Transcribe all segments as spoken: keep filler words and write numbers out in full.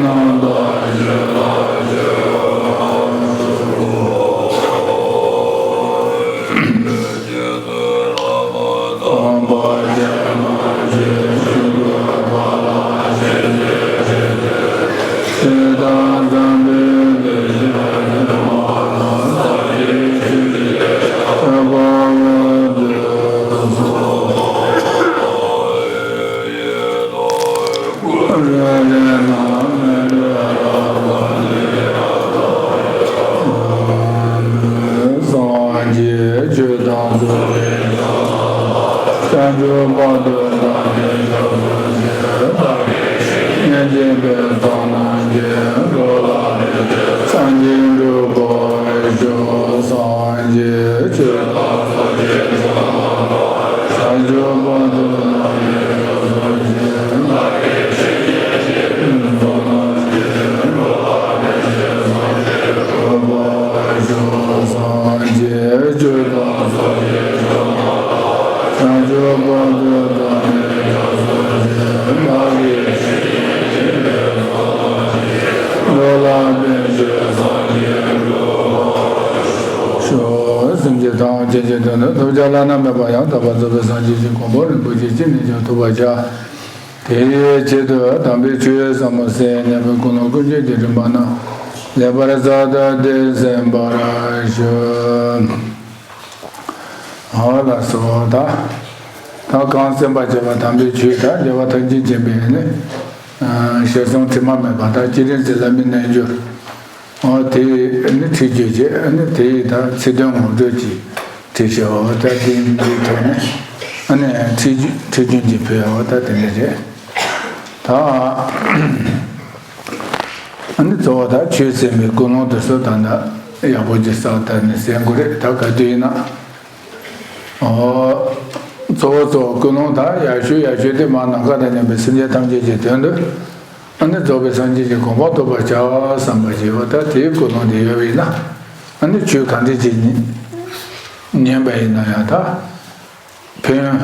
སངས་རྒྱས་ཆོས་དང་ཚོགས་ཀྱི་བྱ་བྱ་བྱ་བྱ་སྤྱོད་པ་དུ་བདག་གིས་ཞིང་ཉན་ཅིང་འདོད་པའི་ཚོགས་རྣམས་ཀྱིས་འགྲོ་ལ་ཕན་ཕྱིར་སངས་རྒྱས་འགྲུབ་པར་ཤོག་སངས་རྒྱས་ཆོས་དང་ཚོགས་ཀྱི་བྱ་བྱ་བྱ་བྱ་སྤྱོད་པ་དུ་བདག་གིས་ཞིང་ཉན་ཅིང་འདོད་པའི་ཚོགས་རྣམས་ཀྱིས་འགྲོ་ལ་ཕན་ཕྱིར་སངས་རྒྱས་འགྲུབ་པར་ཤོག་སངས་རྒྱས་ཆོས་དང་ཚོགས་ཀྱི་བྱ་བྱ་བྱ་བྱ་སྤྱོད་པ་དུ་བདག་གིས་ཞིང་ཉན་ཅིང་འདོད་པའི་ཚོགས་རྣམས་ཀྱིས་འགྲོ་ལ་ཕན་ཕྱིར་སངས་རྒྱས་འགྲུབ་པར་ཤོག་སེམས་ཅན་ཐམས་ཅད་ཀྱི་དོན་དུ་ཐོབ་བྱ་བླ་ན་མེད་པ་ཡང་དག་པར་རྫོགས་པའི་སངས་རྒྱས་ཀྱི་གོ་འཕང་རིན་པོ་ཆེ་ཅི་ནས་ཀྱང་ཐོབ་པར་བྱ། དེའི་ཆེད་དུ་དམ་པའི་ཆོས་ཟབ་མོ་གསན་སྙམ་པའི་ཀུན་སློང་ཀུན་སྤྱོད་ཀྱི་རིམ་པ་རྣམས་ལེགས་པར་གསལ་བཏབ་སྟེ་གསན་པར་ཞུ། འོ་ལགས་སོ། ད་ད་གང་གསན་པར་བྱ་བ་དམ་པའི་ཆོས་དང་རྒྱལ་བ་ཐམས་ཅད་མཁྱེན་པའི་ནི་ཞལ་གསུང་དྲི་མ་མེད་པ་དང་སྤྱན་རས་གཟིགས་བླ་མའི་རྣལ་འབྱོར། འོ་དེ་ནི་ཁྲིད་རྒྱུ་བྱས་ནི་དེའི་ད་ཚིག་དོན་ངོ་སྤྲོད་ཀྱི་ཁྲིད་བྱས། འོ་ད་དེ་འདིའི་ཐོག་ནས་ཨ་ནི་ཁྲིད་རྒྱུ་ཁྲིད་རྒྱུན་གྱི་བོད། འོ་ད་དེ་འདྲ་རེད། ད་ཨ་ནི་གཙོ་བོ་ད་ཆོས་གསན་པའི་ཀུན་སློང་དེ་ཚོ་ད་ད་ཡག་པོ་ཅིག་བསགས་ད་ནི་གསན་དགོས་རེད། ད་ག་དུས་ཡིན་ན། ཨོ། གཙོ་བོ་གཙོ་བོ་ཀུན་སློང་དང་ཡག་ཤོས་ཡག་ཤོས་དེ་མར་ནམ་མཁའ་དང་མཉམ་པའི་སེམས་ཅན་ཐམས་ཅད་ཀྱི་དོན་དུ། ཨ་ནི་རྫོགས་པའི་སངས་རྒྱས་ཀྱི་གོ་འཕང་ཐོབ་པར་བྱ་བསམ་པ་ཞིག་ཡོད་པ། ད་དེའི་ཀུན་སློང་དེ་ཡོད་པ་ཡིན་ན། ཨ་ནི་ཆོས་གང་འདྲ་ཅིག་ཉན་པ་ཡིན་ན་ཡང་ད། ཕན་ཡོན་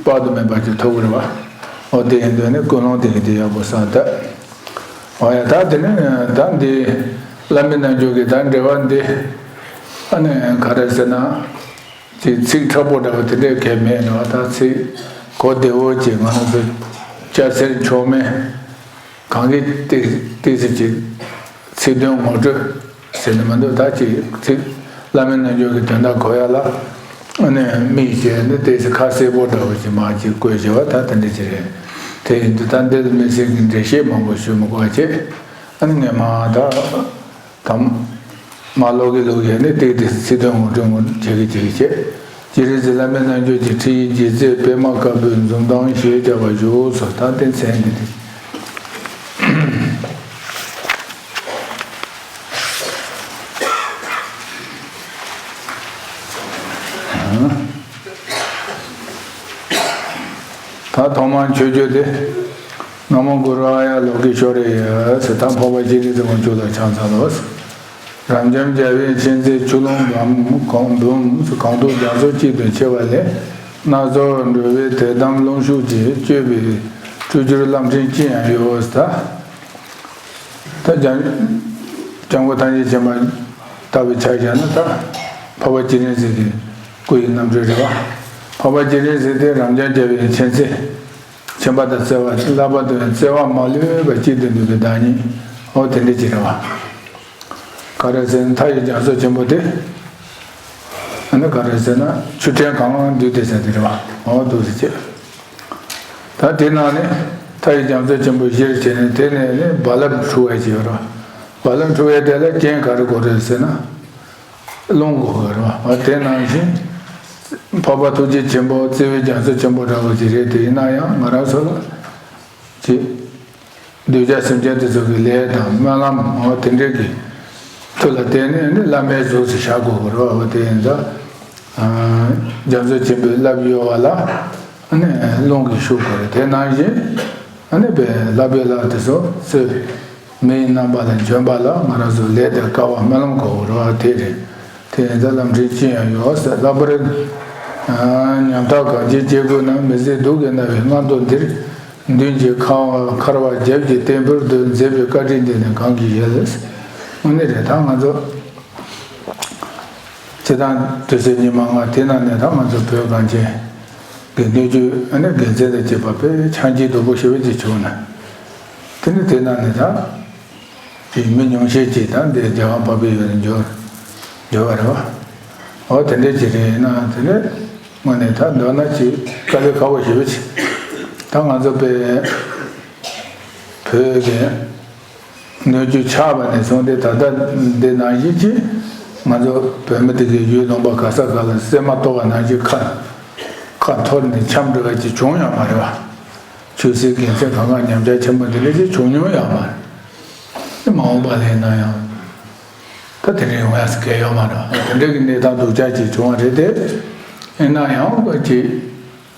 དཔག་ཏུ་མེད་པ་ཅིག་ཐོབ་ཀྱི་རེད་བ། ཨོ་དེ་ཡིན་དུས་ནི་ཀུན་སློང་དེ་གི་དེ་ཡག་པོ་བསགས་ད། ཨོ་ཡ་ད་དེ་ནི་ད་འདི་བླ་མའི་རྣལ་འབྱོར་གྱི་ད་འགྲེལ་བ་འདི། ཨ་ནི་ག་རེ་ཟེར་ན། ཅིག་ཚིག་མཁྲེགས་པོ་འདྲ་བ་དེ་འདྲའི་གལ་མེད་ནོ། ད་ཚིག་གོ་བདེ་བོ་ཅིག་ང་རང་ཚོ་སྐྱ་སེར་མཆོག་དམན་གང་གི་ཏིག་ཏིག་ཙམ་ཅིག་ཚིག་དོན་ངོ་སྤྲོད་ཟེར་ནི་མི་འདུག་ད་ཅིག་ཚིག་བླ་མའི་རྣལ་འབྱོར་གྱི་དོན་དག་གོ་ཡ་ལ་ཨ་ནི་དམིགས་བྱས་ནི་ཏིག་ཙམ་ཁ་གསལ་པོ་འདྲ་བོ་ཅིག་མར་ཅིག་བཀོད་བྱས་པ་ད་དེ་འདྲ་ཅིག་རེད། དེ་ཡིན་དུས་ད་འདི་ལ་དམིགས་བསལ་གྱི་འགྲེལ་བཤད་མང་པོ་ཞུ་མི་དགོས་པ་བྱས། ཨ་ནི་ངས་མར་ད། དང་། མ་ལོག་གི་ལུགས་ཡིན་ནི་ཏིག་ཏིག་ཚིག་དོན་ངོ་སྤྲོད་ངོ་བྱེད་ཀྱི་བྱེད་ཀྱི་བྱེད། སྤྱན་རས་གཟིགས་བླ་མའི་རྣལ་འབྱོར་གྱི་ཁྲིད་ཡིག་རྗེས་བརྩེགས་པད་མ་དཀར་པོའི་འཛུམ་མདངས་ཞེས་བྱ་བ་བཞུགས་སོ། ད་དེ་མཚན་འདི་དེ། ད་ཐོག་མར་མཆོད་བརྗོད་དེ། ན་མོ་གུ་རུ་ཨཱརྱ་ལོ་ཀེ་ཤྭ་རི་ཡ་ཟེར། ད་འཕགས་པ་སྤྱན་རས་གཟིགས་དབང་ཕྱུག་ལ་ཕྱག་འཚལ་ལོ། རབ་འབྱམས་རྒྱལ་བའི་མཁྱེན་བརྩེ་ཆུ་ཀླུང་འབུམ་གང་འབུམ་གང་དུ་རྒྱ་མཚོ་གཅིག་ཏུ་མཆེད་པ་ལས། སྣ་ཚོགས་འགྲོ་བའི་དད་དམ་རླུང་ཤུགས་ཀྱིས་བསྐྱོད་པའི་སྤྲུལ་བསྒྱུར་ལམ་འཕྲིན་ཅི་ཡང་ཡོད་ཟེར། ད་སྐྱབས་སྐྱབས་མགོན་ཐམས་ཅད་མཁྱེན་པ་ལྟ་བུའི་ཆ་བཞག་ན་ད་འཕགས་པ་སྤྱན་རས་གཟིགས་ཀྱི་སྐུ་ཡི་རྣམ་འཕྲུལ་རེད་བ། འཕགས་པ་སྤྱན་རས་གཟིགས་དེ་རབ་འབྱམས་རྒྱལ་བའི་མཁྱེན་བརྩེ། མཁྱེན་པ་དང་བརྩེ་བ་བསླབ་པ་དང་བརྩེ་བ་མ་ལུས་པ་གཅིག་ཏུ་འདུས་པའི་བདག་ཉིད། འོ་དེ་འདྲ་ཅིག་རེད་བ། ག་རེ་ཟེར་ན་མཐའ་ཡི་རྒྱ་མཚོ་ཆེན་པོ་དེ། ཨ་ནི་ག་རེ་ཟེར་ན་ཆུ་ཕྲན་གང་འདུས་ཏེ་ཟེར་དེ་རེད་བ། འོ་འདུས་ཟེར་ཅེས། ད་དེ་ནང་ནས་མཐའ་ཡི་རྒྱ་མཚོ་ཆེན་པོ་གཞིར་བྱས་ནས་དེ་ནས་ནི་རྦ་རླབས་འཁྲུག་པ་ཅིག་ཡོད་རེད་བ། རྦ་རླབས་འཁྲུག་པའི་དེ་ལ་རྐྱེན་ག་རེ་དགོས་རེད་ཟེར་ན། རླུང་གི་འོག་རེད་བ། དེ་ནང་བཞིན། འཕགས་པ་ཐུགས་རྗེ་ཆེན་པོ་བརྩེ་བའི་རྒྱ་མཚོ་ཆེན་པོ་འདྲ་བོ་ཅིག་རེད། དེ་ཡིན་ན་ཡང་ང་རང་ཚོ་ལ་ཅིག་གདུལ་བྱ་སེམས་ཅན་དེ་ཚོ་གི་ལས་དང་སྨོན་ལམ་འོ་དེ་འདྲས་ཀྱི་མཐུ་ལ་བརྟེན་ནས་ནི་བླ་མའི་གཟུགས་སུ་བཞག་དགོས་ཀྱི་རེད་བ། དེ་ཡིན་ཙང་རྒྱ་མཚོ་ཆེན་པོའི་རླབས་གཡོ་བ་ལ་ནི་རླུང་གིས་ཞུ་དགོས་རེད། དེ་ནང་བཞིན་ནི་བའི་བསླབ་པའི་ལམ་དེ་ཚོ་བརྩེ་བའི་མིའི་རྣམ་པ་ལ་འབྱོན་པ་ལ་ང་རང་ཚོ་ལས་དང་སྐལ་བ་སྨོན་ལམ་དགོས་རེད་བ། དེ་རེད། དེ་ཡིན་ཙང་ལམ་འཕྲིན་ཅི་ཡང་ཡོད་ཟེར། ལྷག་པར་ཉམ་ཐག་གངས་ཅན་སྐྱེ་དགུའི་ནང་མི་བཟད་སྡུག་གིས་མནར་བའི་སྔ་དུས་འདིར། མདུན་གྱི་ཁ་བ་འཁར་བ་རྒྱབ་ཀྱི་བརྟན་པོར་དུ་མཛད་པའི་བཀའ་དྲིན་འདི་ནི་གང་གི་ཡིན། དངོས་གནས་རེད། ད་ང་ཚོ་སྤྱིར་བཏང་དུས་ཚོད་ཉི་མ་ལྔ་དེ་ནང་ནས་ད་ང་ཚོ་བོད་གངས་ཅན་གྱི་སྣོད་བཅུད་ཨ་ནི་དགེ་མཚན་དང་བཅས་པ་དཔེ་ཆ་རྐྱེན་སྡུག་པོ་ཞེ་པོ་ཅིག་བྱུང་ན། དེ་ནི་དེ་ནང་ནས་ད་ཅིག་མི་ཉུང་ཤས་ཅིག་ད་འདི་རྒྱལ་ཁམས་འཕགས་པའི་ཡུལ་ལ་འབྱོར་འབྱོར་བ་རེད་བ། འོ་དེ་འདྲའི་ཅིག་རེད། ཡིན་ནའང་དེ་ནི་དངོས་གནས་ད་མདོར་ན་ཅིག་དཀའ་ལས་ཁག་པོ་ཞེ་པོ་ཅིག་ད་ང་ཚོ་དཔེ་བོད་ཀྱི་སྣོད་བཅུད་ཆགས་པ་ནས་བཟུང་སྟེ་ད་ལྟ་འདི་ནང་བཞིན་གྱི་ང་ཚོ་བོད་མི་དེ་གའི་ཡུལ་ལུང་པ་ག་ས་ག་ལ་སྲན་མ་གཏོར་བ་ནང་བཞིན་ཁ་ཁ་འཐོར་ནས་འཁྱམས་འགྲོ་བ་ཅིག་བྱུང་ཡོད་མ་རེད་བ། ཆོས་སྲིད་དགེ་མཚན་གང་ག་ཉམས་ཆག་ཆེན་པོ་འདི་འདྲ་ཅིག་བྱུང་མྱོང་ཡོད་མ་རེད། དེ་མ་འོངས་པ་ལ་ཡིན་ན་ཡང་ད་དེ་འདྲ་ཡོང་ཡ་གལ་ཡོད་མ་རེད། དེ་འདྲ་གི་གནས་སྟངས་སྡུག་ཅག་ཅིག་བྱུང་བ་རེད་དེ། ཡིན་ན་ཡང་ཅིག་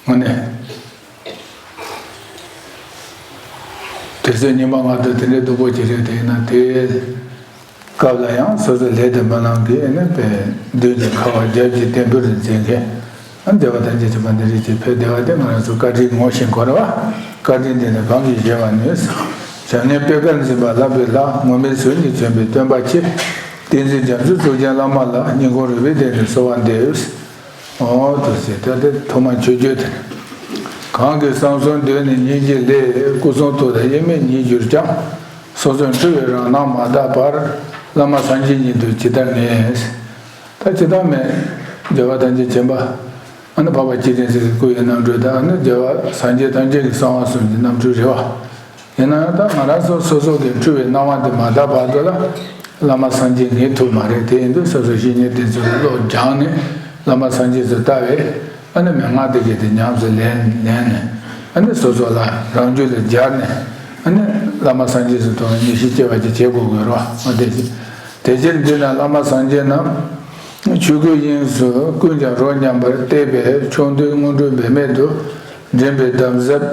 དངོས་གནས། དུས་ཚོད་ཉི་མ་ལྔ་དུ་དེ་འདྲའི་སྡུག་པོ་ཅིག་རེད་དེ། ཡིན་ན་དེའི་སྐབས་ལ་ཡང་སོ་སོ་ལས་དང་སྨོན་ལམ་གྱིས་ནི་པའི་མདུན་གྱི་ཁ་བ་རྒྱབ་ཀྱི་བརྟན་པོར་མཛད་མཁན་ཨ་བདེ་བ་དང་བཅས་པ་འདི་རིགས་ཀྱི་ཕན་བདེ་བ་དེ་ང་རང་ཚོ་བཀའ་དྲིན་ངོ་ཤེས་དགོས་རེད་བ། བཀའ་དྲིན་དེ་ནི་གང་གིས་བརྗེད་པར་ནུས། བྱམས་སྙིང་པད་དཀར་འཛིན་པ་བསླབ་པའི་ལྷ། ངུར་སྨྲིག་ཟུར་གཉིས་མཚོན་པའི་སྟོན་པ་ཆེ། བསྟན་འཛིན་རྒྱ་མཚོའི་གཙུག་རྒྱན་བླ་མ་ལ། སྙིང་ཁོང་རུས་པའི་གཏིང་ནས་གསོལ་བ་འདེབས། འོ་དུ་ཟེར་ད་དེ་ཐོག་མ་མཆོད་བརྗོད་དེ། གང་གིས་བསམ་གསུམ་གདོད་ནས་སྙིང་རྗེ་ལས། སྐུ་གསུང་ཐུགས་དང་དབྱེར་མེད་ཉིད་གྱུར་ཀྱང་། སོ་སོར་འཁྲུལ་བའི་རང་སྣང་མ་དག་པར། བླ་མ་སངས་རྒྱས་ཉིད་དུ་ཇི་ལྟར་ངེས། ད་ཇི་ལྟར་མེད་བདེ་བ་ཐམས་ཅད་མཁྱེན་པ། ཨ་ནི་འཕགས་པ་སྤྱན་རས་གཟིགས་ཀྱི་སྐུ་ཡི་རྣམ་འཕྲུལ་དང་། ཨ་ནི་རྒྱལ་བ་སངས་རྒྱས་ཐམས་ཅད་ཀྱི་གསང་བ་གསུམ་གྱི་རྣམ་འཕྲུལ་རེད་བ། ཡིན་ན་ཡང་ད་ང་རང་ཚོ་སོ་སོ་གི་འཁྲུལ་བའི་སྣང་བ་དེ་མ་དག་བར་དུ་ལ་བླ་མ་སངས་རྒྱས་ངེས་ཐུབ་མ་རེད། དེ་ཡིན་དུས་སོ་སོ་བཤེས་གཉེན་དེ་ཚོ་ལ་བློ་སྦྱངས་ནས་བླ་མ་སངས་རྒྱས་སུ་ལྟ་བས། ཨ་ནི་མན་ངག་དེ་གས་དེ་ཉམས་སུ་ལེན་ལེན་ནས། ཨ་ནི་སོ་སོ་ལ་རང་རྒྱུད་ལ་སྦྱར་ནས། ཨ་ནི་བླ་མ་སངས་རྒྱས་སུ་མཐོང་བའི་ངེས་ཤེས་སྐྱེ་བ་ཅིག་བྱེད་དགོས་དགོས་རོགས། ཨ་དེ་དེ་ཕྱིར་འདི་ན་བླ་མ་སངས་རྒྱས་རྣམས། ཆོས་སྐུའི་དབྱིངས་སུ་ཀུན་ཀྱང་རོ་མཉམ་པར་བརྟས་པས། ཆུང་དུས་སྔོན་འགྲོའི་འབད་མེད་དུ། འདྲེན་པའི་འདམ་གསེབ།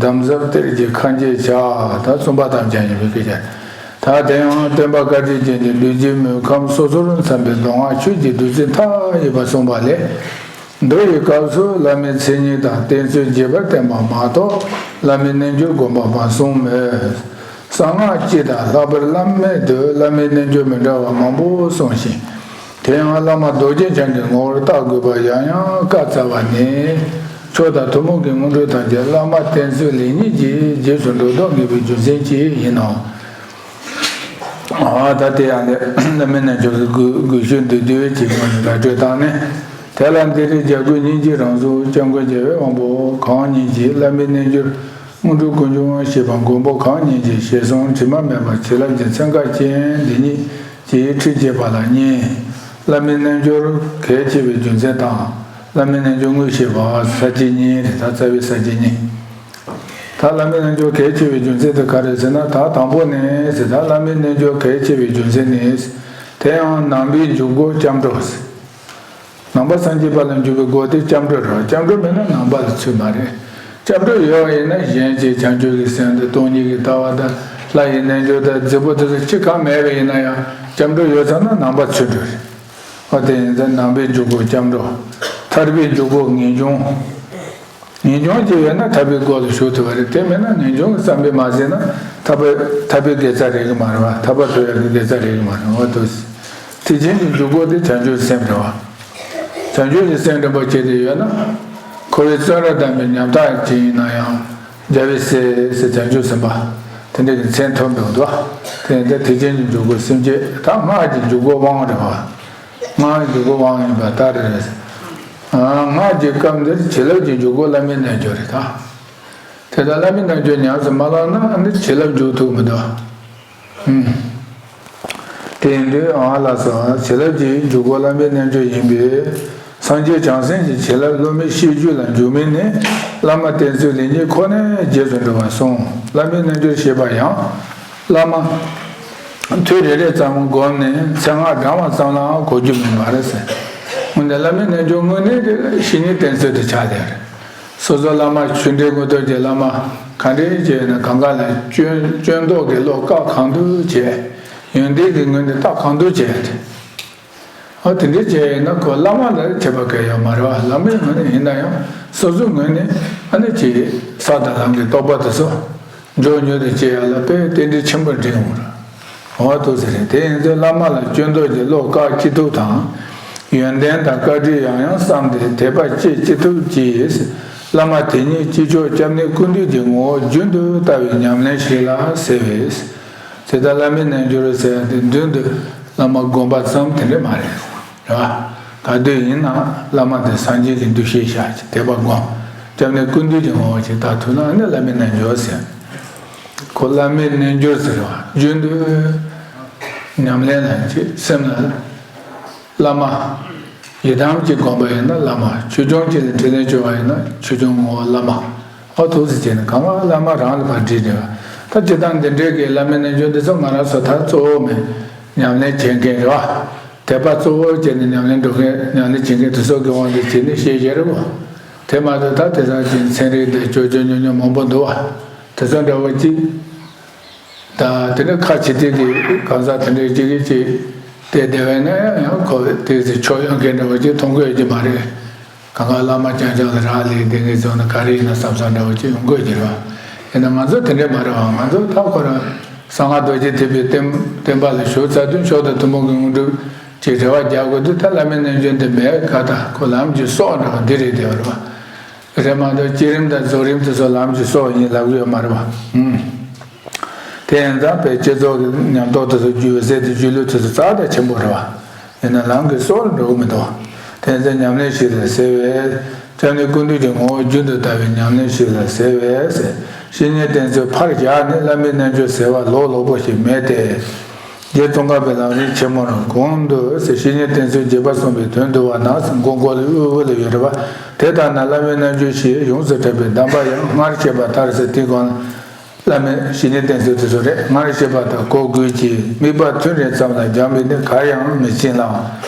འདམ་གསེབ་གཏེར་གྱི་ཁ་འབྱེད་བྱ། ད་གསུམ་པ་དམ་བཅའ་ཡིན་པའི་སྐད་ཆ། ད་དེ་ཡང་སྟོན་པ་བཀའ་དྲིན་ཅན་གྱིས་གདུལ་བྱའི་མུན་ཁམས་སོ་སོར་འཚམ་པའི་མདོ་སྔགས་ཆོས་ཀྱི་བདུད་རྩི་མཐའ་ཡས་པ་གསུངས་པ་ལས། མདོ་ཡི་སྐབས་སུ་བླ་མའི་མཚན་ཉིད་དང་བསྟན་ཚུལ་རྒྱས་པར་བསྟན་པ་མ་གཏོགས། བླ་མའི་རྣལ་འབྱོར་དགོངས་པ་མ་གསུངས་མོད། གསང་སྔགས་སྤྱི་དང་ལྷག་པར་བླ་མེད་དུ་བླ་མའི་རྣལ་འབྱོར་མི་འདྲ་བ་མང་པོ་གསུངས་ཤིང་། དེ་ཡང་བླ་མ་རྡོ་རྗེ་འཆང་གི་ངོ་བོར་བལྟ་དགོས་པ་ཡང་ཡང་བཀའ་སྩལ་བ་ནི། མཆོག་དང་ཐུན་མོང་གི་སྔོན་འགྲོ་ཐམས་ཅད་བླ་མ་བསྟེན་ཚུལ་ལེགས་ཉེས་ཀྱི་རྗེས་སུ་འགྲོ་ལྡོག་ངེས་པའི་རྒྱུ་མཚན་གྱིས་ཡིན་ནོ། ཨ་ད་དེ་ཡང་ནི་བླ་མའི་རྣལ་འབྱོར་གྱི་སྒོ་སྒོ་ཤུལ་འདི་འདུལ་བའི་ཆེད་དུ་ནི་བརྡ་སྤྲོད་བཏང་ནས། དེ་ལ་འདི་རིགས་རྒྱ་མགོན་སྙིང་རྗེའི་རང་གཟུགས་སྐྱབས་མགོན་རྒྱལ་བའི་དབང་པོ་གང་ཉིད་ཀྱིས་བླ་མའི་རྣལ་འབྱོར་སྔོན་འགྲོ་ཀུན་འབྱུང་ཞེས་པ་མགོན་པོ་གང་ཉིད་ཀྱི་ཞལ་གསུང་དྲི་མ་མེད་པ་བྱིན་རླབས་ཀྱི་ཚན་ཁ་ཅན་འདི་ཉིད་ཀྱིས་ཁྲིད་བྱེད་པ་ལ་གཉིས། བླ་མའི་རྣལ་འབྱོར་གལ་ཆེ་བའི་རྒྱུ་མཚན་དང་། བླ་མའི་རྣལ་འབྱོར་དངོས་ཞེས་པ་ས་བཅད་གཉིས་རེད། ད་རྩ་བའི་ས་བཅད་གཉིས། ད་བླ་མའི་རྣལ་འབྱོར་གལ་ཆེ་བའི་རྒྱུ་མཚན་དེ་ག་རེ་ཟེར་ན། ད་དང་པོ་ནས་ཟེར། ད་བླ་མའི་རྣལ་འབྱོར་གལ་ཆེ་བའི་རྒྱུ་མཚན་ནི། དེ་ཡང་ནང་པའི་འཇུག་སྒོ་སྐྱབས་འགྲོ། ནང་པ་སངས་རྒྱས་པ་ལ་འཇུག་པའི་སྒོ་དེ་སྐྱབས་འགྲོ་རེད། སྐྱབས་འགྲོ་མེད་ན་ནང་པ་ལ་ཚུད་མ་རེད། སྐྱབས་འགྲོ་ཡོད་པ་ཡིན་ན་གཞན་གྱི་བྱང་ཆུབ་ཀྱི་སེམས་དང་སྟོང་ཉིད་ཀྱི་ལྟ་བ་དང་ལྷ་ཡི་རྣལ་འབྱོར་དང་རྫིག་པོ་དེ་ཚོ་གཅིག་ཀྱང་མེད་པ་ཡིན་ན་ཡང་སྐྱབས་འགྲོ་ཡོད་ཚར་ན་ནང་པ་ཚུད་འགྲོ་རེད། འོ་དེ་ཡིན་ཙང་ནང་པའི་འཇུག་སྒོ་སྐྱབས་འགྲོ། ཐར་པའི་འཇུག་སྒོ་ངེས་འབྱུང་། ངེས་འབྱུང་ཅིག་ཡོད་ན་ཐར་པའི་སྒོ་ལ་ཞུགས་ཐུབ་པ་རེད། དེ་མེད་ན་ངེས་འབྱུང་གི་བསམ་པས་མ་ཟིན་ན་ཐར་པ་ཐར་པའི་དགེ་རྩ་རེག་གི་མ་རེད་བ། ཐར་པ་ཐོབ་ཡག་གི་དགེ་རྩ་རེག་གི་མ་རེད་བ། དུ་ཐེག་ཆེན་གྱི་འཇུག་སྒོ་དེ་བྱང་ཆུབ་སེམས་རེད་བ། བྱང་ཆུབ་ཀྱི་སེམས་རིན་པོ་ཆེ་དེ་ཡོད་ན། འཁོར་བའི་བཙོན་རར་བསྡམས་པའི་ཉམ་ཐག་ཅིག་ཡིན་ན་ཡང་རྒྱལ་བའི་སྲས་ཟེར་བྱང་ཆུབ་སེམས་དཔའ་དེ་འདྲ་གི་མཚན་ཐོབ་འདུག་འདུག་དེ་ཡིན་ཙང་ཐེག་ཆེན་གྱི་འཇུག་སྒོ་སེམས་བསྐྱེད་ད་སྔགས་ཀྱི་འཇུག་སྒོ་དབང་རེད་བ། སྔགས་འཇུག་སྒོ་དབང་ཡིན་པ་ལྟར། སྔགས་ཀྱི་སྐབས་འདིར་བྱིན་རླབས་ཀྱི་འཇུག་སྒོ་བླ་མའི་རྣལ་འབྱོར་རེད་ད། དེ་ལྟར་བླ་མའི་རྣལ་འབྱོར་ཉམས་སུ་མ་བླངས་ན་འདི་བྱིན་རླབས་འཇུག་ཐུབ་མི་འདུག་དེ་ཡིན་དུས་ཨ་ལགས་སོ། བྱིན་རླབས་ཀྱི་འཇུག་སྒོ་བླ་མའི་རྣལ་འབྱོར་ཡིན་པས། སངས་རྒྱས་བྱང་སེམས་ཀྱི་བྱིན་རླབས་སློབ་མའི་ཤེས་རྒྱུད་ལ་འཇུག་མིན་ནི། བླ་མ་བསྟེན་ཚུལ་ལེགས་ཉེས་ཁོ་ནའི་རྗེས་སུ་འགྲོ་བར་གསུངས། བླ་མའི་རྣལ་འབྱོར་ཞེས་པ་ཡང་། བླ་མ་ཐུན་རེ་རེ་ཙམ་བསྒོམས་ནས་མཚན་སྔགས་བགྲང་བ་ཙམ་ལའང་གོ་རྒྱུ་མེད་པ་རེད་ཟེར། འོན་ཏེ་བླ་མའི་རྣལ་འབྱོར་དངོས་གནས་དེ་ལ་བཤེས་གཉེན་བསྟེན་ཚུལ་དུ་ཆགས་ཏེ། སོ་སོ་བླ་མ་ཆོས་འབྲེལ་དངོས་སྟོབས་ཀྱི་བླ་མ་ག་འདྲ་བྱས་ན་གང་ག་ལ་སྐྱོན་སྐྱོན་འདོགས་ཀྱི་བློ་བཀག་གང་ཐུབ་བྱས། ཡོན་ཏན་གྱི་ངོས་ནས་བརྟག་གང་ཐུབ་བྱས་ཏེ། ཨ་དེ་འདྲའི་བྱས་ཡིན་ན་ཁོ་བླ་མ་ལ་ཁྱད་པར་གང་ཡང་མ་རེད་བ། བླ་མའི་ངོས་ནས་ཡིན་ན་ཡང་སོ་སོའི་ངོས་ནས་ཨ་ནི་ཅིག་ས་དང་ལམ་གྱི་རྟོགས་པ་དེ་ཚོ་མགྱོགས་མྱུར་དུ་སྐྱེ་ཡ་ལ་དཔེ་རྟེན་འབྲེལ་ཆེན་པོ་འདྲེན་ཡོང་ར། འོ་ཐུགས་ཟེར་རེད། དེ་ཡིན་ཚེ་བླ་མ་ལ་སྐྱོན་འདོགས་ཀྱི་བློ་བཀག་ཅི་ཐུབ་དང་། ཡོན་ཏན་དང་བཀའ་དྲིན་ཡང་ཡང་བསམ་སྟེ་དད་པ་སྐྱེ་ཅི་ཐུབ་ཀྱིས། བླ་མ་དེ་ཉིད་གཅིག་ཆོག་སྐྱབས་གནས་ཀུན་འདུས་ཀྱི་ངོ་བོ་རྒྱུན་དུ་ལྟ་བའི་ཉམས་ལེན་ཞིག་ལ་ཟེར་བས། དེ་ལྟར་བླ་མའི་རྣལ་འབྱོར་ཟེར་ཡ་དེ་མདུན་དུ་བླ་མ་བསྒོམ་པ་ཙམ་དེ་འདྲ་མ་རེད། རེད་བ། ག་དུས་ཡིན་ན་བླ་མ་དེ་སངས་རྒྱས་ཀྱི་འདུ་ཤེས་བཞག་ཅིག་དད་པ་སྒོམ། སྐྱབས་གནས་ཀུན་འདུས་ཀྱི་ངོ་བོ་ཞིག་ལྟ་ཐུབ་ན་ཨ་ནི་བླ་མའི་རྣལ་འབྱོར་ཟེར། ཁོ་བླ་མའི་རྣལ་འབྱོར་ཟེར་བ་རྒྱུན་དུ་ཉམས་ལེན་ལ་ཅིག་སེམས་ལ། བླ་མ། ཡི་དམ་གྱི་སྒོམ་པ་ཡིན་ན་བླ་མ། ཆོས་སྐྱོང་གཅིག་ལ་དྲིན་ལན་འཇལ་བ་ཡིན་ན་ཆོས་སྐྱོང་ངོ་བོ་བླ་མ། ཨོ་ཐུགས་སུ་བྱས་ནས་གང་ལ་བླ་མ་རང་ལ་ཕར་དྲིས་ནས། ད་སྤྱིར་བཏང་འདི་འདྲའི་གི་བླ་མའི་རྣལ་འབྱོར་འདི་ཚོ་ང་རང་ཚོ་ད་གཙོ་བོ་མེད། ཉམས་ལེན་བྱེད་མཁན་རེད་བ། དད་པ་གཙོ་བོ་བྱས་ནས་ཉམས་ལེན་འགྲོ་མཁན་ཉམས་ལེན་བྱེད་མཁན་དེ་ཚོ་གི་དབང་དུ་བྱས་ནས་བཤད་བཤད་རེད་བ། དེ་མ་གཏོགས་ད་དེང་སང་ཅིག་ཚན་རིག་དང་ཅོ་ཅོ་ཉོ་ཉོ་མང་པོ་འདུག་བ། དེ་ཚོ་འདྲ་བོ་ཅིག་ད་དེ་འདྲ་ཁ་ཆེ་ཐིག་གི་གང་ཟག་དེ་འདྲའི་གཅིག་གིས་གཅིག་དེ་བདེ་བས་ན་ཡང་ཁོ་དེ་ཚེ་ཆོས་ཡོན་མཁན་འདྲ་བོ་ཅིག་མཐོང་གི་ཡོད་ཀྱི་མ་རེད། གང་ག་བླ་མ་རྐྱང་རྐྱང་ལ་རག་ལས་དེ་ངས་བཟོ་ན་ག་རེ་ཡིན་ན་བསམ་བསམ་འདྲ་བོ་ཅིག་ཡོང་གི་ཡོད་ཀྱི་རེད་བ། ཡིན་ན་ང་ཚོ་དེ་འདྲ་མ་རེད་བ། ང་ཚོ་ད་ཁོ་རང་གསང་སྔགས་རྡོ་རྗེ་ཐེག་པའི་བསྟན་བསྟན་པ་ལ་ཞུགས་ཚར་དུས་མཆོག་དང་ཐུན་མོང་གི་དངོས་གྲུབ་ཅིག་རེ་བ་རྒྱག་དགོས་དུས་ད་བླ་མའི་རྣལ་འབྱོར་འདི་མེད་ག་ད་ཁོ་ལམ་གྱི་སྲོག་འདྲ་བ་འདི་རེད་བསྡད་པ་རེད་བ། རེད་མ་གཏོགས་བསྐྱེད་རིམ་དང་རྫོགས་རིམ་དེ་ཚོ་ལམ་གྱི་སྲོག་ཡིན་ལབ་ཀྱི་ཡོད་མ་རེད་བ། ཨུམ། དེ་ཡིན་ཙང་དཔེ་བསྐྱེད་རྫོགས་ཀྱི་ཉམས་རྟོགས་དེ་ཚོ་རྒྱུད་ཟེར་དེ་རྒྱུད་ལུགས་དེ་ཚོ་རྩ་དང་ཆེན་པོ་རེད་བ། ཡིན་ན་ལམ་གྱི་སྲོག་ལ་འགྲོ་གི་མི་འདུག་དེ་ཡིན་ཙང་ཉམས་ལེན་ཞིག་ལ་ཟེར་བས། སྐྱབས་གནས་ཀུན་འདུས་ཀྱི་ངོ་བོ་རྒྱུན་དུ་ལྟ་བའི་ཉམས་ལེན་ཞིག་ལ་ཟེར་བས། བཤེས་གཉེན་བསྟེན་ཚུལ་ཕར་བཞག་ནས་བླ་མའི་རྣལ་འབྱོར་ཟེར་བ་ལོག་ལོག་པོ་ཞིག་མེད་དེ། རྗེ་ཙོང་ཁ་པའི་ལམ་རིམ་ཆེན་མོ་རང་གོང་དུ་ཟེར་བཤེས་གཉེན་བསྟེན་ཚུལ་རྒྱས་པ་གསུངས་པའི་དོན་བསྡུ་བ་ན་ཟེར་མགོ་མགོ་ལ་དབུ་དབུ་ལ་ཡོད་རེད་བ། དེ་ལྟར་ན་བླ་མའི་རྣལ་འབྱོར་ཞེས་ཡོངས་སུ་གྲགས་པའི་གདམས་པ་ཡང་སྔར་བཤད་པ་ལྟར་ཟེར་དེའི་སྒང་ལ། བླ་མའི་བཤེས་གཉེན་བསྟེན་ཚུལ་དེ་ཚོ་རེད། སྔར་བཤད་པ་ལྟར་གོ་དགོས་ཀྱི་དམིགས་པ་ཐུན་རིང་ཙམ་ལ་སྦྱངས་པས་ནི་གར་ཡང་མི་ཕྱིན་ལ།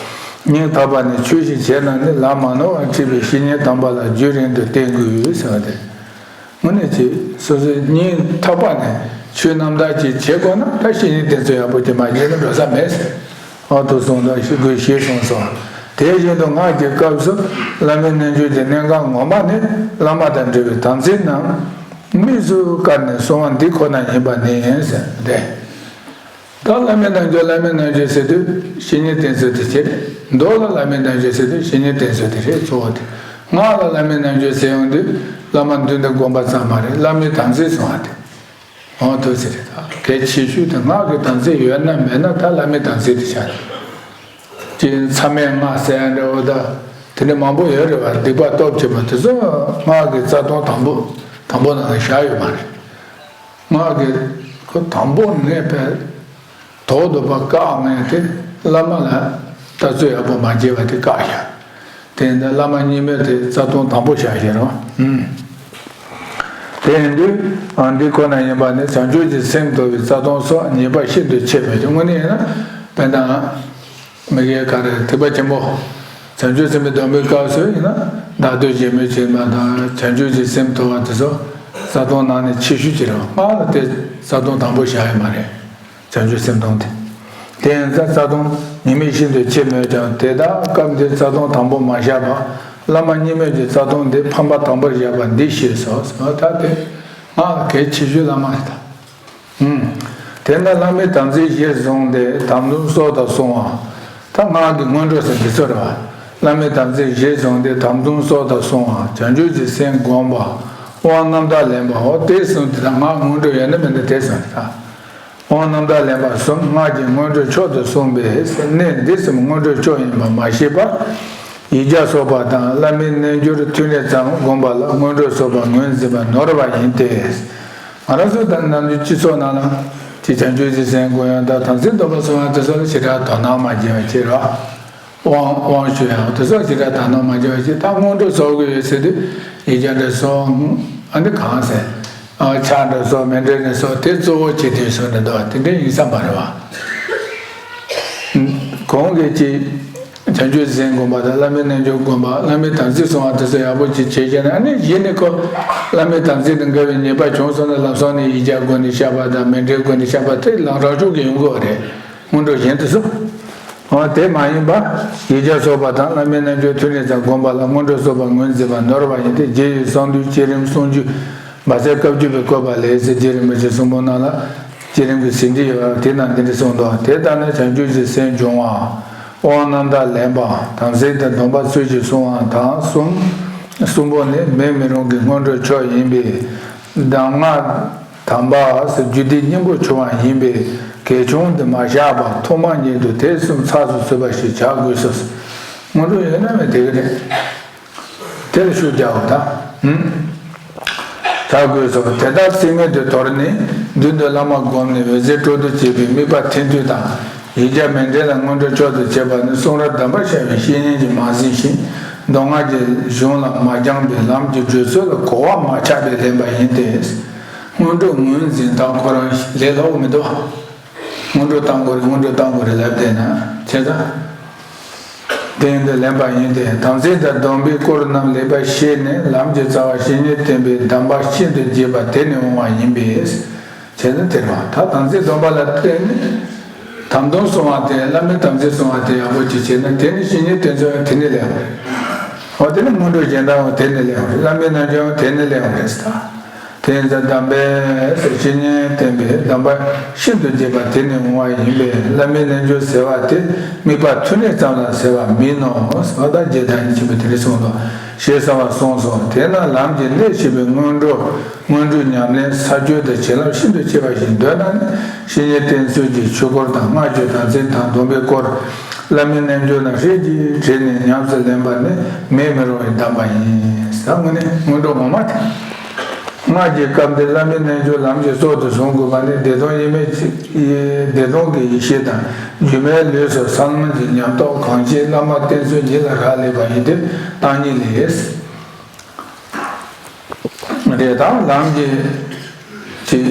སྙིང་ཐག་པ་ནས་ཆོས་ཤིག་བྱས་ན་ནི་ལམ་མ་ནོར་བར་ཁྲིད་པའི་བཤེས་གཉེན་དམ་པ་ལ་རྒྱུན་རིང་དུ་བསྟེན་དགོས་ཟེར་བ་དེ། དངོས་གནས་ཀྱི་སོ་སོའི་སྙིང་ཐག་པ་ནས་ཆོས་རྣམ་དག་ཅིག་བྱེད་དགོས་ན་ད་བཤེས་གཉེན་བསྟེན་ཚུལ་ཡག་པོ་དེ་མ་བྱས་ན་འགྲོ་ས་མེད་ཟེར། ཨ་ཐུ་གསུངས་དང་ཤི་དགོས་ཞེས་གསུངས་སོ། དེ་བཞིན་དུ་སྔགས་ཀྱི་སྐབས་སུ་བླ་མའི་རྣལ་འབྱོར་གྱི་གནད་འགག་ངོ་མ་ནི་བླ་མ་དང་འབྲེལ་བའི་དམ་ཚིག་རྣམས་དམིགས་སུ་བཀར་ནས་བསྲུང་བ་འདི་ཁོ་ན་ཡིན་པ་ནི་ཟེར་ཏེ། ད་བླ་མའི་རྣལ་འབྱོར་བླ་མའི་རྣལ་འབྱོར་ཟེར་དུས་བཤེས་གཉེན་བསྟེན་ཚུལ་དེ་བྱེད། མདོ་ལ་བླ་མའི་རྣལ་འབྱོར་ཟེར་དུས་བཤེས་གཉེན་བསྟེན་ཚུལ་དེ་རེད་གཙོ་བོ་དེ། སྔགས་ལ་བླ་མའི་རྣལ་འབྱོར་ཟེར་ཡོང་དུས་བླ་མ་མདུན་དུ་བསྒོམ་པ་ཙམ་མ་རེད། བླ་མའི་དམ་ཚིག་བསྲུང་བ་དེ། འོང་དུ་ཟེར་རེད། ད་གལ་ཆེ་ཤོས་དེ་སྔགས་ཀྱི་དམ་ཚིག་ཡོད་ན་མེད་ན་ད་བླ་མའི་དམ་ཚིག་དེ་ཆགས་རེད། ཅིག་མཚམས་མེད་སྔགས་ཟེར་ཡ་འདྲ་བོ་ད་དེ་འདྲ་མང་པོ་ཡོད་རེད་བ། སྡིག་པ་སྟོབས་ཆེན་པོ་དེ་ཚོ་སྔགས་ཀྱི་རྩ་ལྟུང་དང་པོ་དང་པོ་ནང་ལ་བཞག་ཡོད་མ་རེད། སྔགས་ཀྱི་ཁོ་དང་པོ་ནས་པའི་དོག་དོག་པ་བཀག་ངས་དེ་བླ་མ་ལ་ལྟ་ཚུལ་ཡག་པོ་མ་བྱས་པ་དེ་བཀག་ཡ། དེ་ཡིན་ད་བླ་མ་གཉིས་མེད་དེ་རྩ་ལྟུང་དང་པོ་བཞག་ཡོད་རེད་བ། དེ་ཡིན་དུས་འདི་ཁོ་ན་ཡིན་པ་ནི་བྱང་ཆུབ་ཀྱི་སེམས་དོར་བའི་རྩ་ལྟུང་སོགས་ཉེས་པ་ཤིན་ཏུ་ཆེ་བས་ཀྱང་། དངོས་གནས་ཡིན་ན་དཔེར་ན། མི་དགེ་ག་རེ་ཐེག་པ་ཆེན་པོ། བྱང་ཆུབ་སེམས་དཔའི་སྡོམ་པའི་སྐབས་སུ་ཡིན་ན་བདག་བསྟོད་བྱེད་མོས་བྱེད་པ་དང་བྱང་ཆུབ་ཀྱི་སེམས་དོར་བ་དེ་ཚོ་རྩ་ལྟུང་ནང་ནས་ཆེ་ཤོས་ཅིག་རེད་བ། སྔགས་ལ་དེ་རྩ་ལྟུང་དང་པོ་བཞག་ཡོད་མ་རེད། བྱང་ཆུབ་སེམས་སྡོམ་དེ། དེ་ཡིན་ཙང་རྩ་ལྟུང་ཉེས་དམིགས་ཤིན་ཏུ་ཆེ་མོད་ཀྱང་དེ་དག་སྐབས་འདིར་རྩ་ལྟུང་དང་པོ་མ་བཞག་པ། བླ་མ་གཉིས་མེད་ཀྱི་རྩ་ལྟུང་འདི་ཕམ་པ་དང་པོར་བཞག་པ་འདི་ཞེས་སོ། ད་དེ་སྔགས་ལ་གལ་ཆེ་ཤོས་བླ་མ་རེད་ད། དེ་ན་བླ་མའི་དམ་ཚིག་གཞིར་བཟུང་སྟེ་དམ་དུམ་སྲོག་དང་བསྲུང་བ། ད་སྔགས་ཀྱི་སྔོན་འགྲོ་ཟེར་འདི་ཚོ་རེད་བ། བླ་མའི་དམ་ཚིག་གཞིར་བཟུང་སྟེ་དམ་དུམ་སྲོག་དང་བསྲུང་བ། བྱང་ཆུབ་ཀྱི་སེམས་བསྒོམ་པ། དབང་རྣམ་དག་ལེན་པ། འོ་དེ་གསུམ་དེ་དག་སྔགས་སྔོན་འགྲོ་ཡོད་ན་མེད་ན་དེ་གསུམ་རེད་ད། དབང་རྣམ་དག་ལེན་པ་གསུམ་སྔགས་ཀྱི་སྔོན་འགྲོའི་མཆོག་ཏུ་གསུངས་པས་གནད་འདི་གསུམ་སྔོན་འགྲོའི་མཆོག་ཡིན་པ་མ་ཤེས་པར། ཡིག་བརྒྱ་སོགས་པ་དང་བླ་མའི་རྣལ་འབྱོར་ཐུན་རེ་ཙམ་བསྒོམ་པ་ལ་སྔོན་འགྲོ་སོགས་པ་ངོས་འཛིན་པ་ནོར་བ་ཡིན་ཏེ། ང་རང་ཚོ་དང་ནམ་རྒྱུན་སྤྱི་ཚོགས་ནང་ལ་དེ་བྱང་ཆུབ་ཀྱི་སེམས་སྒོམ་ཡང་དང་དམ་ཚིག་སྡོམ་པ་སོགས་ཡང་དེ་ཚོ་ལ་ཞེ་དྲག་དོ་སྣང་མ་བྱེད་པ་བྱེད་རོགས། དབང་དབང་ཞུ་ཡང་དེ་ཚོ་ཞེ་དྲག་དོ་སྣང་མ་བྱེད་པ་བྱེད། ད་སྔོན་འགྲོ་ཚོགས་ཀྱི་ཡོད་ཚེ་དེ་ཡིག་བརྒྱ་འདྲ་སོགས་ཨ་འདི་གང་ཟེར། ཨ་ཕྱག་འདྲ་སོགས་མཎྜལ་འདྲ་སོགས་དེ་གཙོ་བོ་བྱེད་དུས་སོ་འདྲ་འདུག་བ། དེ་འདྲ་ཡིན་ས་མ་རེད་བ། གོང་གི་ཅིག་བྱང་ཆུབ་སེམས་སྒོམ་པ་དང་བླ་མའི་རྣལ་འབྱོར་སྒོམ་པ། བླ་མའི་དམ་ཚིག་བསྲུང་བ་དེ་ཚོ་ཡག་པོ་ཅིག་བྱས་བྱས་ན་ཨ་ནི་གཞི་ནས་ཁོ་བླ་མའི་དམ་ཚིག་དང་འགལ་བའི་ཉེས་པ་བྱུང་སོང་ན་ལམ་སང་ནས་ཡིག་བརྒྱ་བསྒོམས་ནས་བཤགས་པ་དང་མཎྜལ་བསྒོམས་ནས་བཤགས་པ་དེ་ལམ་རང་བྱུང་གི་ཡོང་གི་རེད། སྔོན་འགྲོ་གཞན་དུ་སོང་། འོ་དེ་མ་ཡིན་པ། ཡིག་བརྒྱ་སོགས་པ་དང་བླ་མའི་རྣལ་འབྱོར་ཐོས་རིག་ཙམ་བསྒོམ་པ་ལ་སྔོན་འགྲོ་སོགས་པ་ངོས་འཛིན་པ་ནོར་བ་ཡིན་ཏེ། རྗེ་ཡི་གསང་འདུས་བསྐྱེད་རིམ་གསུང་རྒྱུན་མ་ཟད་བཀའ་བརྒྱུད་པའི་བཀོད་པ་ལས་ཟེར། རྗེ་རིན་པོ་ཆེ་གསུང་འབུམ་ནང་ལ་བསྐྱེད་རིམ་གྱི་ཟིན་བྲིས་ཡོད་པ་དེ་ནང་འདི་འདྲ་གསུངས་འདུག་དེ་ལྟར་ན་བྱང་ཆུབ་ཀྱི་སེམས་སྦྱོང་བ། དབང་རྣམ་དག་ལེན་པ། དམ་ཚིག་དང་སྡོམ་པ་ཚུལ་གྱིས་བསྲུང་བ་དང་གསུམ། གསུམ་པོ་ནི་མེད་མི་རུང་གི་སྔོན་འགྲོའི་ཕྱོགས་ཡིན་པས། གདམས་ངག་དམ་པ་རྒྱུད་སྡེའི་སྙིང་པོར་གྱུར་པ་ཡིན་པས། གལ་ཆུང་དུ་མ་བཞག་པར་ཐོག་མ་ཉིད་དུ་དེ་གསུམ་ཚགས་སུ་ཚུད་པ་ཞིག་བྱ་དགོས་སོ། སྔོན་འགྲོ་ཡོད་ན་མེད་དེ་ག་རེད། དེ་ལ་ཤུགས་རྒྱག་པ་དང་། ཧུམ། བྱ་དགོས་སོ། དེ་ལྟར་ཚིག་མེད་དུ་དོར་ནས་མདུན་དུ་བླ་མ་བསྒོམས་ནས་འོད་ཟེར་སྤྲོ་བསྡུ་བྱེད་པའི་དམིགས་པ་ཐིམ་མཐུད་དང་། ཡིག་བརྒྱ་མཎྜལ་ལ་སྔོན་འགྲོ་མཆོག་ཏུ་བྱེད་པ་ནི་གསུང་རབ་གདམས་པར་ཤར་བའི་བཤེས་གཉེན་གྱིས་མ་ཟིན་ཞིང་། མདོ་སྔགས་ཀྱི་གཞུང་ལ་མ་སྦྱངས་པའི་ལམ་གྱི་བགྲོད་ཚུལ་ལ་གོ་བ་མ་ཆགས་པས་ལེན་པ་ཡིན་ཏེ། སྔོན་འགྲོ་ངོས་འཛིན་དང་ཁོ་རང་ལས་སླ་བོ་མི་འདུག་སྔོན་འགྲོ་བཏང་དགོས་རེད། སྔོན་འགྲོ་བཏང་དགོས་རེད་ལབ་བསྡད་ན་བྱས་ཙང་། དེ་ཡིན་དུ་ལེན་པ་ཡིན་ཏེ། དམ་ཚིག་དང་སྡོམ་པའི་སྐོར་རྣམས་ལེགས་པར་ཤེས་ནས་ལམ་གྱི་རྩ་བ་བཤེས་གཉེན་བསྟེན་པའི་གདམས་པ་ཤིན་ཏུ་རྒྱས་པ་དེ་ནས་འོང་བ་ཡིན་པས། བྱས་ན་དེར་བ་ད་དམ་ཚིག་སྡོམ་པ་ལ་བརྟེན་ནས་དམ་སྡོམ་སྲུང་བ་དེ་བླ་མའི་དམ་ཚིག་སྲུང་བ་དེ་ཡག་པོ་ཅིག་བྱས་ན་དེ་ནི་བཤེས་གཉེན་བསྟེན་ཚུལ་དེ་ནས་ལེན་དགོས་རེད། འོ་དེ་ནི་སྔོན་འགྲོ་གཞན་དག་དེ་ནས་ལེན་དགོས་རེད། བླ་མའི་རྣལ་འབྱོར་དེ་ནས་ལེན་དགོས་རེད་ཟེར། དེ་ཡིན་ཙང་གདམས་པས་ཟེར་བཤེས་གཉེན་བསྟེན་པའི་གདམས་པ་ཤིན་ཏུ་རྒྱས་པ་དེ་ནས་འོང་བ་ཡིན་པས། བླ་མའི་རྣལ་འབྱོར་ཟེར་བ་དེ་དམིགས་པ་ཐུན་རེ་ཙམ་ལ་ཟེར་བ་མིན་ནོ། ཟེར་བ་དང་རྗེ་བདག་ཉིད་ཆེན་པོས་དེ་འདྲ་གསུངས་སོ། ཞེས་གསལ་བར་གསུངས་སོ། དེས་ན་ལམ་གྱི་གནད་ཤེས་པའི་སྔོན་འགྲོ་སྔོན་འགྲོའི་ཉམས་ལེན་ས་བཅུད་དང་བྱིན་རླབས་ཤིན་ཏུ་ཆེ་བ་ཞིག་འདོད་ན་ནི་བཤེས་གཉེན་བསྟེན་ཚུལ་གྱི་ཆོས་སྐོར་དང་སྔགས་ཀྱི་དམ་ཚིག་དང་སྡོམ་པའི་སྐོར། བླ་མའི་རྣལ་འབྱོར་རྣམས་ཧྲིལ་གྱིས་དྲིལ་ནས་ཉམས་སུ་ལེན་པ་ནི་མེད་མི་རུང་བའི་གདམས་པ་ཡིན། ཟེར་དངོས་གནས་སྔོན་འགྲོ་ངོ་མ་དེ། སྔགས་ཀྱི་སྐབས་འདིར་བླ་མའི་རྣལ་འབྱོར་ལམ་གྱི་སྲོག་ཏུ་བཟུང་དགོས་པ་ནི་བདེ་སྟོང་དབྱེར་མེད་ཀྱི་བདེ་སྟོང་གི་ཡེ་ཤེས་དང་སྒྱུ་མའི་ལུས་སུ་བསམ་གྱིས་ཉམས་རྟོགས་གང་ཆེ་བླ་མ་བསྟེན་ཚུལ་ཉིད་ལ་རག་ལས་པ་ཡིན་ཏེ་བརྟག་གཉིས་ལས། རེད་དང་ལམ་གྱི་ཅིག་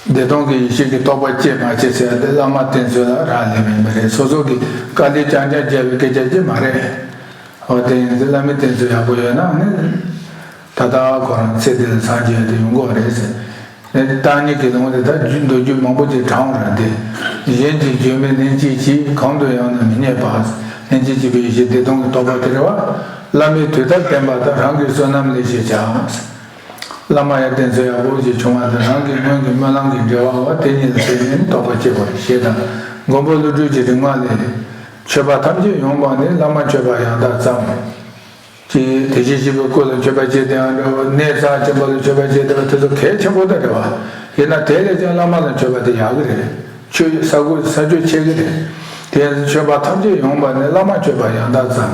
བདེ་སྟོང་གི་ཡེ་ཤེས་ཀྱི་རྟོགས་པ་སྐྱེ་མ་སྐྱེ་ཟེར་ཡ་དེ་བླ་མ་བསྟེན་ཚུལ་ལ་རག་ལས་པ་ཡིན་པ་རེད། སོ་སོ་གི་དཀའ་ལས་རྐྱང་རྐྱང་རྒྱབ་པའི་སྐད་ཆ་ཅིག་མ་རེད། འོ་དེ་ཡིན་ཚེ་བླ་མའི་བསྟེན་ཚུལ་ཡག་པོ་ཡོད་ན་ནི། ད་ལྟ་ཁོ་རང་ཚེ་འདི་ལ་སངས་རྒྱས་དེ་ཡོང་གི་རེད་ཟེར། ཨེ་བརྟག་གཉིས་ཀྱི་ལུང་དེ་ད་རྒྱུད་མདོ་རྒྱུད་མང་པོ་ཅིག་དྲངས་ར་འདི། གཞན་གྱིས་བརྗོད་མིན་ལན་གཅིག་གྱིས། གང་དུ་ཡང་ན་མི་རྙེད་པ། ལན་གཅིག་གྱིས་པའི་ཡེ་ཤེས་བདེ་སྟོང་གི་རྟོགས་པ་དེ་རེད་བ། བླ་མའི་དུས་ལྟར་བསྟེན་པ་དང་རང་གི་བསོད་ནམས་ལས་ཤེས་བྱ། བླ་མ་ཡང་བསྟེན་ཚུལ་ཡག་པོ་ཅིག་བྱུང་བ་དང་རང་གི་སྔོན་གྱི་སྨོན་ལམ་གྱི་འབྲེལ་བ་བ་དེ་ཉིད་ལ་བརྟེན་ནས་རྟོགས་པ་སྐྱེ་བར་བྱེད་དང་། མགོན་པོ་ཀླུ་སྒྲུབ་ཀྱི་རིག་མ་ལས། མཆོད་པ་ཐམས་ཅད་ཡོང་བ་ནི་བླ་མ་མཆོད་པ་ཡང་དག་ཙམ། ཅེས་དེ་བཞིན་གཤེགས་པའི་སྐུ་ལ་མཆོད་པ་བྱེད་དེའང་འདྲ་བ། གནས་རྩ་ཆེན་པོ་ལ་མཆོད་པ་བྱེད་དེ་བ་དེ་ཚོ་གལ་ཆེན་པོ་དང་འདྲ་བ། ཡིན་ན་དེ་ལས་ཀྱང་བླ་མ་ལ་མཆོད་པ་དེ་ཡག་གི་རེད། ཆོས་ས་སྒོ་ས་ཆོས་ཆེ་གི་རེད། དེ་ཡང་མཆོད་པ་ཐམས་ཅད་ཡོང་བ་ནི་བླ་མ་མཆོད་པ་ཡང་དག་ཙམ།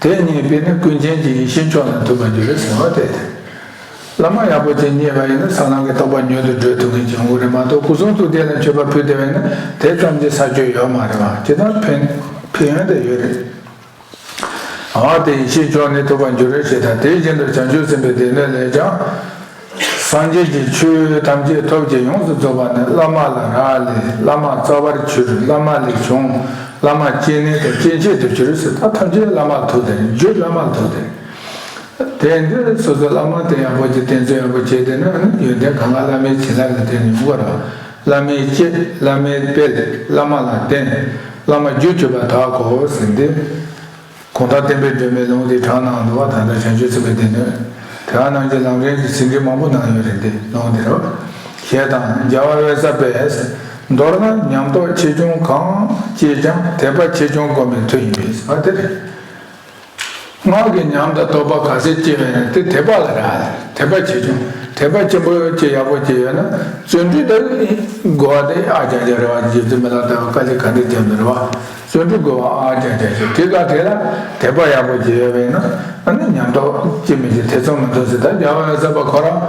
དེ་རྙེད་པས་ནི་ཀུན་མཁྱེན་གྱི་ཡེ་ཤེས་མཆོག་ལ་ཐུག་པར་འགྱུར་ཟེར་བ་དེ་སྟེ། བླ་མ་ཡག་པོ་ཅིག་རྙེད་པ་ཡིན་ན་ས་ལམ་གྱི་རྟོགས་པ་མྱུར་དུ་སྒྲོལ་ཐུབ་མཁན་ཅིག་ཡོང་གི་རེད་མ་གཏོགས་སྐུ་གསུང་ཐུགས་རྟེན་ལ་མཆོད་པ་ཕུལ་བསྡད་པ་ཡིན་ན་དེ་ཙམ་གྱི་ས་ཆོས་ཡོད་མ་རེད་བ། ཇི་ལྟར་ཕན་ཕན་ཡོན་དེ་ཡོད་རེད། འོ་དེ་ཡེ་ཤེས་མཆོག་ནི་ཐུག་པར་འགྱུར་རོ་ཞེས་དང་། དེ་བཞིན་དུ་བྱང་ཆུབ་སེམས་དཔའི་སྡེ་སྣོད་ལས་ཀྱང་། སངས་རྒྱས་ཀྱི་ཆོས་ཐམས་ཅད་ཐོབ་ཅིང་ཡོངས་སུ་རྫོགས་པ་ནི་བླ་མ་ལ་རག་ལས། བླ་མ་རྩ་བར་གྱུར། བླ་མ་ལས་བྱུང་། བླ་མ་སྐྱེས་གནས་དང་སྐྱེ་མཆེད་དུ་གྱུར་ཟེར། ད་ཐམས་ཅད་བླ་མ་ལ་ཐུག་དེ་རེད། རྒྱུ་བླ་མ་ལ་ཐུག་དེ་རེད། དེ་འདིར་སོ་སོ་བླ་མ་དེ་ཡག་པོ་ཅིག་བསྟེན་ཚུལ་ཡག་པོ་བྱས་ཏེ་ན་ཡོན་ཏན་གང་ག་བླ་མའི་བྱིན་རླབས་ལ་བརྟེན་ནས་ཡོང་བ་རེད། བླ་མའི་གཅེས། བླ་མའི་སྤེལ། བླ་མ་ལ་བརྟེན། བླ་མ་རྒྱུར་གྱུར་པ་དག་གོ་ཟེར་འདི། གུང་ཐང་བསྟན་པའི་སྒྲོན་མེའི་ལུང་དེ་དྲངས་གནང་འདུག་བ། ད་ལྟ་བྱང་ཆུབ་སེམས་དཔའི་སྡེ་སྣོད་དེ་བ་ནང་གི་ལམ་རིམ་གྱི་ཟིན་བྲིས་མང་པོ་གནང་ཡོད་རེད། འདི་ལུང་དེ་རེད། ཞེས་དང་། རྒྱལ་བ་འོད་གསལ་པས། མདོར་ན་ཉམས་རྟོགས་ཆེ་ཆུང་གང་སྐྱེས་ཀྱང་དད་པ་ཆེ་ཆུང་བསྒོམ་པའི་མཐུ་ཡིན་པས་ཟེར་བ་དེ་རེད། སྔགས་ཀྱི་ཉམས་དང་རྟོགས་པ་ག་ཚད་སྐྱེ་བ་ཡིན་ན་དེ་དད་པ་ལ་རག་ལས། དད་པ་ཆེ་ཆུང་། དད་པ་ཆེན་པོ་ཅིག་ཡག་པོ་ཅིག་ཡོད་ན་བརྩོན་འགྲུས་དེ་དགོས་པ་དེ་ཨ་ཅག་ཅག་རེད་བ། རྗེ་བཙུན་མི་ལ་དད་པ་དཀའ་ལས་ག་འདྲ་བརྒྱབ་ནི་རེད་བ། བརྩོན་འགྲུས་དགོས་པ་ཨ་ཅག་ཅག་ཅིག་དེ་ག་དེ་ལ་དད་པ་ཡག་པོ་ཅིག་ཡོད་པ་ཡིན་ན་ཨ་ནི་ཉམས་རྟོགས་སྐྱེ་མི་སྐྱེ་ཐེ་ཚོམ་མི་འདུག་ཟེར། ད་རྒྱལ་བ་འོད་གསལ་པ་ཁོ་རང་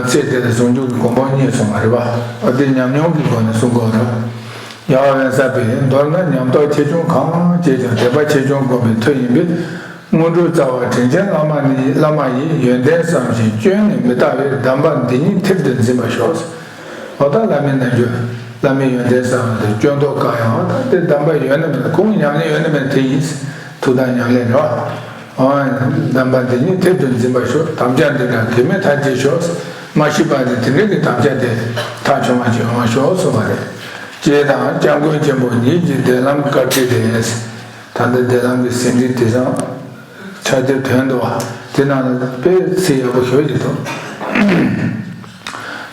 ཚེ་འདི་ལ་ཟུང་འཇུག་གི་གོ་འཕང་བརྙེས་སོང་བ་རེད་བ། ཨ་དེ་ཉམས་མྱོང་གི་སྒོ་ནས་གསུང་དགོས་རེད། རྒྱལ་བ་འོད་གསལ་པས། མདོར་ན་ཉམས་རྟོགས་ཆེ་ཆུང་གང་སྐྱེས་ཀྱང་དད་པ་ཆེ་ཆུང་བསྒོམ་པའི་མཐུ་ཡིན་པས། སྔོན་འགྲོའི་རྩ་བ་དྲིན་ཅན་བླ་མ་ནི་བླ་མ་ཡི་ཡོན་ཏན་བསམ་ཞིང་སྐྱོན་ནི་མི་ལྟ་བས་གདམས་པ་འདི་ཉིད་མཐིལ་དུ་འཛིན་པར་ཤོག་འོ་ད་བླ་མའི་རྣལ་འབྱོར། བླ་མའི་ཡོན་ཏན་བསམ་པ་དང་སྐྱོན་རྟོག་བཀག་ཡང་འོ་ད་དེ་གདམས་པ་ཡོད་ན་མེད་ན་ཁོང་གི་ཉམས་ལེན་ཡོད་ན་མེད་ན་དེ་ཡིན། ཐུགས་དམ་ཉམས་ལེན་རེད་བ། འོ་གདམས་པ་འདི་ཉིད་མཐིལ་དུ་འཛིན་པར་ཤོག་དམ་བཅའ་འདི་འདྲ་གེགས་མེད་མཐར་སྐྱེལ་ཤོག་མ་ཤི་བར་དུ་དེ་འདྲ་གི་དམ་བཅའ་དེ་མཐའ་འཁྱོངས་པ་ཅིག་ཡོང་བར་ཤོག་གསུངས་པ་རེད། ཅེས་དང་། སྐྱབས་མགོན་ཆེན་པོ་ཉིད་ཀྱི་བདེན་ལམ་བཀའ་ཁྲིད་དེ། ད་ལྟ་བདེན་ལམ་གྱི་ཟིན་བྲིས་དེ་ཚང་ཕྱག་དེབ་དོན་དུ་བ་དེ་ནང་ལ་དཔེ་ཚིག་ཡག་པོ་ཞེ་པོ་ཅིག་འདུག་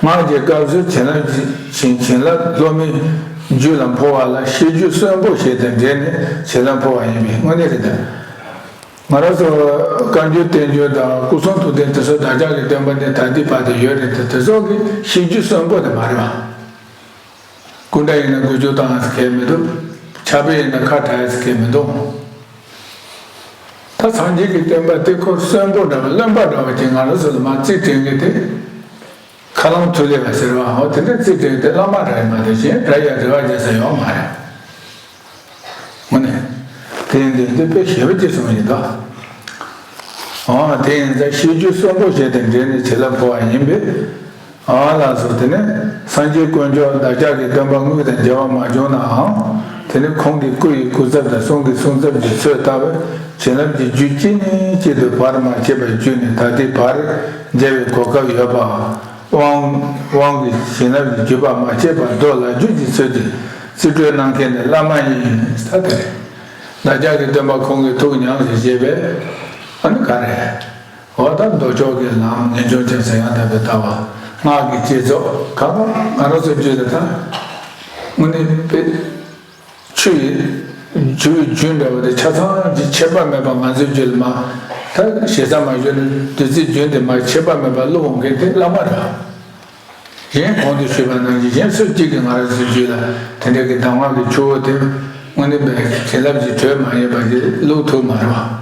སྔགས་ཀྱི་སྐབས་སུ་བྱིན་རླབས་ཀྱི་བྱིན་བྱིན་རླབས་སློབ་མའི་རྒྱུད་ལ་འཕོ་བ་ལ་ཤེས་རྒྱུད་གསོན་པོ་ཞིག་དང་འབྲེལ་ནས་བྱིན་རླབས་འཕོ་བ་ཡིན་པའི་དངོས་གནས་རེད་དེ། ང་རང་ཚོ་བཀའ་འགྱུར་བསྟན་འགྱུར་དང་སྐུ་གསུང་ཐུགས་རྟེན་དེ་ཚོ་བདག་ཅག་གི་སྟོན་པ་ནས་ད་ལྟའི་བར་དུ་ཡོད་རེད་དེ། དེ་ཚོ་གི་ཤེས་རྒྱུད་གསོན་པོ་དེ་མ་རེད་བ། སྐུ་འདྲ་ཡིན་ན་འགུལ་སྐྱོད་བཏང་ཡ་ཟེར་མཁན་མི་འདུག་ཕྱག་དཔེ་ཡིན་ན་ཁ་བྲལ་ཡ་ཟེར་མཁན་མི་འདུག་ད་སངས་རྒྱས་ཀྱི་བསྟན་པ་དེ་ཁོ་གསོན་པོ་འདྲ་བ་རློན་པ་འདྲ་བ་ཅིག་ང་རང་ཚོ་ལ་མར་རྩིས་སྤྲད་མཁན་དེ་ཁ་ལམ་ཐུ་ལེ་བ་ཟེར་བ། འོ་དེ་འདྲ་རྩིས་སྤྲད་མཁན་དེ་བླ་མ་རང་ཡིན་མ་གཏོགས་གཞན་ར་ཡ་རེ་བ་རྒྱག་ས་ཡོད་མ་རེད། དངོས་གནས། དེ་ཡིན་དུས་འདི་དཔེ་ཞེ་པོ་ཅིག་གསུངས་ཡིན་ད། འོ་དེ་ཡིན་ཙང་ཤེས་རྒྱུད་གསོན་པོ་ཞིག་དང་འབྲེལ་ནས་བྱིན་རླབས་འཕོ་བ་ཡིན་པས། འོ་ལགས་སོ། དེ་ནས་སངས་རྒྱས་དཀོན་མཆོག་བདག་ཅག་གི་སྟོན་པ་དངོས་དང་མཇལ་བ་མ་བྱུང་ནའང་། དེ་ནས་ཁོང་གི་སྐུ་ཡི་སྐུ་ཚབ་དང་གསུང་གི་གསུང་ཚབ་ཀྱི་ཚོད་ལྟ་བས་བྱིན་རླབས་ཀྱི་རྒྱུད་གཅིག་ནས་གཅིག་ཏུ་བར་མ་ཆད་པར་བརྒྱུད་ནས་ད་ལྟའི་བར་མཇལ་བའི་གོ་སྐབས་ཡོད་པ། དབང་དབང་གི་བྱིན་རླབས་ཀྱི་བརྒྱུད་པ་མ་ཆད་པར་རྡོ་ལ་རྒྱུད་ཀྱི་ཚུལ་གྱིས་རྩིས་སྤྲོད་གནང་མཁན་ནི་བླ་མ་ཡིན་ས་དེ་རེད། བདག་ཅག་གི་སྟོན་པ་ཁོང་གི་ཐུགས་ཉམས་སུ་བཞེས་པས། ཨ་ནི་ག་རེ། འོ་ད་མདོ་ཕྱོགས་ཀྱི་ལམ་ངེས་འབྱུང་ཅན་ཟེར་ཡང་དག་པའི་ལྟ་བ། སྔགས་ཀྱི་བསྐྱེད་རྫོགས་གང་ག་ང་རང་ཚོའི་རྒྱུད་ལ་ད་དངོས་གནས་དཔེ། ཆུ་ཡི་ཆུ་ཡི་རྒྱུན་འདྲ་བ་དེ་ཆ་ཚང་གི་ཁྱད་པར་མེད་པ་ང་ཚོའི་རྒྱུད་ལ་མ། ད་ཞེ་ས་མ་ཞུ་ན་བདུད་རྩིའི་རྒྱུན་དེ་མ་ཁྱད་པར་མེད་པ་བླུགས་འོང་མཁན་དེ་བླ་མ་རེད། གཞན་གོང་དུ་ཞུས་པ་ནང་བཞིན་གཞན་སུ་གཅིག་གིས་ང་རང་ཚོའི་རྒྱུད་ལ་དེ་འདྲ་གི་གདམས་ངག་གི་ཆུ་བོ་དེ་དངོས་གནས་པའི་བྱིན་རླབས་ཀྱི་དྲོད་མ་ཡིན་པ་དེ་བླུགས་ཐུབ་མ་རེད་བ།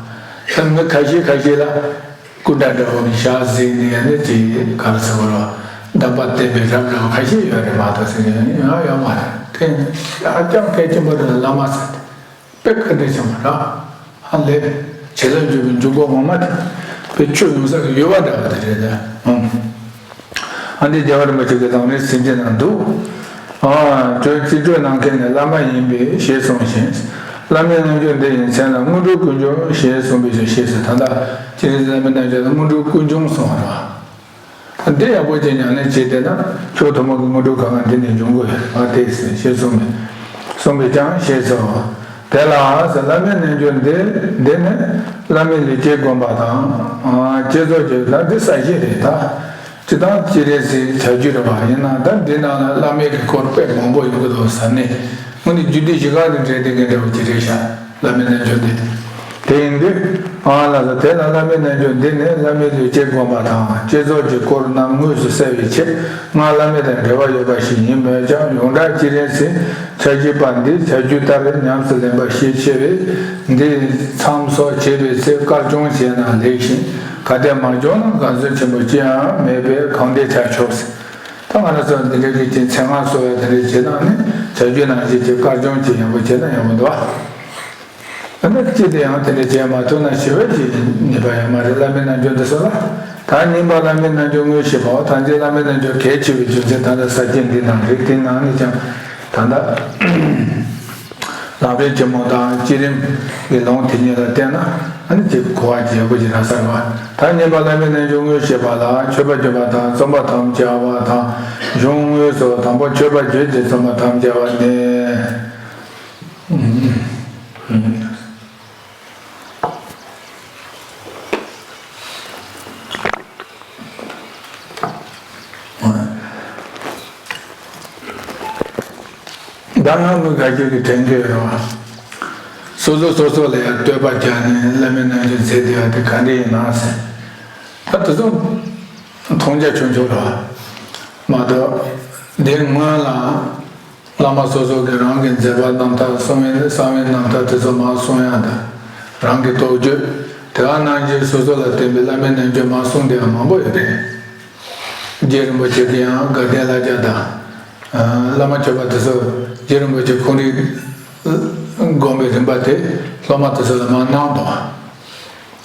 ད་མི་ཁ་ཤས་ཁ་ཤས་ལ། སྐུ་འདྲ་འདྲ་བོ་ནི་ཞག་གཟིགས་ནས་ཡང་ནི་དེ་གར་ཟེར་བ་ལ་གདམས་པ་བསྟན་པའི་རབ་འདྲ་བོ་ཁ་ཤས་ཡོད་རེད་མ་གཏོགས་ཟེར་ནས་ཡང་ཡོད་མ་རེད། དེ་ནི་ཧ་ཅང་གལ་ཆེན་པོ་རེད། བླ་མ་ཟེར་དེ་དཔེ་བཀའ་དྲིན་ཆེན་པོ་རེད། ཧ་ལས་བྱིན་རླབས་འཇུག་པའི་འཇུག་སྒོ་ངོ་མ་དེ་དཔེ་ཆོས་ཡོང་ས་གི་ཡོལ་བ་འདྲ་བ་དེ་རེད་ད། ཨང་། ཨ་འདི་རྒྱལ་བ་རིན་པོ་ཆེ་གི་ལམ་རིམ་ཟིན་བྲིས་ནང་འདུག་ཨ་དྲོད་རྩིས་སྤྲོད་གནང་མཁན་ནི་བླ་མ་ཡིན་པས་ཞེས་གསུངས་ཤིང་། བླ་མའི་རྣལ་འབྱོར་འདི་ཡི་མཚན་ལ་དངོས་གྲུབ་ཀུན་འབྱུང་ཞེས་གསུངས་པའི་ཕྱིར་ཞེས་སོ། ད་ལྟ་སྤྱིར་བླ་མའི་རྣལ་འབྱོར་ལ་དངོས་གྲུབ་ཀུན་འབྱུང་གསུངས་པ་རེད་བ། འདི་ཡག་པོ་ཅིག་ཉམས་ལེན་བྱས་བསྡད་ན་ཕྱོགས་ཐོག་མ་གི་དངོས་གྲུབ་གང་ག་འདི་ནས་འབྱུང་དགོས་ཡོད་ཨ་དེ་ཞེས་གསུངས་པས། གསུངས་པས་ཀྱང་ཞེས་སོ། དེ་ལ་བླ་མའི་རྣལ་འབྱོར་འདི་འདི་ནི་བླ་མའི་ལུས་བསྐྱེད་བསྒོམ་པ་དང་བསྐྱེད་རྫོགས་ཀྱི་ལ་འདི་ས་གཞི་རེད་ད། སྤྱིར་བཏང་སྤྱིར་རེ་ཟེར་བྱ་རྒྱུ་རེད་བ། ཡིན་ནའང་ད་འདི་ནང་ལ་བླ་མའི་གི་སྐོར་དཔེ་མང་པོ་ཡོང་གི་འདུག་ཟེར་ནས་དངོས་གནས་རྒྱུད་སྡེ་བཞི་ཀ་ནས་འདྲེས་བསྡད་མཁན་འདྲ་བོ་ཅིག་རེད་ཤག་བླ་མའི་རྣལ་འབྱོར་འདི། དེ་ཡིན་དུས་ཨ་ལ་ལ་དེ་ལ་བླ་མའི་རྣལ་འབྱོར་འདི་ནི་བླ་མའི་ལུས་བསྐྱེད་བསྒོམ་པ་དང་བསྐྱེད་རྫོགས་ཀྱི་སྐོར་རྣམས་དངོས་སུ་གསལ་བའི་ཕྱིར་སྔར་བླ་མེད་དང་འབྲེལ་བ་ཡོད་པ་ཞིག་ཡིན་མོད་ཀྱང་ཡོངས་གྲགས་སྤྱིར་རེ་ཟེར་བྱ་བྱེད་པ་འདི་བྱ་རྒྱུད་ལྟར་ཉམས་སུ་ལེན་པ་ཤས་ཆེ་བས། འདི་མཚམས་སོགས་བྱེད་པའི་ཚེ་དཀར་སྦྱོང་བྱས་ན་ལེགས་ཤིང་། གལ་ཏེ་མ་སྦྱོང་ན་དགའ་ཚོར་ཆེན་པོ་ཅི་ཡང་མེད་པས་གང་བདེ་བྱ་ཆོག་ཟེར། ད་ང་རང་ཚོ་འདི་འདྲའི་གི་ཅིག་མཚན་སྔགས་སོགས་ཡང་དེ་འདྲ་བྱེད་ན་ནི་བྱ་རྒྱུད་ནང་བཞིན་གྱི་དཀར་སྦྱོང་ཅིག་ཡག་པོ་བྱེད་ན་ཡག་པོ་འདུག་ཨ། ད་ནི་ཅི་དེ་ཡང་དེ་འདྲ་བྱེད་མ་ཐུབ་ན་ཞི་བའི་ཅིག་ནུས་པ་ཡང་མ་རེད། བླ་མའི་རྣལ་འབྱོར་འདི་ཚོ་ལ་ད་ཉིན་པ་བླ་མའི་རྣལ་འབྱོར་དངོས་ཤེས་པའོ། ད་འདི་བླ་མའི་རྣལ་འབྱོར་གལ་ཆེ་བའི་རྒྱུ་མཚན་ད་ལྟ་ས་བཅད་འདི་ནང་རིགས་དེ་ནང་ནས་ཀྱང་ད་ལྟ། ལམ་རིམ་ཆེན་མོ་དང་བསྐྱེད་རིམ་གྱི་ལུང་དེ་ཉིད་ལ་བརྟེན་ན་ཨ་ནི་ཅིག་གོ་བ་ཅིག་ཡག་པོ་ཅིག་རག་ས་རེད་བ། ད་ཉན་པ་བླ་མའི་རྣལ་འབྱོར་དངོས་ཤེས་པ་ལ་མཆོད་པ་བརྗོད་པ་དང་རྩོམ་པ་དང་བཅའ་བ་དང་གཞུང་དངོས་སོ། དང་པོ་མཆོད་པ་བརྗོད་ཅིང་རྩོམ་པ་དང་བཅའ་བ་ནི། ད་ང་མི་དགའ་སྐྱིད་ཀྱི་དྲན་གྱི་ཡོད་རེད་བ། སོ་སོ་སོ་སོ་ལ་ཡང་བསྟོད་པ་རྒྱག་ནས་བླ་མའི་རྣལ་འབྱོར་མཛད་བསྡད་པ་དེ་ག་འདྲ་ཡིན་ན་ཟེར། ད་དེ་ཚོ་མཐོང་རྒྱ་ཆུང་ཆུང་རེད་བ། མ་གཏོགས་འདིའི་སྔོན་ལ། བླ་མ་སོ་སོ་གིས་རང་གི་མཛད་པ་རྣམ་ཐར་གསུང་བའི་གསང་བའི་རྣམ་ཐར་དེ་ཚོ་མར་གསུང་ཡག་དང་། རང་གི་རྟོགས་བརྗོད་དེ་ག་ནང་བཞིན་སོ་སོ་ལ་བརྟེན་པའི་བླ་མའི་རྣལ་འབྱོར་མར་གསུངས་བསྡད་པ་མང་པོ་ཡོད་རེད། རྗེ་རིན་པོ་ཆེ་གིས་ཡང་དགའ་ལྡན་ལྷ་བརྒྱ་དང་། བླ་མ་མཆོད་པ་དེ་ཚོ་རྗེ་རིན་པོ་ཆེ་ཁོང་རང་བསྒོམ་པའི་རིམ་པ་དེ་སློབ་མ་དེ་ཚོ་ལ་མར་གནང་འདུག་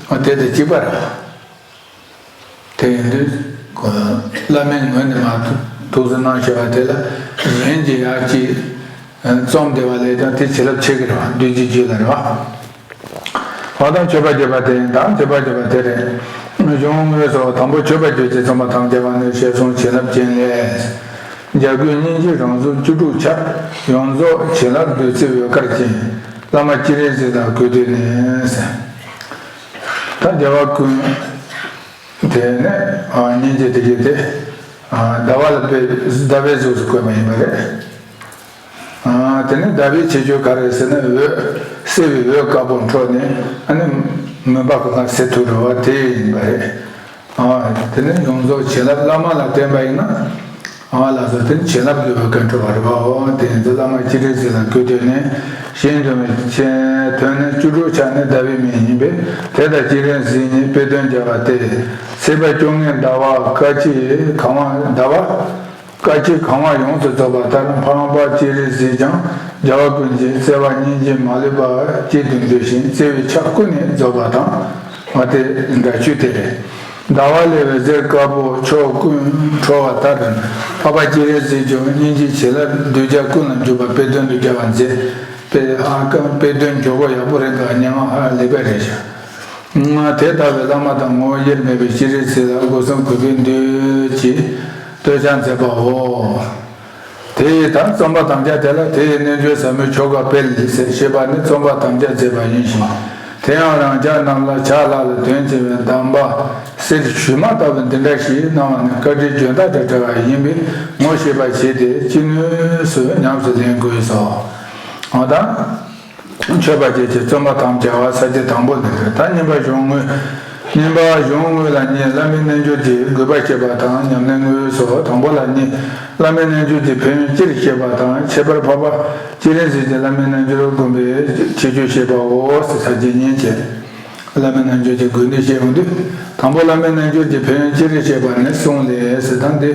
བ། དེ་དང་གཅིག་པ་རེད་བ། དེ་ཡིན་དུས། བླ་མའི་ངོས་ནས་མར་ཐུགས་སུ་གནང་བཞག་པ་དེ་ལ་གཞན་གྱིས་ཡར་ཅིག་རྩོམ་བསྡད་པ་ལས་ཀྱང་དེ་བྱིན་རླབས་ཆེ་གི་རེད་བ། བདུད་ཀྱི་རྒྱུད་ལ་རེད་བ། འོ་ད་མཆོད་པ་བརྗོད་པ་དེ་ཡིན་ད་མཆོད་པ་བརྗོད་པ་དེ་རེད། གཞུང་དངོས་སོ། དང་པོ་མཆོད་པ་བརྗོད་ཅིང་རྩོམ་པ་དང་བཅའ་བ་ནི་ཞེས་གསུངས་བྱིན་རླབས་ཅན་ལས། འཇའ་གུར་སྙིང་རྗེ་རང་གཟུགས་བཅུ་དྲུག་ཆ། ཡོངས་རྫོགས་བྱིན་རླབས་བདུད་རྩི་འོད་དཀར་ཅན། བླ་མ་སྤྱན་རས་གཟིགས་ལ་གུས་བཏུད་ནས་ཟེར། ད་རྒྱལ་བ་ཀུན། དེ་ནས་ཨ་སྙིང་རྗེ་དེ་གའི་དེ་ཨ་ཟླ་བ་ལ་དཔེ་ཟླ་བའི་གཟུགས་སུ་བཀོད་པ་ཡིན་པ་རེད། ཨ་དེ་ནས་ཟླ་བའི་ཁྱད་ཆོས་ག་རེ་ཟེར་ན། འོད་སེར་བའི་འོད་དཀར་པོ་འཕྲོ་ནས་ཨ་ནི་མུན་པ་གང་ག་སེལ་ཐུབ་རེད་བ། དེ་ཡིན་པ་རེད། ཨ་དེ་ནས་ཡོངས་རྫོགས་བྱིན་རླབས་བླ་མ་ལ་བརྟེན་པ་ཡིན་ན། ཨ་ལགས་སོ། དེ་ནི་བྱིན་རླབས་ཀྱི་འོད་དཀར་འཕྲོ་བ་རེད་བའོ། དེ་ཡིན་དུས་བླ་མ་སྤྱན་རས་གཟིགས་ལ་གུས་བཏུད་ནས། གཞན་དོན་ཆེན་དོན་ནི་བཅུ་དྲུག་ཆ་ནི་ཟླ་བའི་མིང་ཡིན་པས། དེ་དང་སྤྱན་རས་གཟིགས་ཉིད་དཔེ་དོན་བྱ་བ་སྟེ། སྲིད་པ་བཅོ་ལྔའི་ཟླ་བ་སྐར་གྱིས་གང་བ་ཟླ་བ་སྐར་གྱིས་གང་བ་ཡོངས་སུ་རྫོགས་པ་ལྟར། འཕགས་པ་སྤྱན་རས་གཟིགས་ཀྱང་རྒྱལ་བ་ཀུན་གྱི་བརྩེ་བ་སྙིང་རྗེ་མ་ལུས་པ་གཅིག་ཏུ་འདུས་ཤིང་བརྩེ་བའི་ཆ་ཀུན་ནས་རྫོགས་པ་དང་། འོ་དེ་འདྲ་ཆོས་དེ་རེད། ཟླ་བ་ལས་འོད་ཟེར་དཀར་པོ་ཕྱོགས་ཀུན་འཕྲོ་བ་ལྟར། འཕགས་པ་སྤྱན་རས་གཟིགས་ཀྱང་སྙིང་རྗེའི་བྱིན་རླབས་གདུལ་བྱ་ཀུན་ལ་འཇུག་པ་དཔེ་དོན་དུ་སྦྱར་བ་མཛད་པས། ཨ་ཀ་དཔེ་དོན་འཇུག་པ་ཡག་པོ་རེད་འདུག་སྙན་ངག་ཧ་ལས་པ་རེད་ཤག་དེ་ལྟ་བུའི་བླ་མ་དང་ངོ་བོ་དབྱེར་མེད་པའི་སྤྱན་རས་གཟིགས་ལ་སྒོ་གསུམ་གུས་པས་འདུད་ཅེས་བསྟོད་ཕྱག་མཛད་པའོ། དེ་ཡི་ད་རྩོམ་པ་དམ་བཅའ་དེ་ལ་དེ་ཡི་རྣལ་འབྱོར་ཟབ་མོའི་ཆོ་ག་སྤེལ་ཟེར་ཞེས་པ་ནི་རྩོམ་པ་དམ་བཅའ་མཛད་པ་ཡིན་ཞིང་། དེ་ཡང་རང་ཅག་རྣམས་ལ་ཕྱག་ལྷ་ལ་དོན་ཆེ་བའི་གདམས་པ་གསེར་ཞུན་མ་ལྟ་བུ་འདི་འདྲ་ཞིག་གནང་བ་ནི་བཀའ་དྲིན་འཇོན་ཐང་དང་བྲལ་བ་ཡིན་པས་ངོ་ཤེས་པར་བྱས་ཏེ་ཅི་ནུས་སུ་ཉམས་སུ་ལེན་དགོས་སོ། འོ་ད། མཆོད་པ་བཅས་ཀྱི་རྩོམ་པ་དམ་བཅའ་བ་ས་བཅད་དང་པོ་འདི་རེད། ད་བསྙེན་པ་གཞུང་དངོས། བསྙེན་པ་གཞུང་དངོས་ལ་གཉིས། བླ་མའི་རྣལ་འབྱོར་གྱི་དགོས་པ་བཤད་པ་དང་ཉམས་ལེན་དངོས་སོ། དང་པོ་ལ་གཉིས། བླ་མའི་རྣལ་འབྱོར་གྱི་ཕན་ཡོན་སྤྱིར་བཤད་པ་དང་། ཁྱད་པར་འཕགས་པ་སྤྱན་རས་གཟིགས་ཀྱི་བླ་མའི་རྣལ་འབྱོར་བསྒོམ་པའི་ཁྱད་ཆོས་བཤད་པའོ་ཟེར། ས་བཅད་གཉིས་བྱས། བླ་མའི་རྣལ་འབྱོར་གྱི་དགོས་འདུན་བཤད་ཡོང་དུས། དང་པོ་བླ་མའི་རྣལ་འབྱོར་གྱི་ཕན་ཡོན་སྤྱིར་བཤད་པ་ནི་གསུངས་ལས་ཟེར། ད་འདི།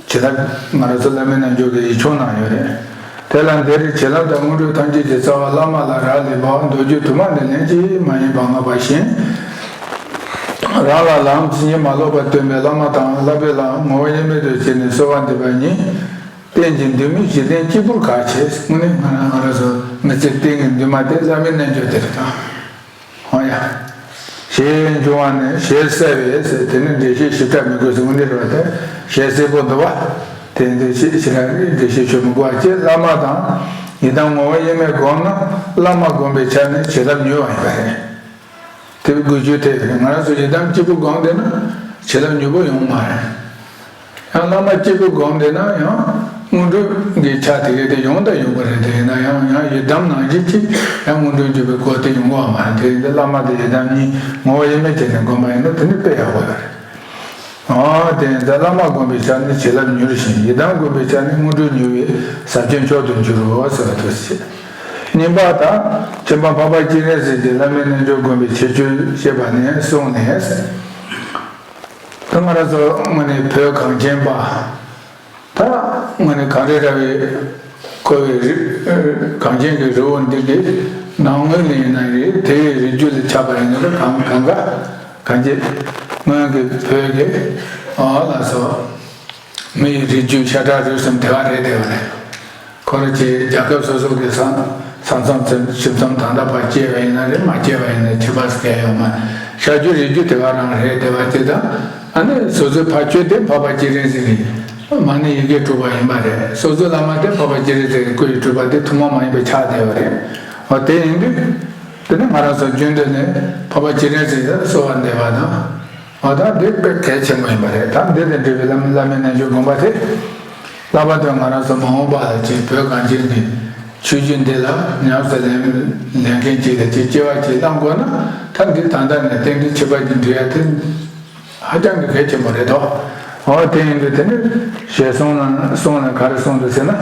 བྱིན་རླབས་ང་རང་ཚོ་བླ་མའི་རྣལ་འབྱོར་གྱི་ཡིག་ཆུང་ནང་ཡོད་རེད། དེ་ལ་འདིར་བྱིན་རླབས་དང་དངོས་གྲུབ་ཐམས་ཅད་ཀྱི་རྩ་བ་བླ་མ་ལ་རག་ལས་པའམ་མདོ་རྒྱུད་དུ་མ་ནས་ལན་གཅིག་མ་ཡིན་པ་བསྔགས་པ་བཞིན། རང་ལ་ལམ་ཇི་སྙེད་མ་ལོག་པར་སྟོན་པའི་བླ་མ་དང་བསླབ་པའི་ལམ་ངོ་བོ་དབྱེར་མེད་དུ་བྱས་ནས་གསོལ་བ་འདེབས་པ་ཉིད། རྟེན་གྱི་འདུན་མའི་གཞི་རྟེན་གཅིག་པུར་གལ་ཆེ། དངོས་གནས་ང་རང་ང་རང་ཚོ་མི་ཚེ་རྟེན་གྱི་འདུན་མ་དེ་བླ་མའི་རྣལ་འབྱོར་དེ་རེད་དང་། ཨོ་ཡ། ཞེས་འབྱུང་བ་ནི་ཞལ་གསལ་བས་ཟེར། དེ་ནི་འགྲེལ་བཤད་ཞིབ་ཕྲ་མི་དགོས་ཟེར་དངོས་གནས་རེད་བ། དེ་ཞལ་གསལ་པོ་འདུག་བ། དེ་འདི་ཞེས་ཞེ་དྲག་འགྲེལ་བཤད་ཞུ་མི་དགོས་པ་བཅས། བླ་མ་དང་ཡི་དམ་ངོ་བོ་དབྱེར་མེད་བསྒོམས་ན་བླ་མ་བསྒོམས་པའི་ཆ་ནས་བྱིན་རླབས་མྱུར་བ་ཡིན་པ་རེད། དེ་བའི་དགོས་རྒྱུ་དེ་རེད། ང་རང་ཚོ་ཡི་དམ་གཅིག་པུ་བསྒོམས་བསྡད་ན་བྱིན་རླབས་མྱུར་པོ་ཡོང་མ་རེད། ཡང་བླ་མ་གཅིག་པུ་བསྒོམས་བསྡད་ན་ཡང་དངོས་གྲུབ་ཀྱི་ཆ་དེ་གའི་དེ་ཡོང་དང་ཡོང་གི་རེད། དེ་ཡིན་ན་ཡང་ཡང་ཡི་དམ་ནང་བཞིན་གཅིག་ཡང་དངོས་གྲུབ་འབྱུང་བའི་སྐོར་དེ་ཡོང་གི་མ་རེད། དེ་ཡིན་དུས་བླ་མ་དང་ཡི་དམ་གཉིས་ངོ་བོ་དབྱེར་མེད་བྱས་ནས་བསྒོམས་པ་ཡིན་ན་དེ་ནི་དཔེ་ཡག་པོ་ཡོད་རེད། ཨོ་དེ་ཡིན་དུས་བླ་མ་བསྒོམས་པའི་ཆ་ནི་བྱིན་རླབས་མྱུར་ཞིང་། ཡི་དམ་བསྒོམས་པའི་ཆ་ནི་དངོས་གྲུབ་མྱུར་བའི་ཟབ་ཆོས་མཆོག་ཏུ་འགྱུར་རོ་ཟེར་བ་དེ་བྱས། གཉིས་པ་དང་ཁྱིམ་པ་འཕགས་པ་སྤྱན་རས་གཟིགས་ཀྱི་བླ་མའི་རྣལ་འབྱོར་བསྒོམས་པའི་ཁྱད་ཆོས་བཤད་པ་ནས་གསུངས་ནས། ད་ང་རང་ཚོ་དངོས་གནས་བོད་གངས་ཅན་པ། ད་དངོས་གནས་གངས་རི་ར་བས་བསྐོར་བའི་རི། གངས་ཅན་གྱི་རི་བོ་འདི་གི་ནང་ངོས་ནས་ཡིན་ན་རེད། དེ་ཡི་རི་རྒྱུད་ལ་ཆགས་པ་ཡིན་ན་རེད། གང་གང་ག་གངས་ཅན་སྔོན་གྱི་བོད་ཀྱི་ཨ་ལ་སོགས་མི་ཡི་རིགས་རྒྱུད་ཤ་ཁྲག་རུས་གསུམ་དེ་བ་རེད་དེ་བ་རེད། ཁོ་རང་ཚོའི་རྒྱལ་ཁབ་སོ་སོ་གི་ས་ས་མཚམས་ཚུན་ཆུ་མཚམས་ད་ལྟ་བར་སྐྱེས་པ་ཡིན་ན་རེད། མ་སྐྱེས་པ་ཡིན་ན་ཁྱད་པར་གང་ཡང་ཡོད་མ་རེད། ཤ་རྒྱུད་རིགས་རྒྱུད་དེ་ག་རང་རེད་དེ་བ་དེ་དང་། ཨ་ནི་སོ་སོའི་ཕ་ཆོས་དེ་འཕགས་པ་སྤྱན་རས་གཟིགས་ཀྱི་མ་ཎི་ཡི་གེ་དྲུག་པ་ཡིན་པ་རེད། སོ་སོའི་བླ་མ་དེ་འཕགས་པ་སྤྱན་རས་གཟིགས་ཀྱི་སྐུ་ཡི་སྤྲུལ་པ་དེ་ཐུན་མོང་མ་ཡིན་པ་ཆགས་བསྡད་པ་རེད། འོ་དེ་ཡིན་དུས། དེ་ནི་ང་རང་ཚོ་རྒྱུན་དུ་ནས་འཕགས་པ་སྤྱན་རས་གཟིགས་ལ་གསོལ་བ་འདེབས་པ་དང་། འོ་ད་འདི་དཔེ་གལ་ཆེན་པོ་ཡིན་པ་རེད། ད་འདི་དང་འབྲེལ་བའི་བླ་མ་བླ་མའི་རྣལ་འབྱོར་བསྒོམ་པ་དེ། བསླབ་པ་དང་ང་རང་ཚོ་མ་འོངས་པ་ལ་ཅིག་བོད་གངས་ཅན་གྱི་ཆོས་བརྒྱུད་འདི་ལ་ཉམས་སུ་ལེན་ལེན་མཁན་ཅིག་ལ་ཅིག་སྐྱེ་བ་ཅིག་བླང་དགོས་ན། ད་འདི་ད་ལྟ་ནས་རྟེན་འབྲེལ་ཁྱད་པར་གྱི་འབྲེལ་ཡ་དེ་ཧ་ཅང་གི་གལ་ཆེན་པོ་རེད་དོ། འོ་དེ་ཡིན་དུས་དེ་ནི་ཞེས་གསུངས་ན་གསུངས་ནས་ག་རེ་གསུངས་འདུག་ཟེར་ན།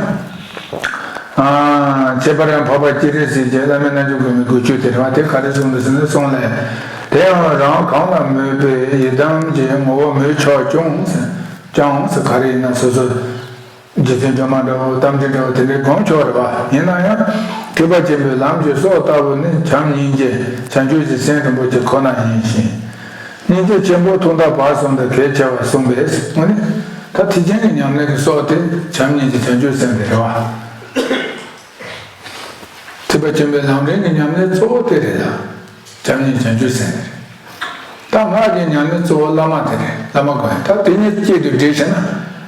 ཨ། ཁྱད་པར་ཡང་འཕགས་པ་སྤྱན་རས་གཟིགས་ཀྱི་བླ་མའི་རྣལ་འབྱོར་བསྒོམ་པའི་དགོས་རྒྱུ་དེ་རེད་བ། དེ་ག་རེ་གསུངས་འདུག་ཟེར་ན་གསུངས་ལས། དེ་ཡང་རང་གང་ལ་མོས་པའི་ཡི་དམ་གྱི་ངོ་བོ་མོས་ཆོག་ཀྱང་ཟེར། ཀྱང་ཟེར་ག་རེ་ཡིན་ན་སོ་སོ་རྗེ་བཙུན་སྒྲོལ་མ་འདྲ་བོ་རྟ་མགྲིན་འདྲ་བོ་དེ་འདྲའི་བསྒོམ་ཆོག་རེད་བ། ཡིན་ན་ཡང་ཐེག་པ་ཆེན་པོའི་ལམ་གྱི་སྲོག་ལྟ་བུ་ནི་བྱམས་སྙིང་རྗེ་བྱང་ཆུབ་ཀྱི་སེམས་རིན་པོ་ཆེ་ཁོ་ན་ཡིན་ཞིང་། སྙིང་རྗེ་ཆེན་པོ་ཐོག་མཐའ་བར་གསུམ་དུ་གལ་ཆེ་བར་གསུངས་པས་དངོས་གནས་ད་ཐེག་ཆེན་གྱི་ཉམས་ལེན་གྱི་སྲོག་དེ་བྱམས་སྙིང་རྗེ་བྱང་ཆུབ་སེམས་དེ་རེད་བ། ཐེག་པ་ཆེན་པོའི་ལམ་རིམ་གྱི་ཉམས་ལེན་གཙོ་བོ་དེ་རེད་ལ། བྱམས་སྙིང་རྗེ་བྱང་ཆུབ་སེམས་དེ་རེད། ད་སྔགས་ཀྱི་ཉམས་ལེན་གཙོ་བོ་བླ་མ་དེ་རེད། བླ་མ་དགོས། ད་དེ་གཉིས་གཅིག་ཏུ་སྒྲིལ་བྱས་ན་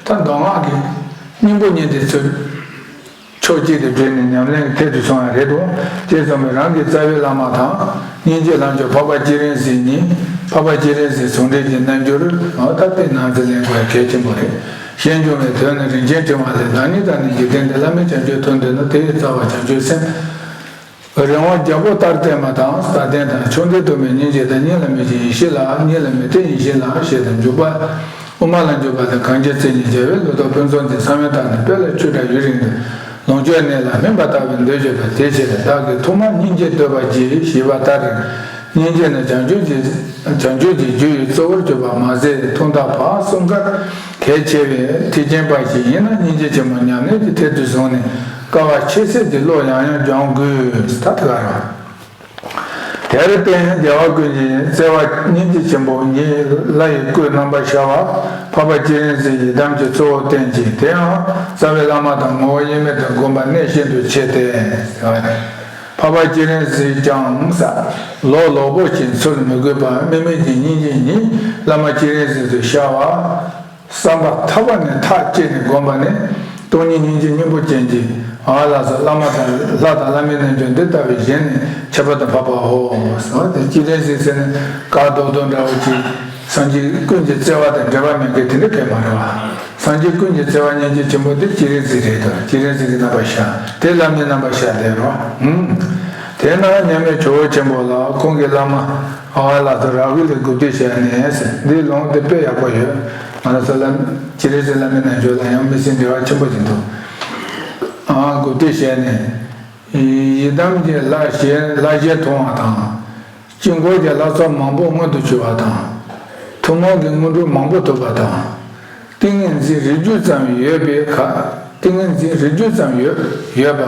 ད་མདོ་སྔགས་ཀྱི་ སྙིང་པོ་ཉིད་དེ་ཚུར་ཕྱོགས་གཅིག་ཏུ་བསྒྲིལ་ནས་ཉམས་ལེན་གྱི་ཐད་དུ་སོང་བ་རེད་དོ། ཅེས་གསུངས་པས། རང་གི་རྩ་བའི་བླ་མ་དང་། སྙིང་རྗེ་ལམ་མཆོག་འཕགས་པ་སྤྱན་རས་གཟིགས་ཉིད། འཕགས་པ་སྤྱན་རས་གཟིགས་ཟུང་འབྲེལ་གྱི་རྣལ་འབྱོར། འོ་ད་དཔེ་ནང་དུ་ལེན་དགོས་གལ་ཆེན་པོ་རེད། ཞེས་འབྱུང་བའི་དོན་ནི། རིན་ཆེན་ཕྲེང་བ་ལས། བདག་ཉིད་དང་ནི་འཇིག་རྟེན་འདིར། བླ་མེད་བྱང་ཆུབ་ཐོབ་འདོད་ན། དེ་ཡི་རྩ་བ་བྱང་ཆུབ་སེམས། རི་བོང་རྒྱལ་པོ་ལྟར་བརྟན་པ་དང་། སྐལ་ལྡན་དང་། ཕྱོགས་འདིར་སྡོད་མི་སྙིང་རྗེ་དང་། གཉིས་ལ་མི་འཇིགས་ཡེ་ཤེས་ལ། གཉིས་ལ་མི་ལྟོས་ཡེ་ཤེས་ལ། ཞེས་དང་། འཇུག་པ་དབུ་མ་ལ་འཇུག་པ་དང་། གངས་ཅན་སྲས་གཉིས་རྒྱལ་བའི་ལོ་ཏོག་ཕུན་ཚོགས་འདི། བསམ་ཡས་དང་ནི་དཔལ་ལ་ཆོས་གྲགས། ཡུན་རིང་དུ་ལོངས་སྤྱོད་གནས་ལ། སྨིན་པ་ལྟ་བུར་འདོད་བྱེད་པ། དེའི་ཕྱིར་བདག་གིས་ཐོག་མར་སྙིང་རྗེ་བསྟོད་པར་བགྱི། ཞེས་པ་ལྟར། སྙིང་རྗེ་ནི་བྱང་ཆུབ་ཀྱི། བྱང་ཆུབ་ཀྱི་རྒྱུ་ཡི་གཙོ་བོར་གྱུར་པ་མ་ཟད། ཐོག་མཐའ་བར་གསུམ་ཀར་གལ་ཆེ་བའི་ཐེག་ཆེན་པ་ཞིག་ཡིན་ན། སྙིང་རྗེ་ཆེན་པོ་ཉམས་ལེན་གྱི་ཐད་དུ་བཟུང་ནས། དཀའ་བ་ཆེ་སེམས་ཀྱི་བློ་ཡང་ཡང་སྦྱོང་དགོས། ད་དེ་ག་རེད། དེར་བརྟེན་རྒྱལ་བ་ཀུན་གྱི་བརྩེ་བ་སྙིང་རྗེ་ཆེན་པོ་ཉིད། ལྷ་ཡི་སྐུའི་རྣམ་པར་ཤར་བ་འཕགས་པ་སྤྱན་རས་གཟིགས་ཡི་དམ་གྱི་གཙོ་བོར་བསྟན་ཅིང་། དེ་ཡང་རྩ་བའི་བླ་མ་དང་ངོ་བོ་དབྱེར་མེད་དུ་བསྒོམ་པ་གནད་ཤིན་ཏུ་ཆེ་སྟེ། འཕགས་པ་སྤྱན་རས་གཟིགས་ཀྱང་། ལོག་ལོག་པོ་ཞིག་ཚུར་མི་དགོས་པར། དམིགས་མེད་ཀྱི་སྙིང་རྗེ་ཉིད་བླ་མ་སྤྱན་རས་གཟིགས་སུ་ཤར་བ། བསམ་པ་ཐག་པ་ནས་ཐག་བཅད་ནས་བསྒོམས་པ་ནི། སྟོང་ཉིད་སྙིང་རྗེ་སྙིང་པོ་ཅན་གྱི། ཨ་ལགས་སོ། བླ་མ་དང་ལྷ་དང་བླ་མའི་རྣལ་འབྱོར་འདི་ལྟ་བུའི་ཞལ་ནི་ཁྱད་པར་དུ་འཕགས་པའོ། ཟེར་བ་དེ་སྤྱན་རས་གཟིགས་ཟེར་ནས་ག་རྡོག་རྡོག་འདྲ་བོ་ཅིག་སངས་རྒྱས་ཀུན་གྱི་བརྩེ་བ་དང་འབྲེལ་བ་མེད་མཁན་དེ་འདྲ་གང་ཡང་མ་རེད་བ། སངས་རྒྱས་ཀུན་གྱི་བརྩེ་བ་སྙིང་རྗེ་ཆེན་པོ་དེ་སྤྱན་རས་གཟིགས་རེད་དོ། སྤྱན་རས་གཟིགས་ཀྱི་རྣམ་པར་ཤར། དེ་བླ་མའི་རྣམ་པར་ཤར་བསྡད་རོ། ཧུམ། དེས་ན་མཉམ་མེད་ཇོ་བོ་ཆེན་པོ་ལ་ཁོང་གི་བླ་མ་ཨ་ལགས་སོ་རཱ་ཧུ་ལས་གུས་འདུད་བྱས་ནས་ཟེར། འདིའི་ལུང་དེ་དཔེ་ཡག་པོ་ཡོད། ང་རང་ཚོ་ལ་སྤྱན་རས་གཟིགས་བླ་མའི་རྣལ་འབྱོར་ལ་ཡང་མི་སེམས་འབྲེལ་བ་ཆེན་པོ་ཅིག་འདུག་ཨ་གུས་འདུད་བྱས་ནས། ཡི་དམ་གྱི་ལྷ་ཞལ་ལྷ་ཞལ་མཐོང་བ་དང་། དཀྱིལ་འཁོར་གྱི་ལྷ་ཚོགས་མང་པོ་མངོན་དུ་གྱུར་བ་དང་། ཐུན་མོང་གི་དངོས་གྲུབ་མང་པོ་ཐོབ་པ་དང་། ཏིང་ངེ་འཛིན་རིགས་རྒྱུད་ཙམ་ཡོད་པའི་ག་ཏིང་ངེ་འཛིན་རིགས་རྒྱུད་ཙམ་ཡོད་ཡོད་པ།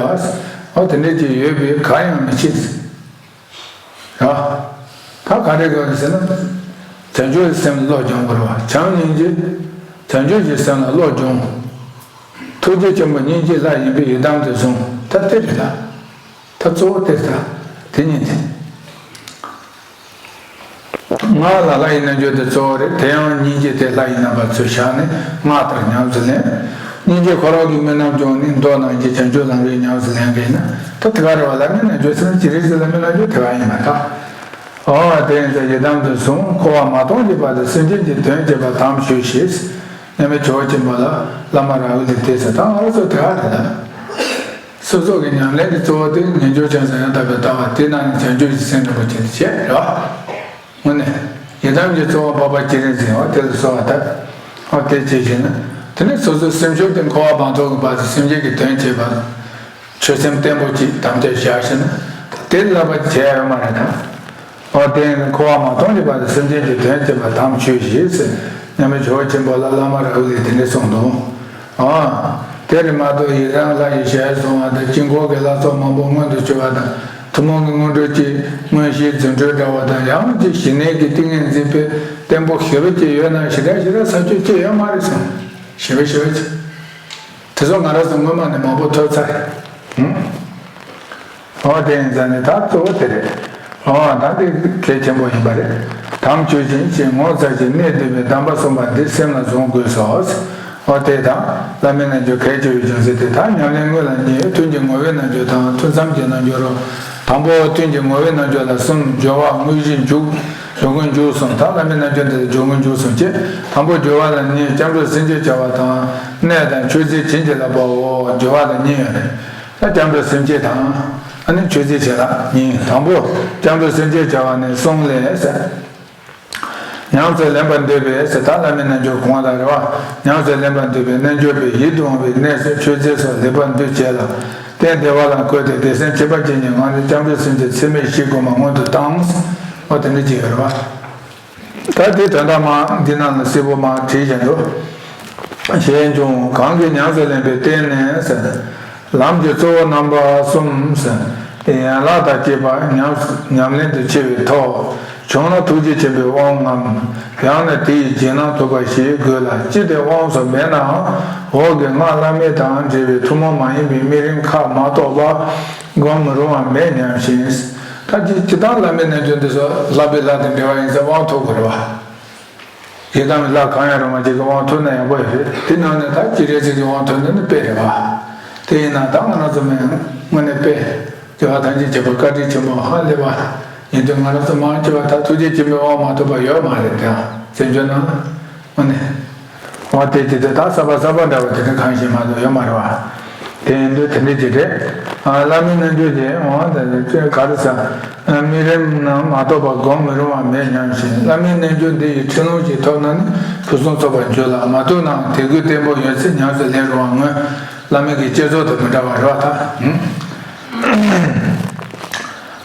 འོ་དེ་འདྲ་ཅིག་ཡོད་པའི་ག་ཡང་མི་མཆིས། ར། ད་ག་རེ་དགོས་ཟེར་ན། བྱང་ཆུབ་སེམས་ལ་བློ་སྦྱོང་དགོས་རེད་བ། བྱམས་སྙིང་རྗེ། བྱང་ཆུབ་ཀྱི་སེམས་ལ་བློ་སྦྱོང་། ཐུགས་རྗེ་ཆེན་པོ་སྙིང་རྗེ་ལྷ་ཡིན་པས་ཡི་དམ་དུ་བཟུང་། ད་དེ་རེད་ད། ད་གཙོ་བོ་དེ་རེད་ད། དེ་གཉིས་དེ། སྔགས་ལ་ལྷ་ཡི་རྣལ་འབྱོར་དེ་གཙོ་བོ་རེད། དེ་ཡང་སྙིང་རྗེ་དེ་ལྷ་ཡི་རྣམ་པར་ཚུར་བཞག་ནས་སྔགས་ལྟར་ཉམས་སུ་ལེན། སྙིང་རྗེ་འཁོར་བ་གི་དམུས་ནག་སྦྱོང་ནས་མདོ་ནང་གི་བྱང་ཆུབ་ལམ་རིམ་ཉམས་སུ་ལེན་མཁན་ཡིན་ན། ད་དེ་ག་རེད་བ། བླ་མའི་རྣལ་འབྱོར་ཟེར་ན་སྤྱན་རས་གཟིགས་བླ་མའི་རྣལ་འབྱོར་དེ་ག་ཡིན་པ་ད། འོ་དེ་ཡིན་ཙང་ཡི་དམ་དུ་བཟུང་། འཁོར་བ་མ་སྟོངས་ཀྱི་བར་དུ་སེམས་ཅན་གྱི་དོན་བྱེད་པར་དམ་ཞུ་ཞེས། མཉམ་མེད་ཇོ་བོ་ཆེན་པོ་ལ་བླ་མ་རཱ་ཧུ་ལས་དེ་ཟེར། ད་ང་རང་ཚོ་དེ་ག་རེད་ད། སོ་སོ་གི་ཉམས་ལེན་གྱི་གཙོ་བོ་དེ་ངེས་འབྱུང་ཆེན་ཟང་ཡང་དག་པའི་ལྟ་བ་དེ་རྣམས་ནི་བྱང་ཆུབ་ཀྱི་སེམས་རིན་པོ་ཆེ་དེ་བྱེད་རེད་བ། དངོས་གནས་ཡི་དམ་གྱི་གཙོ་བོ་འཕགས་པ་སྤྱན་རས་གཟིགས་འོ་དེ་ལ་གསོལ་བ་བཏབ། འོ་དེ་བྱེད་བཞིན་ན། དེ་ནས་སོ་སོའི་སེམས་ཤུགས་དེ་འཁོར་བ་བར་དོ་གི་བར་དུ་སེམས་ཅན་གྱི་དོན་བྱེད་པར། ཆོད་སེམས་བརྟན་པོ་ཅིག་དམ་བཅའ་བཞག་བཞིན་ན། དེ་ལ་བར་བྱས་ཡོད་མ་རེད་དམ། འོ་དེ་ཡིན་ན་འཁོར་བ་མ་སྟོངས་ཀྱི་བར་དུ་སེམས་ཅན་གྱི་དོན་བྱེད་པར་དམ་ཆོས་བཞི་ཟེར། མཉམ་མེད་ཇོ་བོ་ཆེན་པོ་ལ་བླ་མ་རཱ་ཧུ་ལས་དེ་འདྲ་གསུངས་འདུག་ཨ། དེ་རེད་མ་གཏོགས་ཡི་དམ་ལྷ་ཡི་ཞལ་གསུང་བ་དང་། དཀྱིལ་འཁོར་གྱི་ལྷ་ཚོགས་མང་པོ་མངོན་དུ་གྱུར་བ་དང་། ཐུན་མོང་གི་དངོས་གྲུབ་ཀྱི་མངོན་ཤེས་རྫུ་འཕྲུལ་འདྲ་བ་དང་། ཡང་ཅིག་ཞི་གནས་ཀྱི་ཏིང་ངེ་འཛིན་དཔེ་བརྟན་པོ་ཞེ་པོ་ཅིག་ཡོད་ན་ཞེ་དྲག་ཞེ་དྲག་ས་ཆོད་ཅིག་ཡོད་མ་རེད་གསུངས། ཞེ་པོ་ཞེ་པོ་ཅིག་དེ་ཚོ་ང་རང་ཚོ་སྔོན་མ་ནས་མང་པོ་ཐོས་ཚར་རེད། ཧུམ། འོ་དེ་ཡིན་ཙང་ནི་ད་གཙོ་བོ་དེ་རེད། འོ་ད་འདི་གལ་ཆེན་པོ་ཡིན་པ་རེད། དམ་ཆོས་ཅན་ཞེས་ངོ་མཚར་ཅིང་གནད་བསྡུས་པའི་གདམས་པ་གསུངས་པ་འདི་སེམས་ལ་བཟུང་དགོས་སོ། འོ་དེ་དང་བླ་མའི་རྣལ་འབྱོར་གལ་ཆེ་བའི་རྒྱུ་མཚན་དེ་དག་ཉམས་ལེན་དངོས་ལ་གཉེར། ཐུན་གྱི་ངོ་བོའི་རྣལ་འབྱོར་དང་ཐུན་མཚམས་ཀྱི་རྣལ་འབྱོར་རོ། དང་པོ་ཐུན་གྱི་ངོ་བོའི་རྣལ་འབྱོར་ལ་གསུམ། སྦྱོར་བ། དངོས་གཞི། མཇུག་སྦྱོར་དངོས་མཇུག་གསུམ། ད་བླ་མའི་རྣལ་འབྱོར་འདི་ལ་སྦྱོར་དངོས་མཇུག་གསུམ་བྱས། དང་པོ་སྦྱོར་བ་ལ་གཉིས། སྐྱབས་འགྲོ་སེམས་བསྐྱེད་བྱ་བ་དང་། གནས་དང་མཆོད་རྫས་བྱིན་གྱིས་བརླབ་པའོ། སྦྱོར་བ་ལ་གཉིས་ཡོད་རེད། ད་སྐྱབས་འགྲོ་སེམས་བསྐྱེད་དང་། ཨ་ནི་མཆོད་རྫས་བྱིན་རླབས་གཉིས། དང་པོ་སྐྱབས་འགྲོ་སེམས་བསྐྱེད་བྱ་བ་ནི་གསུམ་ལས་ཟེར། ཉམས་སུ་ལེན་པར་འདོད་པས་ཟེར། ད་བླ་མའི་རྣལ་འབྱོར་གོང་ལ་རེད་བ། ཉམས་སུ་ལེན་པར་འདོད་པའི་རྣལ་འབྱོར་པས་ཡིད་དུ་འོང་བའི་གནས་སུ་མཆོད་རྫས་སོགས་ལེགས་པར་འདུ་བྱས་ལ། རྟེན་བདེ་བ་ལ་བཀོད་དེ་བདེ་གསལ་ཁྱད་པར་ཅན་གྱི་ངང་ནས་སྐྱབས་འགྲོ་སེམས་བསྐྱེད་ཚད་མེད་བཞི་བསྒོམ་པ་སྔོན་དུ་བཏང་། འོ་དེ་འདྲ་ཅིག་ཡོད་རེད་བ། ད་དེ་དོན་དག་མ་འདི་ནང་ལ་གསལ་པོ་མ་བྲིས་བཞག་འདུག་ཞེས་འབྱུང་། གང་གིས་ཉམས་སུ་ལེན་པའི་རྟེན་ནི་ཟེར། ལམ་གྱི་གཙོ་བོ་རྣམ་པ་གསུམ་ཟེར། ཡན་ལག་དང་བཅས་པ་ཉམས་ཉམས་ལེན་དུ་ཆེ་བའི་ཐོག་བྱུང་ན་ཐུགས་རྗེ་ཆེན་པོའི་དབང་ངམ། ཡང་ན་དེ་ཡི་རྗེས་གནང་ཐོབ་པ་ཞིག་དགོས་ལ། ཅི་སྟེ་དབང་སོགས་མེད་ནའང་འོག་གི་སྔགས་བླ་མེད་དང་འབྲེལ་བའི་ཐུན་མོང་མ་ཡིན་པའི་དམིགས་རིམ་ཁག་མ་གཏོགས་པ་སྒོམ་རུང་བ་མེད་སྙམ་ཞིང་། ད་ཅི་ཅི་ལྟར་བླ་མའི་རྣལ་འབྱོར་འདི་ཚོ་བསླབ་པའི་ལྷ་དང་འབྲེལ་བ་ཡིན་ཙང་དབང་ཐོབ་དགོས་རེད་བ། ཡི་དམ་ལྷ་གང་ཡང་རུང་བ་ཅིག་གི་དབང་ཐོབ་ན་ཡག་པོ་ཡོད་རེད། དེ་ནང་ནས་ད་སྤྱན་རས་གཟིགས་ཀྱི་དབང་ཐོབ་ན་ནི་དཔེ་རེད་བ། དེ་ཡིན་ན་ད་ང་རང་ཚོ་མི་དངོས་གནས་དཔེ་སྐྱེ་བ་ཐམས་ཅད་མཁྱེན་པ་བཀའ་དྲིན་ཆེན་པོ་ཧ་ལས་པ་ཡིན་དུས། ང་རང་ཚོ་མང་ཆེ་བ་ད་ཐུགས་རྗེ་ཆེན་པོའི་དབང་མ་ཐོབ་པ་ཡོད་མ་རེད་དེ། བཙན་བྱོལ་ནང་དངོས་གནས། འོ་དེ་དེ་དེ་དག་གསར་པ་གསར་པ་འདྲ་བ་དེ་འདྲ་གང་ཞིག་མ་གཏོགས་ཡོད་མ་རེད་བ། དེ་ཡིན་དུས་དེ་འདྲ་ཅིག་རེད། ཨ། བླ་མའི་རྣལ་འབྱོར་གྱི་འོ་དེ་ག་རེ་ཟ། དམིགས་རིམ་རྣམས་མ་གཏོགས་པ་སྒོམ་མི་རུང་བ་མེད་སྙམ་ཞིང་། བླ་མའི་རྣལ་འབྱོར་འདི་ཡི་ཁྲིད་ལུང་ཞིག་ཐོབ་ན་ནི་ཕུན་སུམ་ཚོགས་པར་འགྱུར་ལ། མ་ཐོབ་ནའང་དད་གུས་བརྟན་པོ་ཡོད་ཚད་ཉམས་སུ་ལེན་རུང་བ་སྔོན་བླ་མའི་གི་བསྐྱེད་རྫོགས་དང་མི་འདྲ་བ་རེད་བ་ད།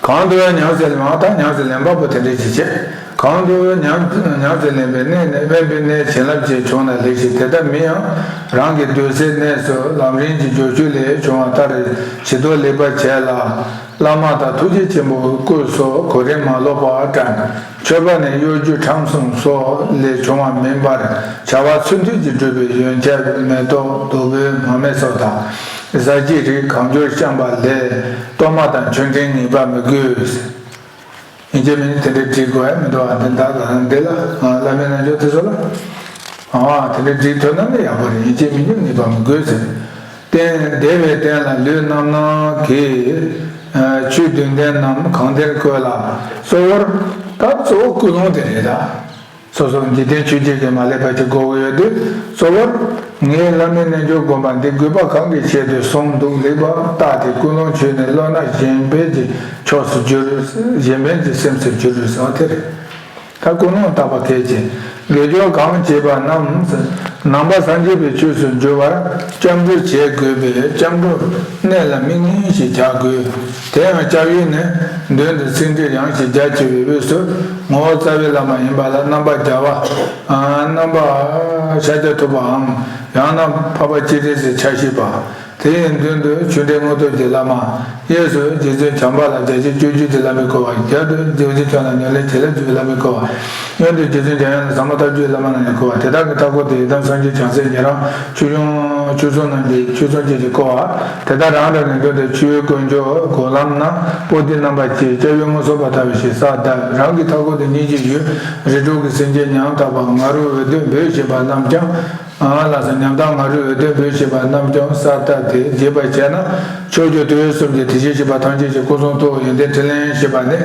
གང་དུ་ཉམས་སུ་ལེན་པ་དང་ཉམས་སུ་ལེན་པ་པོ་དེ་འདྲ་ཅིག་བྱེད། གང་དུ་ཉམས་ཉམས་སུ་ལེན་པའི་གནས་ནས་དབེན་པའི་གནས་བྱིན་རླབས་ཅན་བྱུང་ན་ལེགས་ཤིང་། དེ་ལྟ་མིན་ཡང་རང་གི་སྡོད་སའི་གནས་སུ་ལམ་རིམ་གྱི་སྦྱོར་ཆོས་ལས་བྱུང་བ་ལྟར་ཇི་ལྟར་ལེགས་པར་བྱས་ལ། བླ་མ་དང་ཐུགས་རྗེ་ཆེན་པོའི་སྐུ་སོགས་གོ་རིམ་མ་ལོག་པར་བགྲང་། མཆོད་པ་ནི་གཡོ་སྒྱུ་ཁྲམ་གསུམ་སོགས་ལས་བྱུང་བ་མིན་པར་བྱ་བ་ཚུལ་མཐུན་གྱིས་བསྒྲུབས་པའི་ཡོན་ཆབ་མེ་ཏོག་བདུག་སྤོས་མར་མེ་སོགས་དང་། ཟས་བཅུད་རིགས་གང་འབྱོར་བཤམས་པ་ལས་གཏོར་མ་དང་མཆོད་སྤྲིན་ངེས་པར་མི་དགོས། ཡིན་གཅིག་མིན་གཅིག་དེ་འདྲའི་བྲིས་དགོས་ཡ་མི་འདུག་ཨ། འདི་འདྲ་ལ་འདི་ལ་བླ་མའི་རྣལ་འབྱོར་དེ་ཚོ་ལ། ཨ། དེ་འདྲའི་བྲིས་ཐུབ་ན་ནི་ཡག་པོ་རེད། ཡིན་གཅིག་མིན་གཅིག་ངེས་པར་མི་དགོས་ཟེར། རྟེན་བདེ་བའི་རྟེན་ལ་ལུས་རྣམ་སྣང་གི། ཆོས་བདུན་ལྡན་རྣམས་གང་དེར་བཀོད་ལ། གཙོ་བོར་ད་གཙོ་བོ་ཀུན་སློང་དེ་རེད་ད། སོ་སོ་འཇིག་རྟེན་ཆོས་བརྒྱད་ཀྱིས་མ་བསླད་པ་ཅིག་དགོས་ཀྱི་ཡོད་དུས། གཙོ་བོར་ངས་བླ་མའི་རྣལ་འབྱོར་སྒོམ་པ་འདི་དགོས་པ་གང་གི་ཆེད་དུ་གསུངས་འདུག་ལེགས་པར་བརྟགས་ཏེ། ཀུན་སློང་ཆོས་ནི་བློ་སྣ་གཞན་ཕན་གྱི་ཕྱོགས་སུ་བསྒྱུར། གཞན་ཕན་གྱི་སེམས་སུ་བསྒྱུར་ཟེར་བ་དེ་རེད། ད་ཀུན་སློང་བརྟག་པ་གལ་ཆེ། དགེ་སྦྱོར་གང་བྱེད་པ་རྣམས་ནང་པ་སངས་རྒྱས་པའི་ཆོས་སུ་འགྱུར་བར་སྐྱབས་འགྲོ་བྱེད་དགོས་པས། སྐྱབས་འགྲོ་གནད་ལ་དམིགས་ངེས་ཤིག་བྱ་དགོས། དེ་ཡང་སྐྱབས་ཡུལ་ནི་མདུན་དུ་ཚིག་འགྲེལ་ཡང་ཞིང་རྒྱ་ཆེ་བའི་དབུས་སུ་ངོ་བོ་རྩ་བའི་བླ་མ་ཡིན་པ་ལ་རྣམ་པ་བརྒྱ་པ། རྣམ་པ་ཤཱཀྱ་ཐུབ་པའམ་ཡང་ན་འཕགས་པ་སྤྱན་རས་གཟིགས་ཆ་བཞི་པ། དེའི་མདུན་དུ་ཆོས་འབྲེལ་དངོས་གྲུབ་ཀྱི་བླ་མ། གཡས་སུ་རྗེ་བཙུན་བྱམས་པ་ལ་བརྒྱ་ཆ་བཅུ་བཅུ་གི་བླ་མས་བསྐོར་བ། རྒྱབ་ཏུ་རྗེ་བཙུན་བྱམས་ལ་ཉམས་ལེན་བྱིན་རླབས་ཀྱི་བླ་མས་བསྐོར་བ། གཡོན་དུ་རྗེ་བཙུན་འཇམ་དབྱངས་ལ་ཟབ་མོ་ལྟ་བཅུའི་བླ་མ་རྣམས་ནས་བསྐོར་བ། དེ་དག་གི་མཐའ་སྐོར་དུ་ཡི་དམ་སངས་རྒྱས་བྱང་སེམས་ཉན་རང་ཆོས་སྐྱོང་ཆོས་སྲུང་རྣམས་ཀྱིས་ཆོས་སྲུང་བཅས་ཀྱིས་བསྐོར་བ། དེ་དག་རང་རང་གི་མདུན་དུ་ཆོས་དཀོན་མཆོག་སྒོམ་ལམ་ན་པོ་ཏི་རྣམ་པ་བཅས་སྐྱབས་ཡུལ་མངོན་སུམ་དུ་ཐལ་བའི་ཕྱིར་གསལ་བཏབ། རང་གི་མཐའ་སྐོར་དུ་སྙིང་རྗེའི་ཡུལ་རིགས་དྲུག་གི་སེམས་ཅན་ཉམ་ཐག་པ་ང་རོས་འོད་ལྡན་འབོད་བཞིན་པ་རྣམས་ཀྱང་། ཨ་ལགས་སོ། ཉམ་ཐག་ང་རོས་འོད་ལྡན་འབོད་བཞིན་པ་རྣམས་ཀྱང་གསལ་བཏབ་སྟེ་རྒྱས་པར་བྱས་ན། ཕྱོགས་བཅུ་དུས་གསུམ་གྱི་དེ་བཞིན་གཤེགས་པ་ཐམས་ཅད་ཀྱི་སྐུ་གསུང་ཐུགས་ཡོན་ཏན་ཕྲིན་ལས་ཞེས་པ་ནི།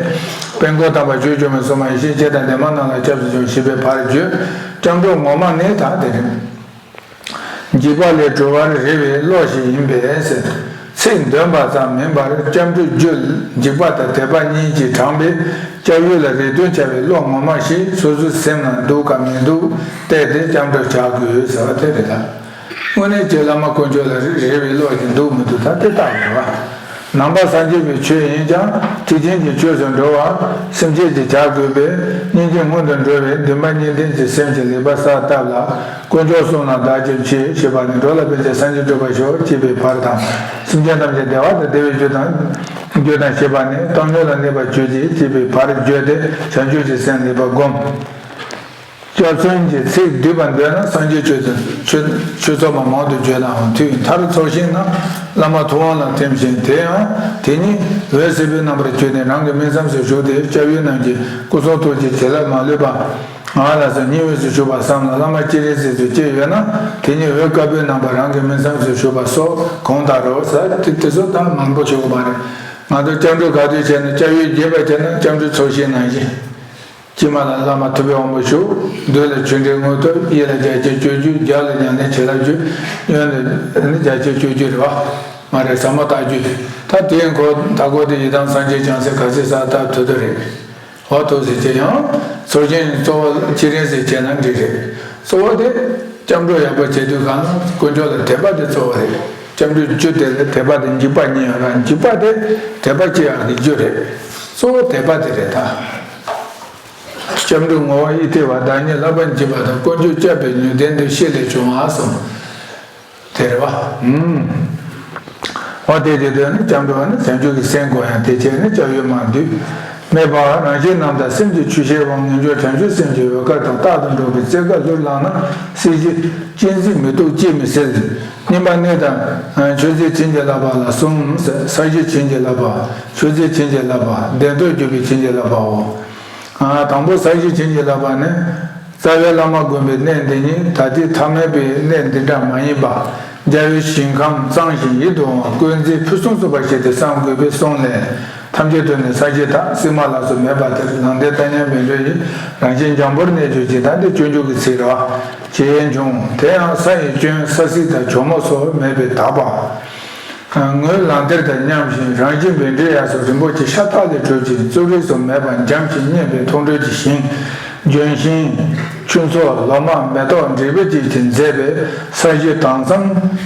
དཔལ་མགོན་དམ་པ་ཆོས་སྐྱོང་བའི་སྲུང་མ་ཡེ་ཤེས་སྤྱན་དང་ལྡན་མ་རྣམས་ལ་སྐྱབས་སུ་མཆིའོ་ཞེས་པའི་བར་བརྗོད། སྐྱབས་འགྲོ་ངོ་མ་ནི་ད་དེ་རེད། འཇིགས་པ་ལས་གྲོལ་བར་རེ་བའི་བློ་ཞིག་ཡིན་པས་ཟེར། ཚིག་འདོན་པ་ཙམ་མིན་པར་སྐྱབས་འགྲོའི་རྒྱུ་འཇིགས་པ་དང་དད་པ་གཉིས་ཀྱིས་དྲངས་པའི་སྐྱབས་ཡུལ་ལ་རེ་ལྟོས་འཆའ་བའི་བློ་ངོ་མ་ཞིག་སོ་སོའི་སེམས་ནང་འདུག་གམ་མི་འདུག་བལྟས་ཏེ་སྐྱབས་འགྲོ་བྱ་དགོས་ཟེར་བ་དེ་རེད་ད། དངོས་གནས་ཀྱི་བླ་མ་དཀོན་མཆོག་ལ་རེ་བའི་བློ་ཞིག་འདུག་མི་འདུག་ད་དེ་ལྟ་བུ་རེད་བ། ནང་པ་སངས་རྒྱས་པའི་ཆོས་ཡིན་ཀྱང་ཐེག་ཆེན་གྱི་ཆོས་སུ་འགྲོ་བར་སེམས་བསྐྱེད་ཅིག་བྱ་དགོས་པས། སྙིང་རྗེ་སྔོན་དུ་འགྲོ་བའི་འདུན་པ་གཉིས་ལྡན་གྱི་སེམས་ཀྱིས་ལེགས་པར་གསལ་བཏབ་ལ། དཀོན་མཆོག་གསུམ་ལ་བདག་གིར་མཆིའོ་ཞེས་པ་ནི་འགྲོ་ལ་ཕན་ཕྱིར་སངས་རྒྱས་འགྲུབ་པར་ཤོག་ཅེས་པའི་བར་དང་། སེམས་ཅན་ཐམས་ཅད་བདེ་བ་དང་བདེ་བའི་རྒྱུ་དང་། རྒྱུ་དང་ཞེས་པ་ནི་བཏང་སྙོམས་ལ་གནས་པར་གྱུར་ཅིག་ཅེས་པའི་བར་བརྗོད་དེ་བྱང་ཆུབ་ཀྱི་སེམས་ལེགས་པར་བསྒོམ། སྐྱབས་སེམས་ཀྱི་ཚིག་བསྡུས་པར་འདོད་ན་སངས་རྒྱས་ཆོས་དང་ཆོས་ཆོས་ཚོགས་མ་མང་དུ་བརྗོད་ནའང་མཐུ་ཡིས་མཐར་ཚོགས་ཤིང་ན། བླ་མ་ཐུབ་དབང་ལ་ཐིམ་ཞིང་དེ་ཡང་དེ་ཉིད་འོད་སེར་པོའི་རྣམ་པར་གྱུར་ནས་རང་གི་སྨིན་མཚམས་སུ་བཞུགས་ཏེ་སྐྱབས་ཡུལ་རྣམས་ཀྱི་སྐུ་གསུང་ཐུགས་ཀྱི་བྱིན་རླབས་མ་ལུས་པ། ང་ལ་སོགས་ཉི་འོད་སུ་བཞུགས་པ་བསམ་ལ་བླ་མ་སྤྱན་རས་གཟིགས་སུ་སྐྱེས་ཡོད་ན་དེ་ཉིད་འོད་དཀར་པོའི་རྣམ་པར་རང་གི་སྨིན་མཚམས་སུ་བཞུགས་པ་སོགས་གང་ལྟར་རོ། ཟེར་དེ་དེ་ཚོ་ད་མང་པོ་ཞུ་དགོས་མ་རེད། ང་ཚོ་སྐྱབས་འགྲོ་ག་དུས་བྱས་ན་སྐྱབས་ཡུལ་རྒྱས་པར་བྱས་ན་སྐྱབས་འགྲོའི་ཚོགས་ཞིང་ནང་བཞིན། དཀྱིལ་མ་ལ་བླ་མ་ཐུབ་པའི་དབང་པོ་བཞུགས། མདུན་ལ་ཆོས་འབྲེལ་དངོས་ཐོབ། གཡས་ལ་རྒྱ་ཆེར་སྤྱོད་རྒྱུ། རྒྱབ་ལ་ཉམས་ལེན་བྱིན་རླབས་རྒྱུ། གཡོན་ལ་ནི་རྒྱ་ཆེར་སྤྱོད་རྒྱུ་རེད་བ། མ་རེད། ཟབ་མོ་ལྟ་རྒྱུ། ད་དེའི་འཁོར་མཐའ་སྐོར་དེ་ཡི་དམ་སངས་རྒྱས་བྱང་སེམས་ག་ཚོད་གསལ་བཏབ་ཐུབ་ཐུབ་རེད། འོ་ཐུགས་སུ་ཆེ་ཡང་ཚོགས་ཆེན་གཙོ་བོ་སྤྱན་རས་གཟིགས་བྱས་ན་འགྲིག་རེད། གཙོ་བོ་དེ་སྐྱབས་འགྲོ་ཡག་པོ་བྱེད་དུས་གང་ན་དཀོན་མཆོག་ལ་དད་པ་དེ་གཙོ་བོ་རེད། སྐྱབས་འགྲོའི་རྒྱུ་དེ་ལ་དད་པ་དང་འཇིགས་པ་གཉིས་ཡོད་ར། འཇིགས་པ་དེ་དད་པ་སྐྱེ་ཡག་གི་རྒྱུ་རེད། གཙོ་བོ་དད་པ་དེ་རེད་ད། སྐྱབས་འགྲོའི་ངོ་བོ་ཡིད་བརྟན་པ་བདག་ཉིད་བསླབ་པར་འཇིགས་པ་དང་། དཀོན་མཆོག་སྐྱབས་པའི་ནུས་ལྡན་དུ། ཤེས་ལས་བྱུང་བ་གསུམ། དེ་རེད་བ། ཨུམ། འོ་དེ་དེ་དོན་ནི་སྐྱབས་འགྲོ་བ་ནི་བྱང་ཆུབ་ཀྱི་སེམས་དགོས་ཡང་དེ་བྱས་ནས་སྐྱབས་ཡུལ་མར་འདུས། མེད་པ་རང་བཞིན་རྣམ་དག་སེམས་ཀྱི་ཆུ་ཤེལ་བམ། ངེས་འབྱུང་བྱང་ཆུབ་སེམས་ཀྱི་འོད་དཀར་དང་། རྟག་ཏུ་འགྲོགས་པའི་རྩེ་དགའ་ལྷུར་བླངས་ན། སྲིད་ཞི་གཅེས་འཛིན་མི་རྟོག་ཅིས་མི་སེལ། སྙིམ་པ་གནད་དང་མཆོད་རྫས་བྱིན་གྱིས་བརླབས་པ་ལ་གསུམ། ས་གཞི་བྱིན་གྱིས་བརླབས་པ། མཆོད་རྫས་བྱིན་གྱིས་བརླབས་པ། བདེན་སྟོབས་བརྒྱུད་པའི་བྱིན་གྱིས་བརླབས་པའོ། དང་པོ་ས་གཞི་བྱིན་གྱིས་བརླབས་པ་ནི། རྩ་བའི་བླ་མ་བསྒོམ་པའི་གནས་འདི་ཉིད་ད་ལྟའི་ཐ་མལ་པའི་གནས་འདི་འདྲ་མ་ཡིན་པ། རྒྱལ་བའི་ཞིང་ཁམས་གཙང་ཞིང་ཡིད་དུ་འོང་བ་བཀོད་མཛེས་ཕུན་སུམ་ཚོགས་པ་ཞིག་ཏུ་བསམ་དགོས་པའི་གསུང་ལས། ཐམས་ཅད་དུ་ནི་ས་གཞི་དག་སྲིན་མ་ལ་སོགས་མེད་པ་དེར་ལང་སྟེ་ལྟ་ཉན་པའི་འགྲོས་ཀྱིས་རང་བཞིན་འཇམ་པོར་གནས་གྱུར་ཅིག་ད་འདི་སྤྱོད་འཇུག་གི་ཚིག་རེད་བ། ཞེས་འབྱུང་། དེ་ཡང་ས་ཡི་སྐྱོན་ས་སྲིད་དང་གྱོག་མོ་སོགས་མེད་པའི་དག་པ། ངོས་ལང་གཏེར་དང་མཉམ་ཞིང་རང་བཞིན་བཻ་ཌཱུརྱ་སོགས་རིན་པོ་ཆེ་ཤ་སྟག་ལས་གྲུབ་ཅིང་གཙུག་རིས་སུ་མེད་པ་འཇམ་ཞིང་མཉེན་པའི་མཐོང་གྲོལ་གྱི་ཞིང་། ལྗོན་ཤིང་། ཆུ་མཚོ། ལོ་མ། མེ་ཏོག་འབྲས་བུ་བཅས་ཀྱིས་མཛེས་པའི་ས་གཞི་དྭངས་གཙང་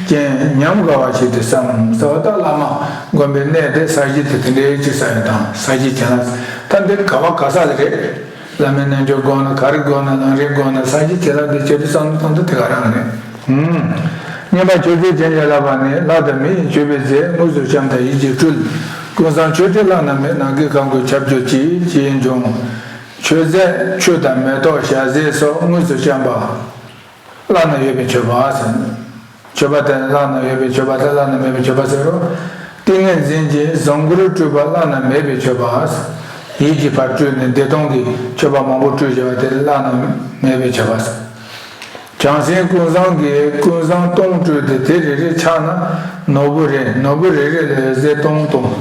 ཅན་ཉམས་དགའ་བ་ཞིག་ཏུ་བསམ་ཟེར་བ་ལྟར་བླ་མ་བསྒོམ་པའི་གནས་དེ་ས་གཞི་དེ་དེ་འདྲའི་ཅིག་ས་ཡོད་དང་ས་གཞི་བྱས་ན་ད་འདི་ག་བ་ག་ས་ལ་རེད། བླ་མའི་རྣལ་འབྱོར་སྒོམ་ན་ག་རེ་སྒོམ་ན་ལམ་རིམ་སྒོམ་ན་ས་གཞི་བྱེད་ལ་འདི་བྱེད་དུ་བསམ་བཏང་དུ་དེ་ག་རང་རེད། ཨུམ། གཉིས་པ་མཆོད་རྫས་ཅན་ཞེས་བྱ་བ་ནི་ལྷ་དང་མི་ཡི་མཆོད་པའི་རྫས་དངོས་སུ་བཤམས་དང་ཡིད་ཀྱིས་སྤྲུལ། ཀུན་བཟང་མཆོད་ཁྲིར་བླ་ན་མེད། ནམ་མཁའི་ཁམས་ཀུན་ཁྱབ་གྱུར་ཅིག་ཅེས་འབྱུང་། མཆོད་རྫས་ཆུ་དང་མེ་ཏོག་ཞལ་ཟས་སོགས་དངོས་སུ་བཤམས་པ། བླ་ན་ཡོད་པའི་མཆོད་པ་ཟེར། མཆོད་པ་དེ་བླ་ན་ཡོད་པའི་མཆོད་པ་དང་བླ་ན་མེད་པའི་མཆོད་པ་ཟེར་རོ། ཏིང་ངེ་འཛིན་གྱི་བཟང་པོར་སྤྲུལ་པ་བླ་ན་མེད་པའི་མཆོད་པ། ཡིད་ཀྱི་ཕར་སྤྲུལ་ནས་བདེ་སྟོང་གི་མཆོད་པ་མང་པོ་སྤྲུལ་བཞག་པ་དེ་བླ་ན་མེད་པའི་མཆོད་པ། བྱང་སེམས་ཀུན་བཟང་གིས་ཀུན་བཟང་སྟོང་སྤྲུལ་ཏེ་དེ་རེ་རེ་ཆགས་ན་ནོར་བུ་རེ། ནོར་བུ་རེ་རེ་ལས་འོད་ཟེར་སྟོང་སྟོང་།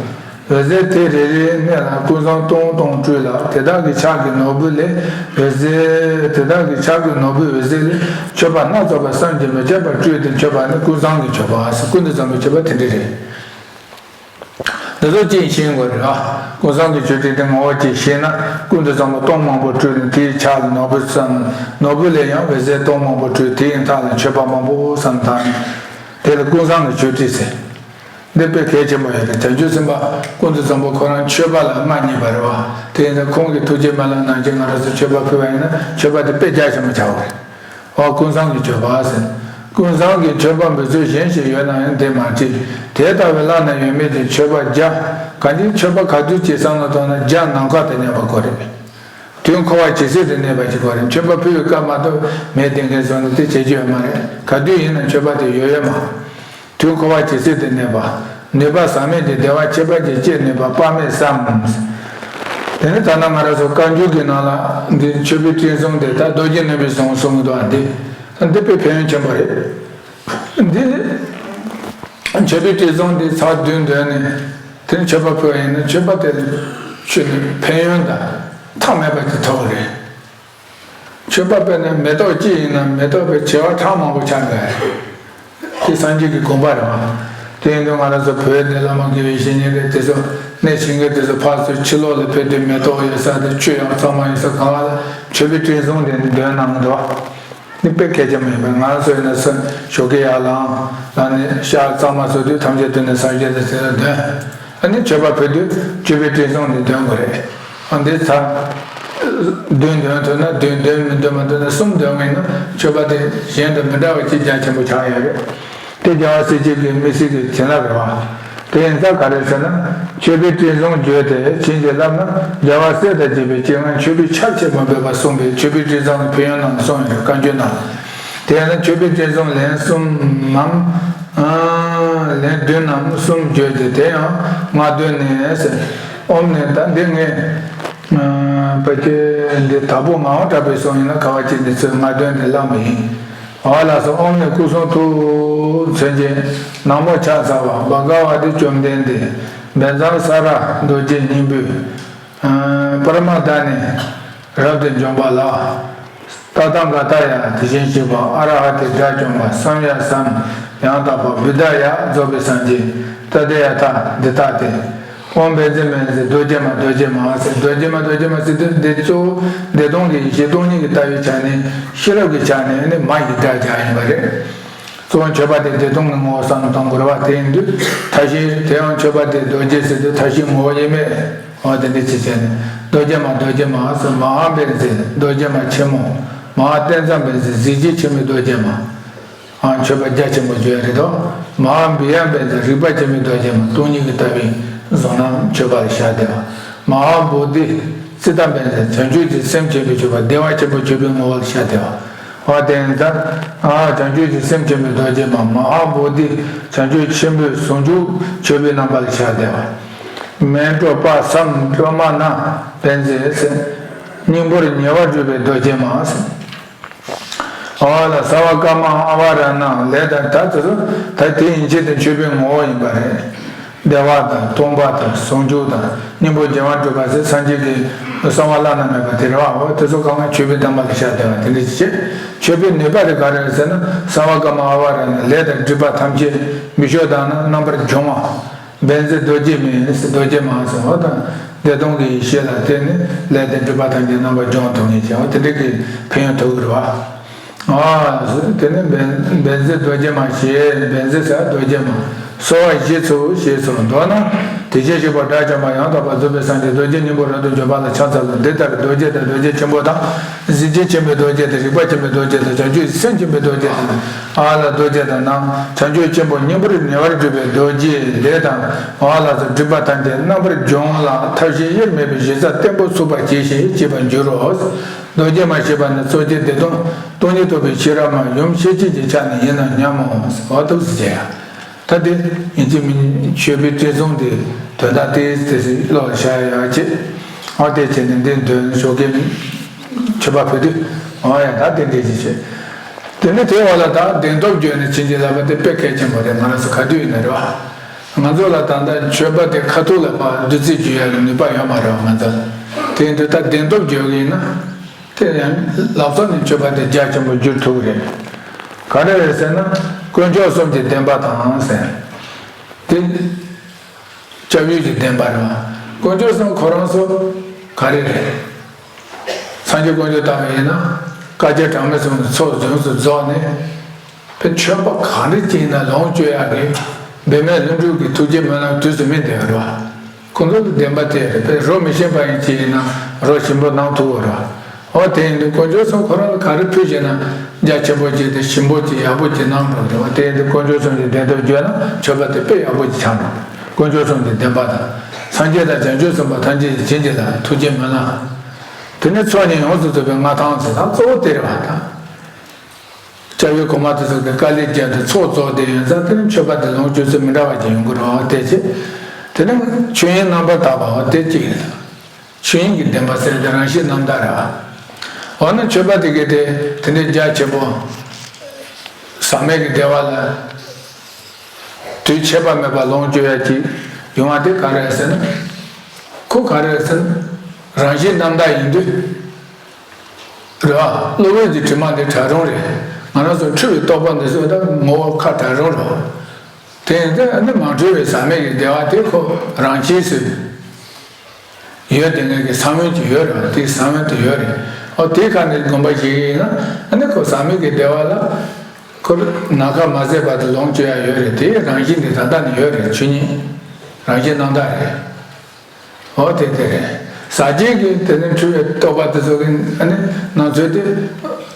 འོད་ཟེར་དེ་རེ་རེའི་གནས་ལ་ཀུན་བཟང་སྟོང་སྟོང་སྤྲུལ་ལ། དེ་དག་གི་ཕྱག་གི་ནོར་བུ་ལས་འོད་ཟེར། དེ་དག་གི་ཕྱག་གི་ནོར་བུའི་འོད་ཟེར་ལས་མཆོད་པ་སྣ་ཚོགས་པ་བསམ་གྱིས་མི་ཁྱབ་པ་སྤྲུལ་ཏེ་མཆོད་པ་ནི་ཀུན་བཟང་གི་མཆོད་པ་ཟེར། ཀུན་ཏུ་བཟང་པོའི་མཆོད་པ་དེ་འདྲ་རེད། འདི་ཚོ་ཅིག་ཤེས་དགོས་རེད་ཨ། ཀུན་བཟང་གི་མཆོད་ཁྲིར་དེ་ངོ་བོ་ཅིག་ཤེས་ན་ཀུན་ཏུ་བཟང་པོ་སྟོང་མང་པོ་སྤྲུལ་ནས་དེའི་ཕྱག་ལ་ནོར་བུ་བསམ། ནོར་བུ་ལས་ཡང་འོད་ཟེར་སྟོང་མང་པོ་སྤྲུལ། དེའི་མཐའ་ལ་མཆོད་པ་མང་པོ་བསམ་དང་། དེ་ལ་ཀུན་བཟང་གི་མཆོད་ཁྲི་ཟེར། འདི་དཔེ་གལ་ཆེན་པོ་ཡོད་རེད། བྱང་ཆུབ་སེམས་དཔའ་ཀུན་ཏུ་བཟང་པོ་ཁོ་རང་མཆོད་པ་ལ་མངའ་བརྙེས་པ་རེད་བ། དེ་ཡིན་ཙང་ཁོང་གི་ཐུགས་རྗེ་མ་ལག་ནང་བཞིན་ང་རང་ཚོ་མཆོད་པ་ཕུལ་བ་ཡིན་ན་མཆོད་པ་དེ་དཔེ་རྒྱ་ཆེན་པོ་ཆགས་པ་རེད། འོ་ཀུན་བཟང་གི་མཆོད་པ་ཟེར། ཀུན་བཟང་གི་མཆོད་པ་འབུལ་ཚུལ་གཞན་ཞིག་ཡོད་ན་ཡང་དེ་མ་བྲིས། དེ་ལྟ་བུའི་བླ་ན་ཡོད་མེད་ཀྱི་མཆོད་པ་བརྒྱ། གང་ཅི་མཆོད་པ་ག་དུས་བྱེད་བསམ་བློ་བཏང་ན་བརྒྱ་ནམ་མཁའ་དང་མཉམ་པ་དགོས་རེད། དུས་འཁོར་བ་ཇི་སྲིད་དུ་གནས་པ་ཞིག་དགོས་རེད། མཆོད་པ་ཕུལ་བའི་སྐབས་མ་གཏོགས་མེད་དེ་འགན་སོང་ན་དེ་བྱེད་རྒྱུ་ཡོད་མ་རེད། ག་དུས་ཡིན་ན་མཆོད་པ་དེ་ཡོད་ཡོད་མ། དུས་འཁོར་བ་ཇི་སྲིད་དུ་གནས་པ། ནུས་པ་ཟག་མེད་ཀྱི་བདེ་བ་ཁྱད་པར་ཅན་སྐྱེད་ནུས་པ་དཔག་མེད་བསམ། དེ་ནི་ད་ལྟ་ང་རང་ཚོ་བཀའ་འགྱུར་གྱི་ནང་ལ་འདི་མཆོད་པའི་སྤྲིན་གསུམ་དེ་ད་རྡོ་རྗེ་སྣོད་པའི་གཟུངས་གསུང་གི་འདུག་ཨ། འདི་འདི་དཔེ་ཕན་ཡོན་ཆེན་པོ་རེད། འདི་མཆོད་པའི་སྤྲིན་གསུམ་འདི་ཚར་བདུན་འདོན་ནས་དེ་ནི་མཆོད་པ་ཕུལ་བ་ཡིན་ན་མཆོད་པ་དེ་ལ་ཆོས་ནི་ཕན་ཡོན་དང་ཐ་མལ་པ་དེ་ཐོབ་རེད། མཆོད་པ་དཔེར་ན་མེ་ཏོག་གཅིག་ཡིན་ན་མེ་ཏོག་པའི་བྱེ་བ་ཕྲག་མང་པོ་ཆགས་འགྲོ་ཡ་རེད། དེ་སངས་རྒྱས་ཀྱི་དགོངས་པ་རེད་བ། དེ་ཡིན་དུས་ང་རང་ཚོ་བོད་ནས་བླ་མ་དགེ་བའི་བཤེས་གཉེན་རེད་དེ་ཚོ་གནས་ཆེན་གྱི་དེ་ཚོ་ཕར་ཚུར་ཕྱི་ལོགས་ལ་ཕེབས་དུས་མེ་ཏོག་ཡོད་ས་དེ་ཆུ་ཡང་གཙང་མ་ཡོད་ས་གང་ལ་མཆོད་པའི་སྤྲིན་གསུམ་དེ་འདི་འདོན་གནང་གི་འདུག་བ། འདི་དཔེ་གལ་ཆེན་པོ་ཡིན་པས་ང་རང་ཚོ་ཡིན་ན་ས་ཞོགས་ཀས་ཡར་ལངས་ལངས་ནས་ཤ་གཙང་མ་བཟོ་དུས་ཐམས་ཅད་དུ་ནས་སངས་རྒྱས་དེ་ཚོ་ལ་འདོན། ཨ་ནི་མཆོད་པ་ཕུལ་དུས་མཆོད་པའི་སྤྲིན་གསུམ་འདི་འདོན་དགོས་རེད། ཨ་འདི་ཚར། བདུན་འདོན་ཐུབ་ན་བདུན། བདུན་མི་འདོན་མ་ཐུབ་ན་གསུམ་འདོན་གི་ཡིན་ན་མཆོད་པ་དེ་གཞན་དང་མི་འདྲ་བ་ཅིག་རྒྱ་ཆེན་པོ་ཆགས་ཡོད་རེད། དེ་རྒྱལ་བ་སྲས་བཅས་ཀྱི་མི་སྲིད་ཀྱི་བྱིན་རླབས་རེད་བ། དེ་ཡིན་ཙང་ག་རེ་ཟེར་ན་མཆོད་པའི་སྤྲིན་གསུམ་བརྗོད་དེ་བྱིན་གྱིས་བརླབས་ན་རྒྱལ་བ་སྲས་དང་བཅས་པའི་སྤྱན་སྔར་མཆོད་པའི་ཆར་ཆེན་པོ་འབེབས་པ་གསུངས་པས་མཆོད་པའི་སྤྲིན་གསུམ་གྱི་ཕན་ཡོན་རྣམས་གསུངས་ཡོད་རེད་བཀའ་འགྱུར་ནང་། དེས་ན་མཆོད་པའི་སྤྲིན་གསུམ་ལན་གསུམ་ནམ། ལན་བདུན་ནམ་གསུམ་བརྗོད་དེ་དེ་ཡང་སྔགས་འདོན་ནས་ཟེར། ཨོཾ་ནས་ད་འདི་ངས་ཕལ་ཆེར་འདི་དྭགས་པོ་ངག་དབང་གྲགས་པས་གསུངས་ཡིན་ན་ག་བ་ཅིག་འདི་ཚོས་སྔགས་འདོན་ནས་བླངས་པ་ཡིན། འོ་ལགས་སོ། ཨོཾ་ནས་སྐུ་གསུང་ཐུགས་མཚོན་ཆེན་ནག་མོ་ཕྱག་འཚལ་བ་བྷ་ག་ཝ་ཏི་བཅོམ་ལྡན་འདས་བཛྲ་ས་ར་རྡོ་རྗེ་སྙིང་པོས། པར་མ་ད་ནི་རབ་ཏུ་འཇོམས་པ་ལ། ཏ་ཐཱ་ག་ཏཱ་ཡ་དེ་བཞིན་གཤེགས་པ་ཨ་ར་ཧ་ཏེ་དགྲ་བཅོམ་པ་སམ་ཡ་སམ་ཡང་དག་པ་བུདྡྷཱ་ཡ་རྫོགས་པའི་སངས་རྒྱས་ཏདྱ་ཐཱ་འདི་ལྟ་སྟེ། ཨོཾ་བཛྲ་མཱ་ཟེར་རྡོ་རྗེ་མ་རྡོ་རྗེ་མ་ཟེར་རྡོ་རྗེ་མ་རྡོ་རྗེ་མ་ཟེར་དུས་འདི་གཙོ་བོ་བདེ་སྟོང་གི་ཡེ་ཤེས་སྟོང་ཉིད་ཀྱི་ལྟ་བའི་ཆ་ནས་ཤེས་རབ་ཀྱི་ཆ་ནས་ནི་མ་ཡི་སྒྲ་སྦྱར་ཡིན་པ་རེད། གཙོ་བོ་མཆོད་པ་དེ་བདེ་སྟོང་གི་ངོ་བོ་བསམ་བློ་གཏོང་དགོས་རེད་བ། དེ་ཡིན་དུས་མཐའ་བཞི་དེ་ཡང་མཆོད་པ་དེ་རྡོ་རྗེ་ཟེར་དུས་མཐའ་བཞི་ངོ་བོ་དབྱེར་མེད། འོ་དེ་འདྲ་ཅིག་བྱས་ནས་རྡོ་རྗེ་མ་རྡོ་རྗེ་མ་ཟེར་མ་ཧཱ་བཛྲ་ཟེར་རྡོ་རྗེ་མ་ཆེན་མོ། མ་ཧཱ་ཏྭ་ཛ་བཛྲ་ཟེར་གཟི་བརྗིད་ཆེན་མོའི་རྡོ་རྗེ་མ། ཨ་མཆོད་པ་རྒྱ་ཆེན་པོ་བརྗོད་ཡ་རེད་དོ། མ་ཧཱ་བི་ཡ་བཛྲ་ཟེར་རིག་པ་ཆེན་མོའི་རྡོ་རྗེ་མ་སྟོང་ཉིད་ཀྱི་ལྟ་བའི་གཟུང་རྣམ་མཆོད་པར་བྱ་བདེ་བ། མ་ཧཱ་བོ་དྷི་ཙི་ཏ་བཛྲ་ཟེར་བྱང་ཆུབ་ཀྱི་སེམས་བསྐྱེད་པའི་མཆོད་པ་བདེ་བ་ཆེན་པོ་མཆོད་པའི་ངོ་བོར་བྱ་བདེ་བ། འོ་དེ་ཡིན་ཙང་ཨ་བྱང་ཆུབ་ཀྱི་སེམས་ཆེན་པོའི་རྡོ་རྗེ་མ་མ་ཧཱ་བོ་དྷི་བྱང་ཆུབ་ཆེན་པོའི་ཟུང་འཇུག་མཆོད་པའི་རྣམ་པར་བྱ་བདེ་བ། མཎྜལ་པ་སཾ་པྲ་མ་ཎ་བཛྲ་ཟེར་སྙིང་པོར་ཉེ་བར་སྒྲུབ་པའི་རྡོ་རྗེ་མ་ཟེར། ཨོ་ལ། སརྦ་ཀརྨ་ཨ་བ་ར་ཎ་ལས་དང་། ད་དེ་ཚོ་ད་དེ་ཡན་ཆད་དེ་མཆོད་པའི་ངོ་བོ་ཡིན་པ་རེད། བདེ་བ་དང་སྟོང་པ་དང་ཟུང་འཇུག་དང་སྙིང་པོ་རྒྱལ་བ་སྒྲུབ་པ་ཟེར་སངས་རྒྱས་ཀྱི་གསང་བ་བླ་ན་མེད་པ་དེ་རེད་བ། འོ་དེ་ཚོ་གང་ག་མཆོད་པའི་བསྟན་པ་ལ་བཞག་བསྡད་པ་དེ་འདྲ་ཅིག་བྱེད། མཆོད་པའི་ནུས་པ་དེ་ག་རེ་རེད་ཟེར་ན། སརྦ་ཀརྨ་ཨ་བ་ར་ཎ་ལས་དང་སྒྲིབ་པ་ཐམས་ཅད་མི་ཆོས་དག་ན་རྣམ་པར་སྦྱོང་བ། བཛྲ་རྡོ་རྗེ་མ་ཟེར། རྡོ་རྗེ་མ་ཟེར་བ་དང་བདེ་སྟོང་གི་ཡེ་ཤེས་ལ་བརྟེན་ནས་ལས་དང་སྒྲིབ་པ་ཐམས་ཅད་རྣམ་པར་སྦྱོང་ཐུབ་ངེས་བྱ་བ་དེ་འདྲ་གི་ཕན་ཡོན་ཐོབ་ཀྱི་རེད་བ། ཨ། དེ་ནས་བཛྲ་རྡོ་རྗེ་མ་ཞེས། བཛྲ་ཟེར་རྡོ་རྗེ་མ། གསོལ་བ་བཞེས་ཚུལ་ཞེས་སོ། མདོར་ན། དེ་བཞིན་གཤེགས་པ་དགྲ་བཅོམ་པ་ཡང་དག་པར་རྫོགས་པའི་སངས་རྒྱས་རྡོ་རྗེ་སྙིང་པོ་རབ་ཏུ་འཇོམས་པ་ལ་ཕྱག་འཚལ་ལོ། འདི་ལྟར་རྡོ་རྗེ་དང་རྡོ་རྗེ་ཆེན་པོ་དང་། གཟི་བརྗིད་ཆེན་པོའི་རྡོ་རྗེ་དང་། རིག་པ་ཆེན་པོའི་རྡོ་རྗེ་དང་། བྱང་ཆུབ་སེམས་ཆེན་པོའི་རྡོ་རྗེ་དང་། ཨ་ལ་རྡོ་རྗེ་དང་ནི། བྱང་ཆུབ་ཆེན་པོ་སྙིང་པོར་ཉེ་བར་གྱུར་པའི་རྡོ་རྗེའི་ལས་དང་། ཨ་ལ་སོགས་སྒྲིབ་པ་ཐམས་ཅད་རྣམ་པར་སྦྱོང་ལ་ཐབས་ཤེས་དབྱེར་མེད་པའི་གཞི་རྩ་བརྟན་པོ་ཚུགས་པར་གྱིས་ཤིག་ཅེས་པར་འགྱུར་རོ། རྡོ་རྗེ་མ་ཞེས་པ་ནི་གཙོ་ཆེ་བདེ་སྟོང་སྟོང་ཉིད་རྟོགས་པའི་ཤེས་རབ་མ་ཡུམ་ཤེར་ཕྱིན་གྱི་ཆ་ནས་ཡིན་ནམ་སྙམ་མོ། འོ་འདུག་སེ་བྱས་ཡ། ད་དེ་ཡིན་གཅིག་མིན་གཅིག་མཆོད་པའི་བསྟན་སྲུང་དེ་དོན་དག་དེ་དེ་བློ་ལ་བཞག་ཡག་ཅིག་ཨོ་དེ་བྱས་ནས་འདི་འདོན་ཞོགས་ཀས་མཆོད་པ་ཕུལ་དུས། ཨོ་ཡ། ད་དེ་འདྲས་ཅིག་བྱས། དེ་ནས་དེའི་འོག་ལ་ད་བདེན་སྟོབས་བརྗོད་ནས་བྱིན་གྱིས་བརླབས་པ་དེ་དཔེ་གལ་ཆེན་པོ་རེད། ང་རང་ཚོ་ག་དུས་ཡིན་ན་རེད་བ། ང་ཚོ་ལ་ད་ལྟ་མཆོད་པ་དེ་ཁ་ཐུག་ལ་ཕར་བདུད་རྩི་བརྗོད་ཡག་གི་ནུས་པ་ཡོད་མ་རེད་བ། ང་ཚོ་ལ། དེ་ཡིན་དུས་ད་བདེན་སྟོབས་བརྗོད་ཀྱི་ཡིན་ན། དེ་ཡང་ལག་ལེན་ནས་མཆོད་པ་དེ་རྒྱ་ཆེན་པོ་བསྒྱུར་ཐུབ་ཀྱི་རེད། ག་རེ་རེད་ཟེར་ན། དཀོན་མཆོག་གསུམ་གྱི་བདེན་པ་དང་ཟེར། དེ་སྐྱབས་ཡུལ་གྱི་བདེན་པ་རེད་བ། དཀོན་མཆོག་གསུམ་ཁོ་རང་ཚོ་ག་རེ་རེད། སངས་རྒྱས་དཀོན་མཆོག་ལྟ་བུ་ཡིན་ན། བསྐལ་བརྒྱ་གྲངས་མེད་གསུམ་གྱི་ཚོགས་ཡོངས་སུ་རྫོགས་ནས། དཔེ་མཆོད་པ་གང་འདྲ་ཅིག་ཡིན་ན་ལོངས་སྤྱོད་ཡག་གི་འབད་མེད་ལྷུན་གྲུབ་ཀྱི་ཐུགས་རྗེ་སྨོན་ལམ་དུས་སུ་སྨིན་བསྡད་ཡོད་རེད་བ། ཁོང་ཚོ་ལ་བདེན་པ་དེ་རེད། དཔེ་རོ་མི་ཤན་པ་ཡིན་ཅིག་ཡིན་ན་རོ་ཞིམ་པོ་གནང་ཐུབ་ཀྱི་རེད་བ། འོ་དེ་ཡིན་དུས་དཀོན་མཆོག་གསུམ་ཁོ་རང་ལ་ག་རེ་ཕུལ་ཞེ་ན། རྒྱ་ཆེན་པོ་ཅིག་དང་ཞིམ་པོ་ཅིག་ཡག་པོ་ཅིག་གནང་འགྲོ་རེད་བ། དེ་ཡིན་དུས་དཀོན་མཆོག་གསུམ་གྱི་བདེན་སྟོབས་བརྗོད་ན་མཆོད་པ་དེ་དཔེ་ཡག་པོ་ཅིག་ཆགས་འགྲོ། དཀོན་མཆོག་གསུམ་གྱི་བདེན་པ་དང་། སངས་རྒྱས་དང་བྱང་ཆུབ་སེམས་དཔའ་ཐམས་ཅད་ཀྱིས་བྱིན་གྱིས་བརླབས་ཐུགས་རྗེ་སྨོན་ལམ། དེ་ནས་ཚོགས་གཉིས་ཡོངས་སུ་རྫོགས་པའི་མངའ་ཐང་ཟེར་ན་གཙོ་བོ་དེ་རེད་བ་ད། སྐྱབས་ཡུལ་གོང་མ་དེ་ཚོ་གི་དཀའ་ལས་བརྒྱབ་སྟེ་ཚོགས་རྫོགས་བསྡད་ཡོད་ཙང་། དེ་ནི་མཆོད་པ་དེ་ལོངས་སྤྱོད་ཚུལ་མི་འདྲ་བ་ཅིག་ཡོང་གི་རེད་བ། དེ་ཅི། དེ་ནི་ཆོས་དབྱིངས་རྣམ་པར་དག་པ་བ་དེ་གཅིག་རེད། ཆོས་དབྱིངས་ཀྱི་བདེན་པ་ཟེར་དེ་རང་བཞིན་རྣམ་དག་རེད་བ། འོ་ན་མཆོད་པ་དེ་གའི་དེ་དེ་འདྲའི་རྒྱ་ཆེན་པོ། ཟག་མེད་ཀྱི་བདེ་བ་ལ་དུས་ཆད་པ་མེད་པར་ལོངས་སྤྱོད་ཡ་ཅིག་ཡོང་བ་དེ་ག་རེ་རེད་ཟེར་ན། ཁོ་ག་རེ་རེད་ཟེར་ན། རང་བཞིན་རྣམ་དག་ཡིན་དུས། རེད་བ། གློ་བུར་གྱི་དྲི་མ་འདི་དྲག་རུང་རེད། ང་རང་ཚོ་འཁྲུལ་བའི་རྟོག་པ་འདི་ཚོ་ད་ངོ་བོ་ཁ་དྲག་རུང་རེད་བ། དེ་ཡིན་ཙང་ཨ་ནི་མ་འཁྲུལ་བའི་ཟག་མེད་ཀྱི་བདེ་བ་དེ་ཁོ་རང་བཞིན་སུ་ཡོད་དེ་ངེད་ཀྱི་ས་བོན་གྱི་ཡོད་རེད་བ། དེའི་ས་བོན་དེ་ཡོད་རེད། ཨོ་དེའི་ཁ་ནས་སྒོམ་པ་ཞིག་ཡིན་ན། ཨ་ནི་ཁོ་ཟག་མེད་ཀྱི་བདེ་བ་ལ་ཁོ་ནམ་མཁའ་མ་ཟད་བར་དུ་ལོངས་སྤྱོད་ཡ་ཡོད་རེད། དེའི་རང་བཞིན་དེ་ད་ལྟ་ནས་ཡོད་རེད། ཆོས་ཉིད་རང་བཞིན་རྣམ་དག་རེད། འོ་དེ་དེ་རེད། ཟག་བཅས་ཀྱི་དེ་ནི་འཁྲུལ་བའི་རྟོག་པ་དེ་ཚོ་གི་ཨ་ནི་སྣང་ཚུལ་དེ་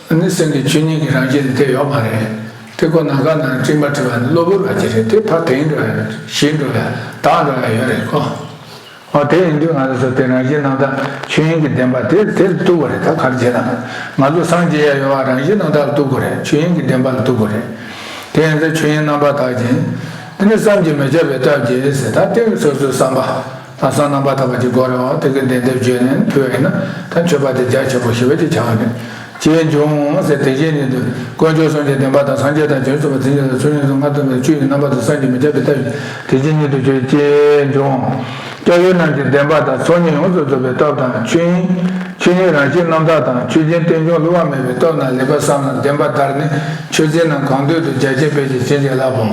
ཨ་ནི་སེམས་ཀྱི་ཆོས་ཉིད་ཀྱི་རང་བཞིན་དེ་ཡོད་མ་རེད། དེ་ཁོ་ནམ་མཁའ་ནང་སྤྲིན་པ་འཁྲིགས་པ་ནི་གློ་བུར་བ་ཅིག་རེད། དེ་ཕར་དེད་འགྲོ་ཡ། ཞིག་འགྲོ་ཡ། དག་འགྲོ་ཡ་ཡོད་རེད་ཁོ། འོ་དེ་ཡིན་དུས་ང་ཚོ་དེ་རང་བཞིན་རྣམ་དག་ཆོས་དབྱིངས་ཀྱི་བདེན་པ་དེ་དེ་ལ་གཏུག་དགོས་རེད། ད་ག་རེ་བྱས་ན་ང་ཚོ་སངས་རྒྱས་ཡ་ཡོད་པ་རང་བཞིན་རྣམ་དག་ལ་གཏུག་དགོས་རེད། ཆོས་དབྱིངས་ཀྱི་བདེན་པ་ལ་གཏུག་དགོས་རེད། དེ་ཡིན་ཙང་ཆོས་དབྱིངས་རྣམ་པར་དག་ཅིང་། དེ་ནི་བསམ་གྱིས་མི་ཁྱབ་པའི་སྟོབས་ཀྱིས་ཟེར། ད་དེ་གི་སོ་སོའི་བསམ་པ། ལམ་སང་རྣམ་པར་དག་པ་ཅིག་དགོས་རེད་བ། དེ་གི་བདེན་སྟོབས་བརྗོད་ནས་ཕུལ་བ་ཡིན་ན། ད་མཆོད་པ་དེ་རྒྱ་ཆེན་པོ་ཞེ་པོ་ཅིག་ཆགས་ཀྱི་རེད། ཅེས་འབྱུང་ཟེར། དེ་བཞིན་ཉིད་དུ་དཀོན་མཆོག་གསུམ་གྱི་བདེན་པ་དང་། སངས་རྒྱས་དང་བྱང་ཆུབ་སེམས་དཔའ་ཐམས་ཅད་ལ་ཚོགས་གཉིས་སུ་མངའ་ཐང་དང་ཆོས་དབྱིངས་རྣམ་པར་དག་བསམ་གྱིས་མི་ཁྱབ་པའི་སྟོབས་ཀྱིས་དེ་བཞིན་ཉིད་དུ་གྱུར་ཅེས་འབྱུང་། སྐྱབས་ཡུལ་རྣམས་ཀྱི་བདེན་པ་དང་། ཚོགས་གཉིས་ཡོངས་སུ་རྫོགས་པའི་སྟོབས་དང་། ཆོས་དབྱིངས་ཆོས་དབྱིངས་རང་བཞིན་རྣམ་དག་དང་། ཆོས་ཅན་རྟེན་འབྱུང་བསླུ་བ་མེད་པའི་སྟོབས་རྣམས་ལེགས་པར་བསམས་ལ་བདེན་པ་དར་ནས་མཆོད་རྫས་རྣམས་གང་འདོད་དུ་རྒྱ་ཆེར་སྤེལ་ཞིང་བྱིན་གྱིས་བརླབ་བོ།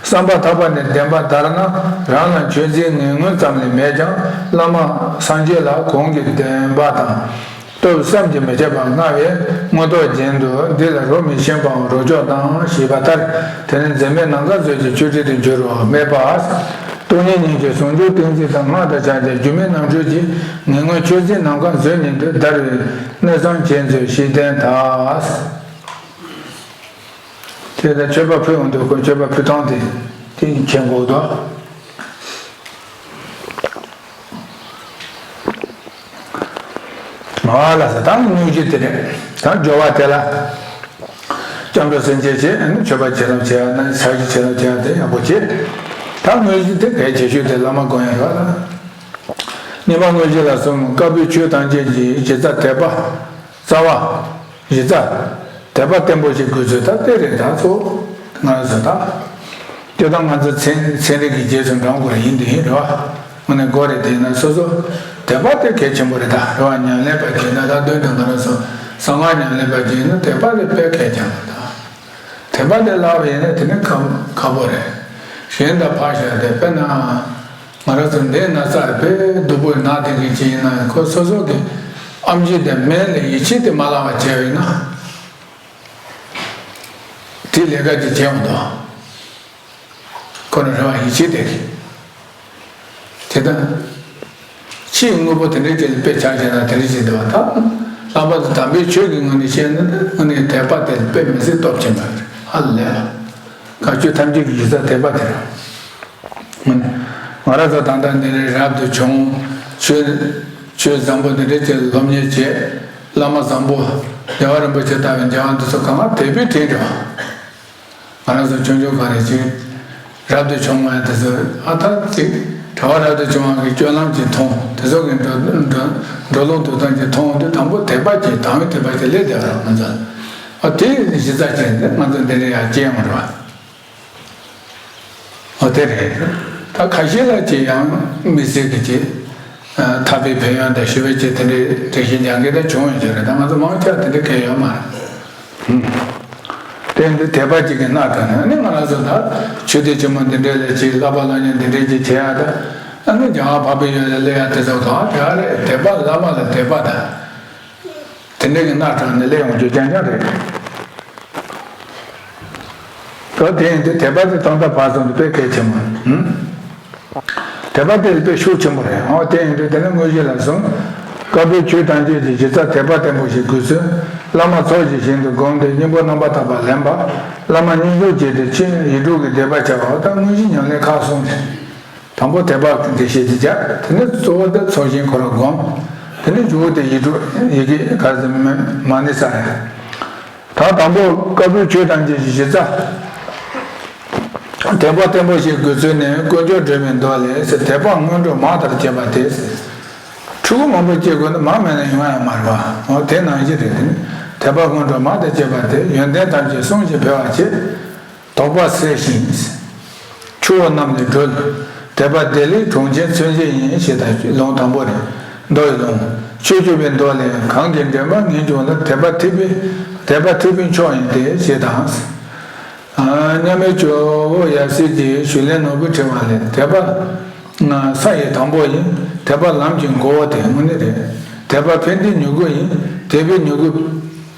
བསམ་པ་ཐག་པ་ནས་བདེན་པ་དར་ན་རང་ལ་མཆོད་རྫས་ངན་ངོན་ཙམ་ལས་མེད་ཀྱང་། བླ་མ་སངས་རྒྱས་ལ་གོང་གི་བདེན་པ་དང་སྟོབས་བསམ་གྱིས་མི་ཁྱབ་པ་མངའ་བས། མངོན་རྟོགས་རྒྱན་དུ་འདི་ལ་རོ་མི་ཤན་པའམ་རོ་མཆོག་དང་ཞེས་པ་ལྟར། དེ་ནི་འཛད་མེད་ནམ་མཁའ་མཛོད་ཀྱི་མཆོད་རྫས་དུ་འགྱུར་རོ། སྨྲས་པ། སྟོང་ཉིད་སྙིང་རྗེ་ཟུང་འཇུག་ཏིང་འཛིན་དང་སྔགས་དང་ཕྱག་རྒྱ་སྒྱུ་མའི་རྣམ་འཕྲུལ་གྱིས་ངན་ངོན་མཆོད་རྫས་ནམ་མཁའ་མཛོད་ཉིད་དུ་བརྡར་བའི་གནད་གསང་རྒྱན་མཛོད་ཞེས་བསྟན་ད། དེ་ལྟར་མཆོད་པ་ཕུལ་འོང་དུས་ཁོ་མཆོད་པ་ཕུལ་སྟངས་དེ་དེ་མཁྱེན་དགོས་འདུག། ཨ་ལ་ས་དང་དངོས་གཞི་དེ་རེད། ད་སྦྱོར་བ་དེ་ལ་སྐྱབས་འགྲོ་སེམས་བསྐྱེད་བྱེད། མཆོད་པ་བྱིན་རླབས་བྱེད་ཡ་ན་ཚར་གྱི་བྱིན་རླབས་བྱེད་ཡ་དེ་ཡག་པོ་བྱེད། ད་དངོས་གཞི་དེ་གལ་ཆེ་ཤོས་དེ་བླ་མ་དགོངས་ཡ་རེད་བ་ལ། གཉིས་པ་དངོས་གཞི་ལ་གསུམ། བཀའ་པོད་ཆོས་ཐམས་ཅད་ཀྱི་གཞི་རྩ་དད་པ། རྩ་བ། གཞི་རྩ། དད་པ་བརྟན་པོ་ཞིག་དགོས་ཚུལ་ད་དེ་རེད། ད་ཚོ་ང་ཚོ་ད་སྤྱིར་བཏང་ང་ཚོ་ཚན་ཚན་རིག་གི་རྗེས་སུ་འབྲང་དགོས་ཡིན་དེ་ཡིན་རེད་བ། དངོས་གནས་དགོས་རེད། དེ་ཡིན་ན་སོ་སོ་དད་པ་དེ་གལ་ཆེན་པོ་རེད། ད་རེད་བ། ཉམས་ལེན་པ་གྱིས་ན་ད་དོན་དུ་ང་རང་ཚོ་གསང་སྔགས་ཉམས་ལེན་པ་གྱིས་ན་དད་པ་དེ་དཔེ་གལ་ཆེན་པོ་རེད། ད་དད་པ་དེ་བརླག་པ་ཡིན་ན་དེ་ནི་ཁག་ཁག་པོ་རེད། གཞན་དང་ཕར་བཞག་སྟེ་དཔེར་ན། ང་རང་ཚོ་འདི་ན་ཚ་བའི་སྡུག་པོའི་ནང་དེ་གི་ཅིག་ཡིན་ན་ཁོ་སོ་སོ་གི་ཨམ་ཆི་དེ་སྨན་ལ་ཡིད་ཆེས་དེ་མ་བརླག་པ་བྱས་པ་ཡིན་ན། དེ་ལས་ཀ་ཅིག་བྱས་འོང་དོ། ཁོ་ན་རེ་བ་ཡིད་ཆེས་དེ་གི། དེ་དང་། ཕྱིའི་དངོས་པོ་དེ་འདྲའི་ཅིག་ལ་དཔེ་ཆ་བཞག་ན་དེ་འདྲའི་ཅིག་འདུག་བ། ད་ལྷག་པར་དུ་དམ་པའི་ཆོས་ཀྱི་ངོས་ནས་བཤད་ན་དངོས་གནས་དད་པ་དེ་ལ་དཔེ་མི་སྲིད་སྟོབས་ཆེན་པོ་རེད། ཧ་ལས་པ། བཀའ་ཆོས་ཐམས་ཅད་ཀྱི་གཞི་རྩ་དད་པ་དེ་རེད། ང་རང་ཚོ་ད་ལྟ་འདི་འདྲའི་རབ་ཏུ་བྱུང་། ཆོས་ཆོས་བཟང་པོ་འདི་འདྲའི་ཆེད་སློབ་གཉེར་བྱས། བླ་མ་བཟང་པོ་རྒྱལ་བ་རིན་པོ་ཆེ་ལྟ་བུའི་མཇལ་བ་འདི་ཚོ་གང་ག་དད་པའི་དྲིན་རེད་བ། ང་རང་ཚོ་ཆུང་ཆུང་ག་རེ་ཅིག་རབ་ཏུ་བྱུང་བ་དེ་ཚོ་ཨ་ཐ་ཅིག་གྲྭ་པ་རབ་ཏུ་བྱུང་བ་གི་སྤྱོད་ལམ་ཅིག་མཐོང་། དེ་ཚོ་གི་འགྲོ་འགྲོ་འགྲོ་ལུགས་འདུག་སྟངས་ཅིག་མཐོང་དུས་དང་པོ་དད་པ་ཅིག་དང་བའི་དད་པ་ཅིག་སླེབས་བསྡད་པ་རེད་ང་ཚོ། ཨ་དེ་གཞི་རྩ་ཅན་དེ་ང་ཚོ་འདི་འདྲའི་ཡར་སྐྱེལ་ཡོང་རེད་བ། འོ་དེ་རེད། ད་ཁ་ཤས་ལ་ཅིག་ཡང་མི་ཚེ་གི་ཅིག་ཐར་པའི་ཕན་ཡོན་དང་ཞུ་བའི་ཅིག་དེ་འདྲའི་འགྲེལ་བཤད་རྒྱག་མཁན་ད་བྱུང་ཡོད་ཀྱི་རེད། ད་ང་ཚོ་མང་ཆེ་བ་དེ་འདྲ་གང་ཡོད་མ་རེད། དེ་འདི་དད་པ་ཅིག་གི་སྣ་དང་ནི་ང་རང་ཚོ་ད་ཆོས་སྡེ་ཆེན་མོ་འདི་འདྲའི་ལ་ཅིག་བསླབ་པ་སློབ་གཉེར་འདི་འདྲའི་ཅིག་བྱེད་ཡ་ད་ཨ་ནི་རྒྱ་གར་འཕགས་པའི་ཡུལ་ལ་སླེབས་ཡ་དེ་ཚོ་གང་དེ་རེད། དད་པ་བསླབ་པ་ལ་དད་པ་དང་། དེ་འདྲ་གི་སྣ་དྲངས་ནས་སླེབས་ཡོང་རྒྱུ་རྐྱང་རྐྱང་རེད། ད་དེ་ཡིན་དུས་དད་པ་དེ་ཐོག་མཐའ་བར་གསུམ་དུ་དཔེ་གལ་ཆེན་པོ། ཧུམ། དད་པ་དེ་དཔེ་ཤུགས་ཆེན་པོ་རེད། འོ་དེ་ཡིན་དུས་དེ་ནི་དངོས་གཞི་ལ་གསུངས། བཀའ་པོད་ཆོས་ཐམས་ཅད་ཀྱི་གཞི་རྩ་དད་པ་བརྟན་པོ་ཞིག་དགོས་ཚུལ། བླ་མ་ཚོགས་ཀྱིས་ཞིང་དུ་བསྒོམས་ཏེ་སྙིང་པོ་རྣམ་པར་དག་པ་ལེན་པ། བླ་མ་མཉེས་འཇོག་བྱས་ཏེ་ཆོས་ཡིད་འགྲོ་གི་དད་པ་བྱ་བ། འོ་ད་དངོས་གཞི་ཉམས་ལེན་ཁག་གསུམ་རེད། དང་པོ་དད་པ་འགྲེལ་བཤད་ཅིག་བརྒྱབ། དེ་ནས་གཙོ་བོ་དེ་ཚོགས་ཞིང་ཁོ་རང་བསྒོམ། དེ་ནས་མཇུག་དེ་ཡིད་འགྲོ་ཡི་གེ་ག་ཟེར་མ་ཎི་བསགས་ཡ། ད་དང་པོ་བཀའ་པོད་ཆོས་ཐམས་ཅད་ཀྱི་གཞི་རྩ། དད་པ་བརྟན་པོ་ཞིག་དགོས་ཚུལ་ནི་དཀོན་མཆོག་སྒྲོལ་མའི་མདོ་ལས་ཟེར། དད་པ་སྔོན་འགྲོ་མ་དང་བཅས་པ་སྟེ་ཟེར། ཕྲུ་གུ་མང་པོ་སྐྱེ་དགོས་ན་མ་མེད་ན་ཡོང་ཡ་མ་རེད་པ། འོ་དེ་ནང་བཞིན་རེད། དེ་ནི་དད་པ་སྔོན་འགྲོ་མ་དང་བཅས་པ་སྟེ། ཡོན་ཏན་ཐམས་ཅད་བསྲུང་ཞིང་འཕེལ་བར་བྱེད། དོགས་པ་སེལ་ཞིང་། ཆུ་བོ་རྣམས་ལས་སྒྲོལ། དད་པ་བདེ་ལེགས་གྲོང་ཁྱེར་མཚོན་བྱེད་ཡིན། ཞེས་དང་ལུང་དང་པོ་རེད། མདོ་ཡི་ལུང་། ཆོས་སྤྱོད་པའི་མདོ་ལས། གང་གིས་འདྲེན་པར་ངེས་བྱུང་ལ། དད་པ་ཐེག་པའི་དད་པ་ཐེག་པའི་མཆོག་ཡིན་ཏེ། ཞེས་དང་། མཉམ་མེད་ཇོ་བོ་ཡབ་སྲས་ཀྱིས་ཞུས་ལན་ནོར་བུས་དྲིས་པ་ལས། དད་པ་ས་ཡི་དང་པོ་ཡིན། དད་པ་ལམ་གྱི་མགོ་བོ་སྟེ། དངོས་གནས་རེད། དད་པ་ཕན་བདེའི་མྱུ་གུ་ཡིན། དད་པའི་མྱུ་གུ།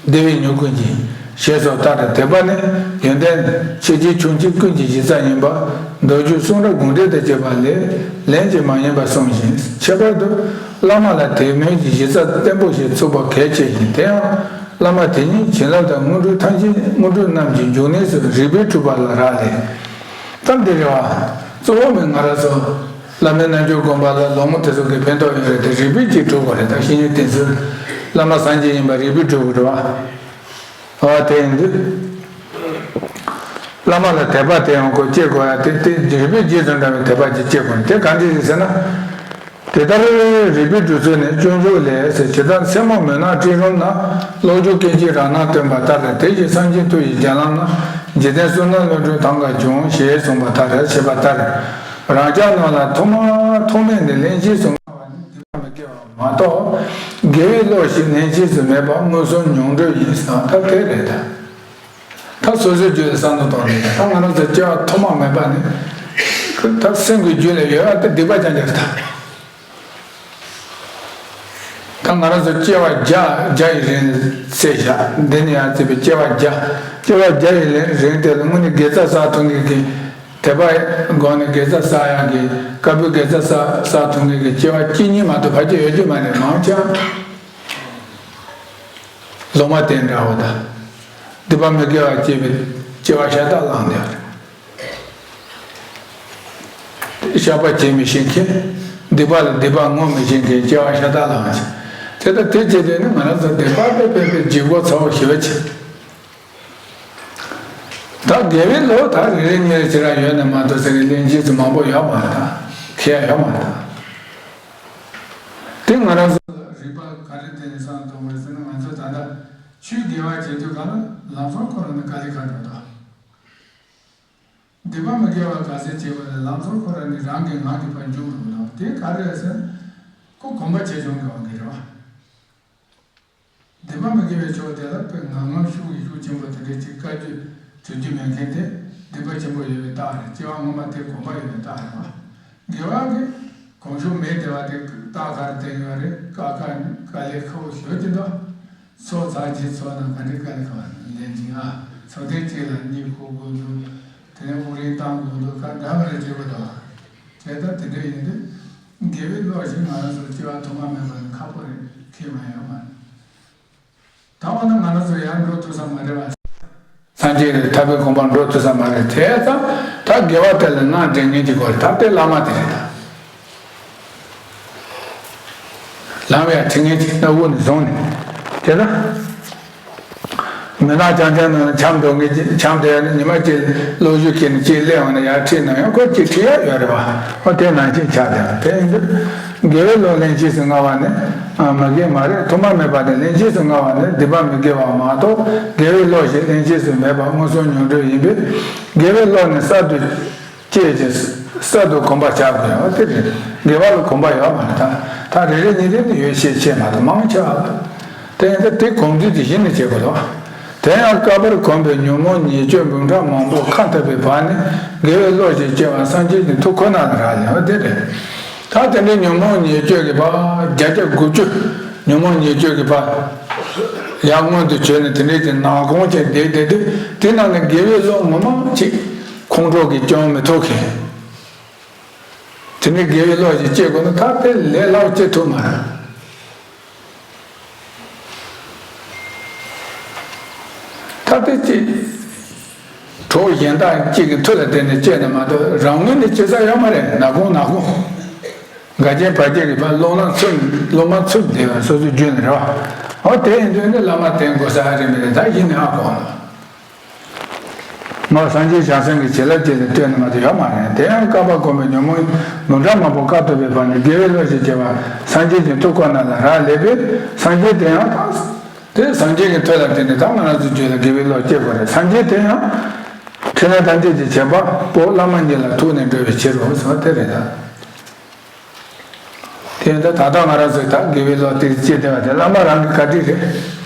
བདེ་བའི་མྱུ་གུ་ཡིན། ཞེས་སོགས་ལྟར་དད་པ་ནི་ཡོན་ཏན་ཆེ་ཆུང་ཆུང་ཆུང་ཀུན་གྱི་གཞི་རྩ་ཡིན་པ་མདོ་རྒྱུད་གསུང་རབ་དགོངས་འགྲེལ་དང་བཅས་པ་ལས་ལན་གཅིག་མ་ཡིན་པར་གསུངས་ཤིང་། ཁྱད་པར་དུ་བླ་མ་ལ་དད་མོས་ཀྱི་གཞི་རྩ་བརྟན་པོ་ཞིག་ཚུགས་པ་གལ་ཆེ་ཞིང་། དེ་ཡང་བླ་མ་དེ་ཉིད་བྱིན་རླབས་དང་དངོས་གྲུབ་ཐམས་ཅད་དངོས་གྲུབ་རྣམས་ཀྱི་འབྱུང་གནས་སུ་རིག་པས་གྲུབ་པ་ལ་རག་ལས། སྟབས་བདེ་རེད་བ། གཙོ་བོ་མི་ང་རང་ཚོ་བླ་མའི་རྣལ་འབྱོར་སྒོམ་པ་ལ་ལོ་ངོ་དེ་ཚོ་གི་ཕན་ཐོགས་ཡོད་རེད་དེ། རིག་པས་ཅིག་གྲུབ་དགོས་རེད། ད་བཤེས་གཉེན་བསྟེན་ཚུལ་བླ་མ་སངས་རྒྱས་ཡིན་པ་རིག་པས་གྲུབ་དགོས་རེད་བ། འོ་དེ་ཡིན་དུས། བླ་མ་ལ་དད་པ་དེ་ཡང་ཁོ་སྐྱེ་དགོས་ཡ་དེ་དེ་རིག་པའི་རྗེས་སུ་འབྲང་བའི་དད་པ་ཅིག་སྐྱེ་དགོས་རེད། དེ་ག་འདྲ་རེད་ཟེར་ན། དེ་ལྟར་རིག་པའི་གྲུབ་ཚུལ་ནི་སྤྱོད་འཇུག་ལས་ཟེར། ཇི་ལྟར་མཚན་མོ་མུན་ནག་སྤྲིན་རུམ་ན། གློག་འཁྱུག་སྐད་ཅིག་རང་སྣང་སྟོན་པ་ལྟར། དེ་བཞིན་སེམས་ཅན་མཐུ་ཡིས་བརྒྱན་ལམ་ན། འཇིག་རྟེན་གསུམ་ན་བློ་གྲོས་དམ་བཅས་འབྱུང་། ཞེས་གསུངས་པ་ལྟར། བྱས་པ་ལྟར། རང་ཅག་རྣམས་ལ་ཐོག་མ་ཐོག་མེད་ནས་ལན་གཅིག་སུ་སྨྲ་བ་ནི་སྡིག་པ་མི་དགེ་བ་མ་གཏོགས། དགེ་བའི་བློ་ཞིག་ལན་གཅིག་སུ་མེད་པ་མངོན་སུམ་མྱོང་གྲོལ་ཡིན་ཟེར་བ་ད་དེ་རེད་ད། ད་སོ་སོའི་རྒྱུད་ལ་བསམ་བློ་གཏོང་དུས། ད་ང་རང་ཚོ་སྐྱེ་བ་ཐོག་མ་མེད་པ་ནས་ད་སེམས་ཀྱི་རྒྱུད་ལ་ཡོད་པ་དེ་སྡིག་པ་རྐྱང་རྐྱང་རེད་ད། ད་ང་རང་ཚོ་སྐྱེ་བ་བརྒྱ་བརྒྱ་ཡི་རིང་བསྲེས་བཞག་འདི་ནས་ཡར་བརྩིས་པའི་སྐྱེ་བ་བརྒྱ། སྐྱེ་བ་བརྒྱ་ཡི་རིང་དེ་ལ་དངོས་གནས་དགེ་རྩ་བསགས་ཐུབ་མཁན་གྱི་དད་པ་སྒོ་ནས་དགེ་རྩ་བསགས་ཡག་གི་བཀའ་པོད་དགེ་རྩ་བསགས་བསགས་ཐུབ་མཁན་གྱི་སྐྱེ་བ་གཅིག་གཉིས་མ་གཏོགས་ཕལ་ཆེར་ཡོད་རྒྱུ་མ་རེད། མང་ཆེ་བ། ལོག་སྨྲ་དེ་འདྲ་བོ་དང་། སྡིག་པ་མི་དགེ་བ་སྐྱེས་པའི་སྐྱེ་བ་ཤ་སྟག་བླངས་ཏེ། བཤགས་པ་བྱེད་མི་ཤེས་མཁན། སྡིག་པ་ལ་སྡིག་པ་ངོ་མི་ཤེས་མཁན་སྐྱེ་བ་ཤ་སྟག་བླངས་ཤིང་། དེ་ལྟར་དེ་བྱེད་དུས་ནི་ང་རང་ཚོ་སྡིག་པ་དཔེ་དཔེ་དཔེ་ལྗིད་ཁོག་ཚ་བོ་ཞེ་པོ་ཅིག་ད་དགེ་བའི་བློ་ད་རེ་རེ་གཉིས་རེ་ཅིག་རང་ཡོད་ན་མ་གཏོགས་ཟེར་གི་ལན་གཅིག་ཙམ་མང་པོ་ཡོད་མ་རེད་ད། ཁེ་ཡ་ཡོད་མ་རེད་ད། དེ་ང་རང་ཚོ་རིག་པ་ག་རེ་བརྟེན་ནས་བསམ་གཏོང་དགོས་ཟེར་ན། ང་ཚོ་ད་ལྟ་ཆོས་དགེ་བ་བྱེད་དུས་གང་ལ་ ལམ་སང་ཁོ་རང་ནི་དཀའ་ལས་ཁག་འགྲོ་དང་། སྡིག་པ་མི་དགེ་བ་ག་ཚད་བྱས་པ་ལས་ལམ་སང་ཁོ་རང་ནི་རང་གི་ངང་གིས་ཕར་འཇུག་འགྲོ་དང་། དེ་ག་རེ་རེད་ཟེར་ན། ཁོ་གོམས་པ་ཆེ་ཆུང་གི་དབང་གིས་རེད་བ། སྡིག་པ་མི་དགེ་བའི་ཕྱོགས་དེ་ལ་དཔེ་ངང་ངམ་ཤུགས་ཀྱིས་ཤུགས་ཆེན་པོ་དེ་འདྲའི་ཅིག་དཀའ་སྤྱད་བྱེད་རྒྱུ་མེད་མཁན་དེ་སྡིག་པ་ཆེན་པོ་ཡོད་པའི་རྟགས་རེད། སྐྱེ་བ་སྔོན་མ་དེ་གོམས་པ་ཡོད་པའི་རྟགས་རེད་བ། དགེ་བ་གི་གོམས་ཤུགས་མེད་བསྡད་པ་དེ་རྟགས་ག་རེ་བསྟན་ཡོད་རེད། དཀའ་ཁག་དཀའ་ལས་ཁག་པོ་ཞེ་པོ་ཅིག་འདུག་ཚོགས་ཚར་རྗེས་ཚོགས་ནང་ག་འདྲའི་དཀའ་ལས་ཁག་པོ་ལེན་ཅིང་ཨ། ཚོགས་ཐེངས་གཅིག་ལ་གཉིད་ཁུག་དགོས་འདུག་དེ་ནས་དབུགས་རིང་བཏང་དགོས་འདུག་ག་འདྲ་བ་རེ་བྱེད་དགོས་འདུག་བྱས་ཙང་དེ་འདྲ་ཡིན་དུས། དགེ་བའི་བློ་ཞིག་ང་རང་ཚོ་སྐྱེ་བ་ཐོག་མ་མེད་པ་ནི་ཁག་པོ་རེད། ཁེ་མ་ཡོད་མ་རེད། ད་འོ་ན་ང་རང་ཚོ་ཡར་འགྲོ་ཐུབ་ས་མ་རེད་བ། སངས་རྒྱས་ཀྱི་ཐར་པའི་གོ་འཕང་འགྲོ་ཐུབ་ས་མ་རེད། དེ་ཙང་ད་དགེ་བ་དེ་ལ་སྣང་འདྲེན་མཁན་གྱི་སྐོར་ད་ལྟའི་བླ་མ་དེ་རེད་ད། ལམ་ཡར་ཁྲིད་མཁན་གྱི་སྣ་དབུ་ནས་བཟུང་ནས་དེ་ལ། མི་ནག་རྐྱང་རྐྱང་ནང་འཁྱམས་འགྲོ་མཁན་གྱི་འཁྱམས་བསྡད་ནས་ཉི་མ་གཅིག་གློག་ཞུ་ཁྱེར་ནས་གཅིག་སླེབས་འོང་ན་ཡར་ཁྲིད་ན་ཡང་ཁོ་གཅིག་ཁྲིད་ཡག་ཡོད་རེད་བ། ཨོ་དེ་ནང་བཞིན་ཆགས་བསྡད་པ་དེ་ཡིན་དུས། དགེ་བའི་བློ་ལེན་ཕྱིས་སུ་མངའ་བ་ནི་མ་དགེ་མ་རེད། ཐོག་མ་མེད་པ་ནས་ལེན་ཕྱིས་སུ་མངའ་བ་ནི་སྡིག་པ་མི་དགེ་བ་མ་གཏོགས་དགེ་བའི་བློ་ཞིག་ལེན་ཕྱིས་སུ་མེད་པ་མངོན་སུམ་མྱོང་གྲོལ་ཡིན་པས། དགེ་བའི་བློ་ནི་གསར་དུ་སྐྱེས་ཀྱི་གསར་དུ་གོམས་པ་བྱ་དགོས་པ་དེ་རེད། དགེ་བ་ལ་གོམས་པ་ཡོད་མ་རེད་ད། ད་རེ་རེ་གཉིས་རེ་ནི་ཡོད་ཤས་ཆེ་མ་གཏོགས་མང་ཆེ་བ་ལ། དེ་ཡིན་ཙང་དེ་གོམས་འདྲིས་དེ་གཞི་ནས་བྱེད་དགོས་རེད་བ། དེ་ཡང་བསྐལ་པར་གོམས་པའི་ཉོན་མོངས་ཉེས་སྤྱོད་འབུམ་ཕྲག་མང་པོ་ཁ་འཐབ་པའི་བར་ནས་དགེ་བའི་བློ་ཞིག་སྐྱེ་བ་སངས་རྒྱས་ཀྱི་ཐུགས་ཁོ་ན་ལ་རག་ལས་པ་དེ་རེད། ད་དེ་འདྲའི་ཉོན་མོངས་ཉེས་སྤྱོད་ཀྱི་བར་བརྒྱ་ཆ་དགུ་བཅུ་ཉོན་མོངས་ཉེས་སྤྱོད་ཀྱི་བར་ཡར་མངོན་དུ་བྱོན་ནས་དེ་འདྲའི་ཀྱི་ནང་ཁོང་ཆེ་བསྡད་བསྡད་དུས་དེ་ནང་ནས་དགེ་བའི་བློ་ངོ་མ་ཅིག་ཁོང་ཁྲོ་གིས་སྐྱོང་མི་ཐུབ་མཁན། དེ་ནས་དགེ་བའི་བློ་ཞིག་སྐྱེ་དགོས་ན་ད་དེ་ལས་སླ་པོ་སྐྱེ་ཐུབ་མ་རེད། ད་དེ་ཅི། གྲོགས་གཞན་དག་ཅིག་གི་མཐུ་ལ་བརྟེན་ནས་སྐྱེས་ན་མ་གཏོགས་རང་ངོས་ནས་སྐྱེ་ས་ཡོད་མ་རེད། ནག་ཁུང་ནག་ཁུང་། འགལ་རྐྱེན་བར་ཆད་ཀྱི་བར་རླུང་ལངས་ཚུར་རླུང་མ་ཚུར་བསྡད་པ་སོ་སོའི་རྒྱུད་ནས་རེད་བ། འོ་དེ་ཡིན་དུས་ནི་བླ་མ་བསྟེན་དགོས་ས་རེད་མི་རེད། ད་གཞི་ནས་ཨ་གོ། ང་སངས་རྒྱས་བྱང་སེམས་ཀྱི་བྱིན་རླབས་ཅན་ལ་ལྟོས་ནས་མ་གཏོགས་ཡོད་མ་རེད། དེ་ཡང་བསྐལ་པ་གོམས་པའི་ཉོན་མོངས་འབུམ་ཕྲག་མང་པོ་བསྐལ་དུ་བའི་བར་ནས་དགེ་བའི་བློ་ཞིག་སྐྱེ་བ་སངས་རྒྱས་ཀྱི་ཐུགས་ཁོ་ན་ལ་རག་ལས་པས་སངས་རྒྱས་དེ་ཡང་དེ་སངས་རྒྱས་ཀྱི་ཐུགས་ལ་བརྟེན་ནས་ད་ང་རང་ཚོའི་རྒྱུད་ལ་དགེ་བའི་བློ་སྐྱེ་དགོས་རེད། སངས་རྒྱས་དེ་ཡང་འཕྲིན་ལས་ཐམས་ཅད་ཀྱི་བྱེད་པ་པོ་བླ་མ་ཉིད་ལ་ཐུག་ནས་འགྲོ་བའི་ཕྱིར་རོ་ཟེར་བ་དེ་རེད་ད། དེ་ཡིན་ད་ད་ལྟ་ང་རང་ཚོས་ད་དགེ་བའི་བློ་དེ་སྐྱེས་བསྡད་པ་དེ་བླ་མ་རང་གི་བཀའ་དྲིན་རེད།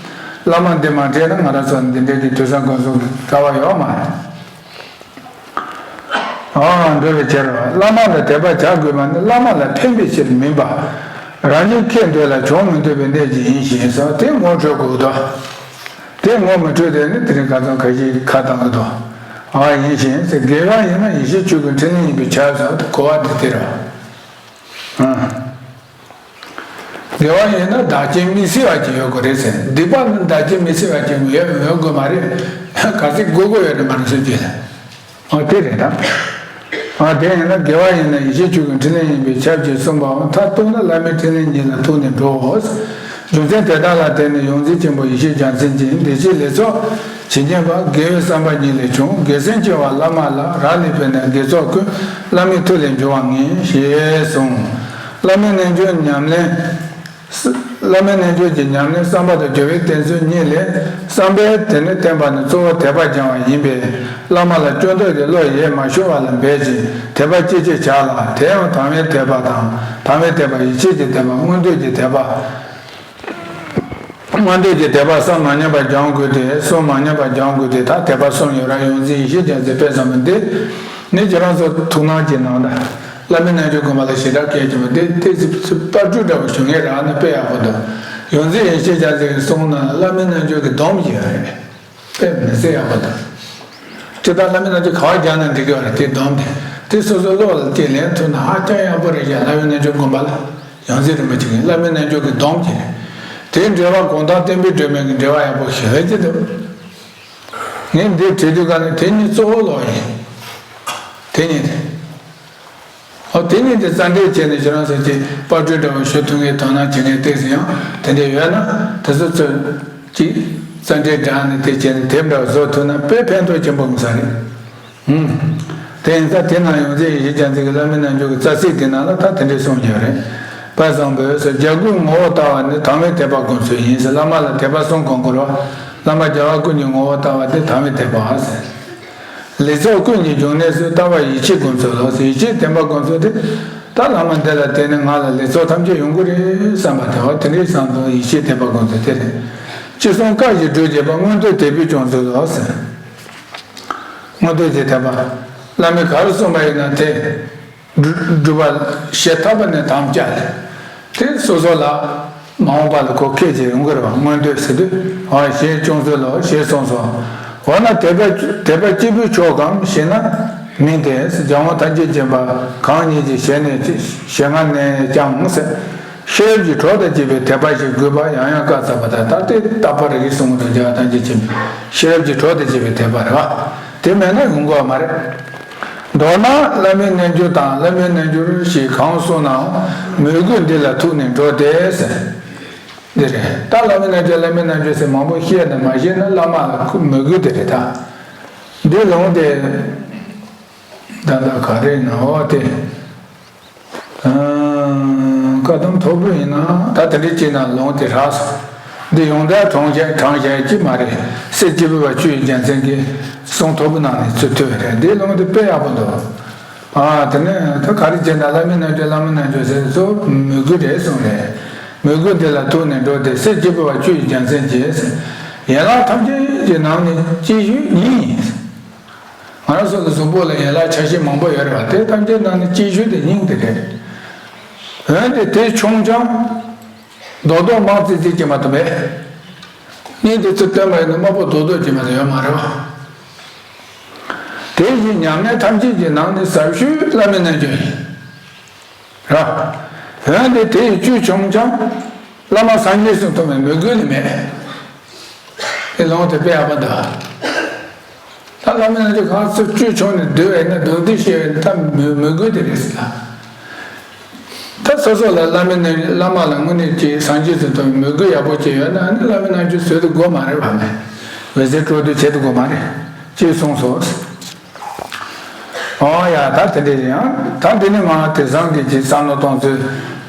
བླ་མ་འདི་མ་དྲན་ན་ང་རང་ཚོ་འདི་འདྲའི་གི་དུས་བཟང་གོང་ཚོ་གི་དཀའ་བ་ཡོད་མ་རེད། ཨང་འགྲོ་བའི་ཕྱིར་རོ། བླ་མ་ལ་དད་པ་བྱ་དགོས་པ་ནི་བླ་མ་ལ་ཕན་པའི་ཕྱིར་མིན་པ། རང་ཉིད་ཁེ་འདོད་ལ་གྱོང་མི་འདོད་པའི་གནད་ཀྱིས་ཡིན་ཞིང་ཟེར་དེ་ངོ་འཕྲོད་དགོས་དོ། དེ་ངོ་མི་འཕྲོད་དེ་ནི་དེ་རིང་ཁ་ཚང་ཁ་ཤས་ཁ་བཏང་གི་འདུག་ཨ་ཡིན་ཞིང་ཟེར་དགེ་བ་ཡིན་ན་ཡེ་ཤེས་ཆོས་ཀྱི་འཕྲིན་ལས་ཡིན་པས་ཁྱབ་ཟེར་དེ་གོ་བ་འདི་དེ་རེད། ཨང་། དགེ་བ་ཡིན་ན་བདག་རྐྱེན་དམིགས་བསལ་བ་ཅིག་ཡོད་དགོས་རེད་ཟེར། སྡིག་པ་ནི་བདག་རྐྱེན་དམིགས་བསལ་བ་ཅིག་ཡོད་ཡོད་དགོས་མ་རེད། ག་ཚོད་དགོས་དགོས་ཡོད་རེད་མ་རེད་ཟེར་གྱི་ལ། ཨོ་དེ་རེད་ད། ཨོ་དེ་ཡིན་ན་དགེ་བ་ཡིན་ན་ཡེ་ཤེས་ཆོས་ཀྱི་འཕྲིན་ལས་ཡིན་པས་ཁྱབ་ཅེས་གསུངས་པའང་མཐར་གཏུགས་ན་བླ་མའི་འཕྲིན་ལས་ཉིད་ལ་ཐུག་ནས་འགྲོའོ། རྒྱུ་མཚན་དེ་དག་ལ་བརྟེན་ནས་ཡོངས་འཛིན་ཆེན་པོ་ཡེ་ཤེས་རྒྱལ་མཚན་གྱིས་འདི་ཕྱིར་ལེགས་ཚོགས་ཇི་སྙེད་པ། དགེ་བའི་བསམ་པ་ཉིད་ལས་བྱུང་། དགེ་སེམས་སྐྱེ་བ་བླ་མ་ལ། རག་ལས་པས་ན་དགེ་ཚོགས་ཀུན། བླ་མའི་མཐུ་ལས་འབྱུང་བ་ངེས། ཞེས་གསུངས། བླ་མའི་རྣལ་འབྱོར་ཉམས་ལེན། བླ་མའི་རྣལ་འབྱོར་གྱི་ཉམས་ལེན་བསམ་པ་དང་སྦྱོར་བའི་བསྟན་ཚུལ་གཉིས་ལས། བསམ་པས་དེ་ནི་བསྟན་པ་ནི་གཙོ་བོ་དད་པ་སྦྱང་བ་ཡིན་པས། བླ་མ་ལ་སྐྱོན་འདོགས་ཀྱི་བློ་ཡེ་མ་ཤོར་བ་ལ་འབད་ཅིང་དད་པ་ཅི་ཆེ་བྱ་ལ། དེ་ཡང་དང་བའི་དད་པ་དང་། དང་བའི་དད་པ། ཡིད་ཆེས་ཀྱི་དད་པ། མངོན་འདོད་ཀྱི་དད་པ། མངོན་འདོད་ཀྱི་དད་པ་བསམ་མ་ཉམས་པར་སྦྱང་དགོས་ཏེ། བསམ་མ་ཉམས་པར་སྦྱང་དགོས་ཏེ། ད་དད་པ་གསུམ་ཡོད་ར། ཡོངས་འཛིན་ཡེ་ཤེས་རྒྱལ་མཚན་དཔེ་བསམ་པ་འདི་ནི་ཁྱེད་རང་ཚོ་ཐུགས་སྣང་གྱིས་གནང་དང་། བླ་མའི་རྣལ་འབྱོར་དགོངས་པ་ལ་ཞེ་དྲག་སྐད་ཀྱང་མ་འདི་ཏོག་ཙམ་དཔལ་སྤྲུལ་འདྲ་བོ་བྱུང་ངེས་རང་ནི་དཔེ་ཡག་པོ་འདུག་ཡོངས་འཛིན་ཡེ་ཤེས་རྒྱལ་མཚན་གྱིས་གསུངས་ན་བླ་མའི་རྣལ་འབྱོར་གྱི་སྡོམ་ཞིག་ཡོད་རེད། དཔེ་མི་སྲིད་ཡག་པོ་འདུག་ཅི་ལྟར་བླ་མའི་རྣལ་འབྱོར་ག་བ་རྒྱག་ན་འགྲིག་གི་ཡོད་རེད། དེ་སྡོམ་དེ་དེ་སོ་སོའི་བློ་ལ་དེ་ལེན་ཐུབ་ན་ཧ་ཅང་ཡག་པོ་རེད་ཤག་བླ་མའི་རྣལ་འབྱོར་དགོངས་པ་ལ་ཡོངས་འཛིན་རིན་པོ་ཆེ་གིས་བླ་མའི་རྣལ་འབྱོར་གྱི་སྡོམ་ཅིག་རེད། དེའི་འགྲེལ་པ་དགོང་དག་བསྟན་པའི་སྒྲོན་མེ་གི་འགྲེལ་པ་ཡག་པོ་ཞེ་པོ་ཅིག་འདུག་ངས་འདི་བྲིས་དུས་ག་ནས་དེ་གཉིས་གཙོ་བོ་ལོག་ཡིན། དེ་གཉིས་དེ། ཨོ་དེ་གཉིས་དེ་རྩ་འགྲེལ་བྱས་ནས་ཁྱེད་རང་ཚོ་ཅིག་དཔལ་སྤྲུལ་འདྲ་བོ་ཞུ་ཐུབ་མཁན་དོ་སྣང་བྱེད་མཁན་ཏོག་ཙམ་ཡང་དེ་འདྲ་ཡོད་ན་དེ་ཚོ་ཚོས་ཅིག་རྩ་འགྲེལ་བསྒྲགས་ནས་དེ་བྱས་ནས་དེབ་འདྲ་བོ་བཟོ་ཐུབ་ན་དཔེ་ཕན་ཐོགས་ཆེན་པོ་ཡོང་ས་རེད། ཧུམ། དེ་ཡིན་ཙང་དེ་ནང་ཡོངས་འཛིན་ཡེ་ཤེས་རྒྱལ་མཚན་གྱི་བླ་མའི་རྣལ་འབྱོར་གྱི་རྩ་ཚིག་དེ་ནང་ལ་ད་དེ་འདྲའི་གསུངས་ཡོད་རེད། དཔལ་བཟང་པོས་སོ། རྒྱལ་སྒོའི་ངོ་བོ་ལྟ་བ་ནི་དང་བའི་དད་པ་སྒོམ་ཚུལ་ཡིན་ཟེར། བླ་མ་ལ་དད་པ་གསུམ་སྒོམ་དགོས་རེད་བ། བླ་མ་རྒྱལ་བ་ཀུན་གྱི་ངོ་བོ་ལྟ་བ་དེ་དམ་པའི་བདེན་པ་ཟེར། ལེགས་ཚོགས་ཀུན་གྱི་འབྱུང་གནས་སུ། ལྟ་བ་ཡིད་ཆེས་སྒོམ་ཚུལ་ལོ་ཟེར། ཡིད་ཆེས་བདེན་པ་སྒོམ་ཚུལ་དེ། ད་བླ་མ་འདི་ལ་བརྟེན་ནས་ང་ལ་ལེགས་ཚོགས་ཐམས་ཅད་ཡོང་གི་རེད་བསམ་པ་དེ། འོ་དེ་འདྲའི་བསམ་བློ་ཡིད་ཆེས་བདེན་པ་སྒོམ་ཚུལ་དེ་རེད། ཅི་གསུང་བཀའ་བཞིན་སྒྲུབ་བྱེད་པ། མངོན་མཐོ་དད་པས་སྐྱོང་ཚུལ་ལོ་ཟེར། མངོན་མཐོ་དེ་དད་པ། བླ་མས་ག་རེ་གསུངས་པ་ཡིན་ན་དེ། སྒྲུབ་པ་བྱེད་ཐུབ་པ་ནི་དམ་བཅའ་ལས། དེ་སོ་སོ་ལ་མ་འོངས་པ་ལ་ཁོ་སྐད་ཅིག་ཡོང་གི་རེད་བ། མངོན་མཐོ་ཟེར་དུས། འོ་ཞེས་སྐྱོང་ཚུལ་ལོ་ཞེས་གསུངས་སོ། འོ་ན་དད་པ་དད་པ་སྐྱེས་བུས་ཆོག་གམ་ཞེ་ན། མིན་ཏེ། རྒྱལ་དབང་ཐམས་ཅད་མཁྱེན་པ་གང་ཉིད་ཀྱི་ཞལ་ནས་ཞལ་སྔ་ནས་ཀྱང་ཟེར། ཤེས་རབ་ཀྱི་གྲོགས་དང་བཅས་པའི་དད་པ་ཞིག་དགོས་པ་ཡང་ཡང་བཀའ་སྩལ་པ་དང་། ད་དེ་རྟག་པར་རིགས་གསུང་གི་འདུག་རྒྱལ་བ་ཐམས་ཅད་མཁྱེན་པའི་ཤེས་རབ་ཀྱི་གྲོགས་དང་བཅས་པའི་དད་པ་རེད་བ། དེ་མེད་ན་ཡོང་གི་མ་རེད། མདོར་ན་བླ་མའི་རྣལ་འབྱོར་དང་བླ་མའི་རྣལ་འབྱོར་ཞེས་གང་གསུངས་ནའང་མོས་གུས་འདི་ལ་ཐུག་ནས་འགྲོ་སྟེ་ཟེར། འདི་རེད། ད་བླ་མའི་རྣལ་འབྱོར་བླ་མའི་རྣལ་འབྱོར་ཟེར་མང་པོ་བཤད་དང་མ་བཤད་ན་བླ་མ་ལ་མོས་གུས་དེ་རེད་ད། འདི་ལུང་དེ། ད་ལྟ་ག་རེ་ཡིན་ན་འོ་དེ། བཀའ་གདམས་མཐོ་པོ་ཡིན་ན་ད་དེ་འདྲའི་ཅིག་ན་ལུང་དེ་རག་སོང་། འདི་ཡོངས་གྲགས་དྲངས་བཞག་དྲངས་བཞག་ཅིག་མ་རེད། གསེར་སྐྱེས་བུ་པ་བཅུ་ཡི་རྒྱལ་མཚན་གྱི་གསུང་མཐོ་པོ་ནང་ནས་ཚུར་ཐོན་རེད། འདི་ལུང་དེ་དཔེ་ཡག་པོ་འདུག་ཨ་དེ་ནས་ད་ག་རེ་བྱས་ན་བླ་མའི་རྣལ་འབྱོར་བླ་མའི་རྣལ་འབྱོར་ཟེར་ཚོ་མོས་གུས་རེད་གསུངས་རེད། མོས་གུས་འདི་ལ་ཐུག་ནས་འགྲོ་སྟེ། གསེར་སྐྱེས་བུ་པ་བཅུ་ཡི་རྒྱལ་མཚན་གྱི་ཡན་ལག་ཐམས་ཅད་ཀྱི་ནང་ནས་གཅེས་ཤོས་སྙིང་ཡིན། ང་རང་ཚོ་ལ་གཟུགས་པོ་ལ་ཡན་ལག་ཆ་ཤས་མང་པོ་ཡོད་རེད་བ། དེ་ཐམས་ཅད་ནང་ནས་གཅེས་ཤོས་དེ་སྙིང་དེ་རེད། འོན་ཏེ་དེ་ཆུང་ཆུང་རྡོག་རྡོག་དམར་ཙིག་ཙིག་ཅིག་མ་གཏོགས་མེད། སྙིང་དེ་ཚུར་བཏོན་པ་ཡིན་ན་དམར་པོ་རྡོག་རྡོག་ཅིག་མ་གཏོགས་ཡོད་མ་རེད་བ། དེ་བཞིན་ཉམས་ལེན་ཐམས་ཅད་ཀྱི་ནང་ནས་ཟབ་ཤོས་བླ་མའི་རྣལ་འབྱོར་ཡིན། ར། འོན་ཏེ་དེ་ཡི་བཅུད་ཆུང་ཆུང་། བླ་མ་སངས་རྒྱས་སུ་མཐོང་བའི་མོས་གུས་ལས་མེད། དེ་ལུང་དེ་དཔེ་ཡག་པོ་འདུག་ད་བླ་མའི་རྣལ་འབྱོར་གང་ཚུར་བཅུད་ཆུང་ནས་བསྡུས་པ་ཡིན་ན་སྡུག་འདི་ཤེས་པའི་ད་མོས་མོས་གུས་དེ་རེད་ཟེར་ལ། ད་སོ་སོ་ལ་བླ་མའི་རྣལ་བླ་མ་ལ་དངོས་གནས་ཀྱི་སངས་རྒྱས་སུ་མཐོང་བའི་མོས་གུས་ཡག་པོ་ཅིག་ཡོད་ན་ནི་བླ་མའི་རྣལ་འབྱོར་བཟོད་དུ་དགོས་མ་རེད་བ་མེད། འོད་ཟེར་སྤྲོ་བསྡུ་བྱེད་དུ་དགོས་མ་རེད། ཅེས་གསུངས་སོ། ཨོ་ཡ་ད་དེ་འདྲ་ཡིན་ཡང་ད་འདི་ནི་མ་དེང་སང་གི་ཅིག་བསམ་བློ་གཏོང་ཚུལ་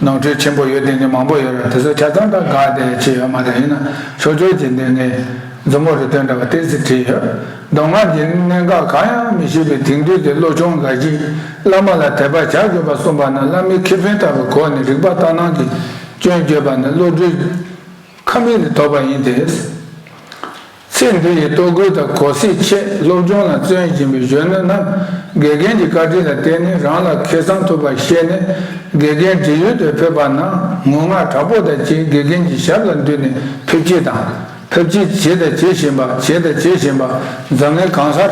ནོར་འཁྲུལ་ཆེན་པོ་ཡོད་དེ་འདྲ་མང་པོ་ཡོད་རེད། དེ་ཚོ་ཆ་ཚང་ད་དགག་དེ་ཅི་ཡོད་མ་རེད། ཡིན་ན་ཕྱོགས་ཆོས་ཀྱི་འདི་ངས་མཛུབ་མོ་རུ་སྟོན་འདྲ་བ་ཏོག་ཙམ་བྲིས་ཡོད། མདོ་སྔགས་ཀྱི་གནད་འགག་གང་ཡང་མི་ཤེས་པའི་དེང་དུས་ཀྱི་སློབ་ཆུང་འགའ་ཞིག་བླ་མ་ལ་དད་པ་བྱ་དགོས་པ་གསུངས་པ་ན་བླ་མའི་ཁེ་ཕན་ལྟ་བུ་གོ་ནས་རིག་པ་ལྟར་སྣང་གིས་སྐྱོན་བརྗོད་པ་ནི་བློ་གྲོས་ཁ་མིག་ལས་ལྡོག་པ་ཡིན་ཏེ། ཚེ་འདི་ཡི་ལྟོ་གོས་དང་གོ་ས་ཆེད་སློབ་སྦྱོང་ལ་བརྩོན་བཞིན་པའི་གཞོན་ནུ་རྣམས་དགེ་རྒན་གྱི་བཀའ་དྲིན་ལ་བརྟེན་ནས་རང་ལ་ཁེ་བཟང་ཐོབ་པ་ཤེས་ནས་དགེ་རྒན་འབྲེལ་ཡོད་དུ་ཕེབས་པ་ན་ངུ་ངག་དྲག་པོ་དང་བཅས་དགེ་རྒན་གྱི་ཞབས་ལ་འདུས་ནས་ཕེབས་སྐྱེལ་དང་ཕེབས་སྐྱེལ་བྱས་དང་བྱེད་བཞིན་པ་བྱས་དང་བྱེད་བཞིན་པ་འཛམ་གླིང་གང་སར་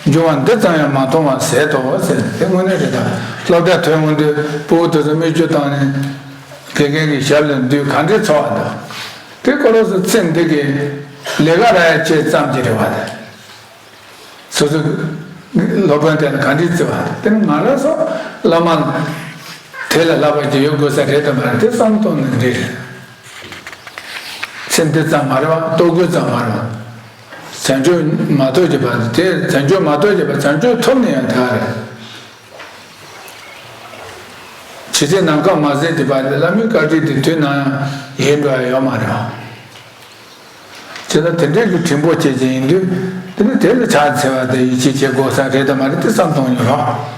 འབྱུང་བ་འདི་ཙམ་ཡང་མ་མཐོང་བ་ཟད་དོ་ཟེར། དེ་དངོས་གནས་རེད། ད་སློབ་གྲྭ་ཐོན་འོང་དུས་ཕྲུ་གུ་དེ་ཚོ་མིག་ཆུ་བཏང་ནས་དགེ་རྒན་གྱི་ཞབས་ལ་འདུས་ག་འདྲའི་ཚོར་བ་འདུག་དེ་ཁོ་རང་ཚོ་ཚེ་འདི་གི་ལས་ཀ་རག་ཡ་ཆེད་ཙམ་གྱི་རེ་བ་དང་། སོ་སོ་སློབ་དཔོན་དེ་ལ་ག་འདྲའི་བརྩི་བ་དང་། དེ་ནི་ང་རང་ཚོ་བླ་མ་དེ་ལས་ལྷག་པ་ཅིག་ཡོད་དགོས་ས་རེད་དམ་མ་རེད་དེ་བསམ་བློ་གཏོང་ནི་འདི་རེད། ཚེ་འདི་ཙམ་མ་རེད་བ། ལྟོ་གོས་ཙམ་མ་རེད་བ། བྱང་ཆུབ་མ་ཐོབ་ཀྱི་བར་དེ་བྱང་ཆུབ་མ་ཐོབ་ཀྱི་བར་བྱང་ཆུབ་ཐོབ་ནས་ཡང་དེ་ག་རེད། ཇི་སྲིད་ནམ་མཁའ་མ་ཟད་དེ་བར་དེ་བླ་མའི་བཀའ་དྲིན་དེ་དུས་ནམ་ཡང་ཡལ་འགྲོ་ཡ་ཡོད་མ་རེད། བྱས་ན་དེ་འདྲའི་གི་དྲིན་པོ་སྐྱེས་ཅན་ཡིན་དུས་དེ་ནི་དེ་ལ་ཕྱག་འཚལ་བ་དེ་ཡིད་ཆེས་བྱེད་དགོས་ས་རེད་དམ་མ་རེད་དེ་བསམ་གཏོང་ཡོད་རོགས།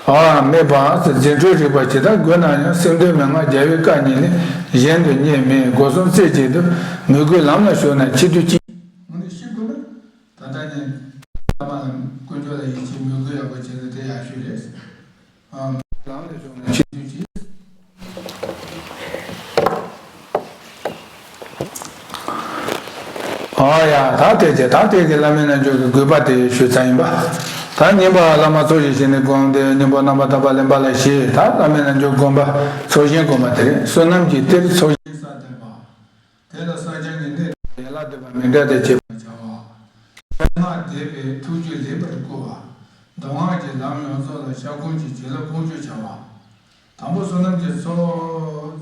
ཨ་མེད་པ་འཛིན་གྲོལ་རིག་པ་ཇི་ལྟར་དགོས་ན་ཡང་སེམས་དོན་མན་ངག་རྒྱལ་བའི་བཀའ་ཉིད་ནི་གཞན་དུ་རྙེད་མེད། སྒོ་གསུམ་རྩེ་གཅིག་ཏུ་མོས་གུས་ལམ་ལ་ཞུགས་ན་ཆེ་བསྟོད་ཅི། དངོས་གནས་ཤེས་དགོས་ན། ད་ལྟ་ནས་བླ་མ་ལ་དཀོན་མཆོག་ལ་ཡིད་ཆེས་མོས་གུས་ཡག་པོ་བྱས་ན་དེ་ཡག་ཤོས་རེད། ཨ་ལམ་ལ་ཞུགས་ན་ཆེ་བསྟོད་ཅི། ཨ་ཡ་ད་དེ་རྗེས་ད་དེ་གི་བླ་མའི་རྣལ་འབྱོར་གྱི་དགོས་པ་དེ་ཞུས་ཚར་ཡིན་པ། ད་གཉིས་པ་བླ་མ་ཚོགས་ཞིང་བཞེངས་ནས་བསྒོམ་སྟེ་སྙིང་པོ་རྣམ་པར་དག་པ་ལེན་པ་ལ་བཞི། ད་བླ་མའི་རྣལ་འབྱོར་བསྒོམ་པ་ཚོགས་ཞིང་བསྒོམ་པ་དེ་རེད། བསོད་ནམས་ཀྱི་གཏེར་ཚོགས་ཞིང་གསར་འདེབས་པ། དེ་ལ་བསགས་སྦྱང་གི་གནད་ཡན་ལག་བསྡུས་པ་མི་འདྲ་དང་བཅས་པ་བྱ་བ། གསང་སྔགས་བཟླས་པའི་ཐུགས་རྒྱུད་ལེགས་པར་བསྐུལ་བ། མདོ་སྔགས་ཀྱི་ལམ་ཡོངས་རྫོགས་ལ་ཞབས་དགུང་གི་བྱིན་རླབས་དབང་ཕྱུག་བྱ་བ། དང་པོ་བསོད་ནམས་ཀྱི་ཚོགས་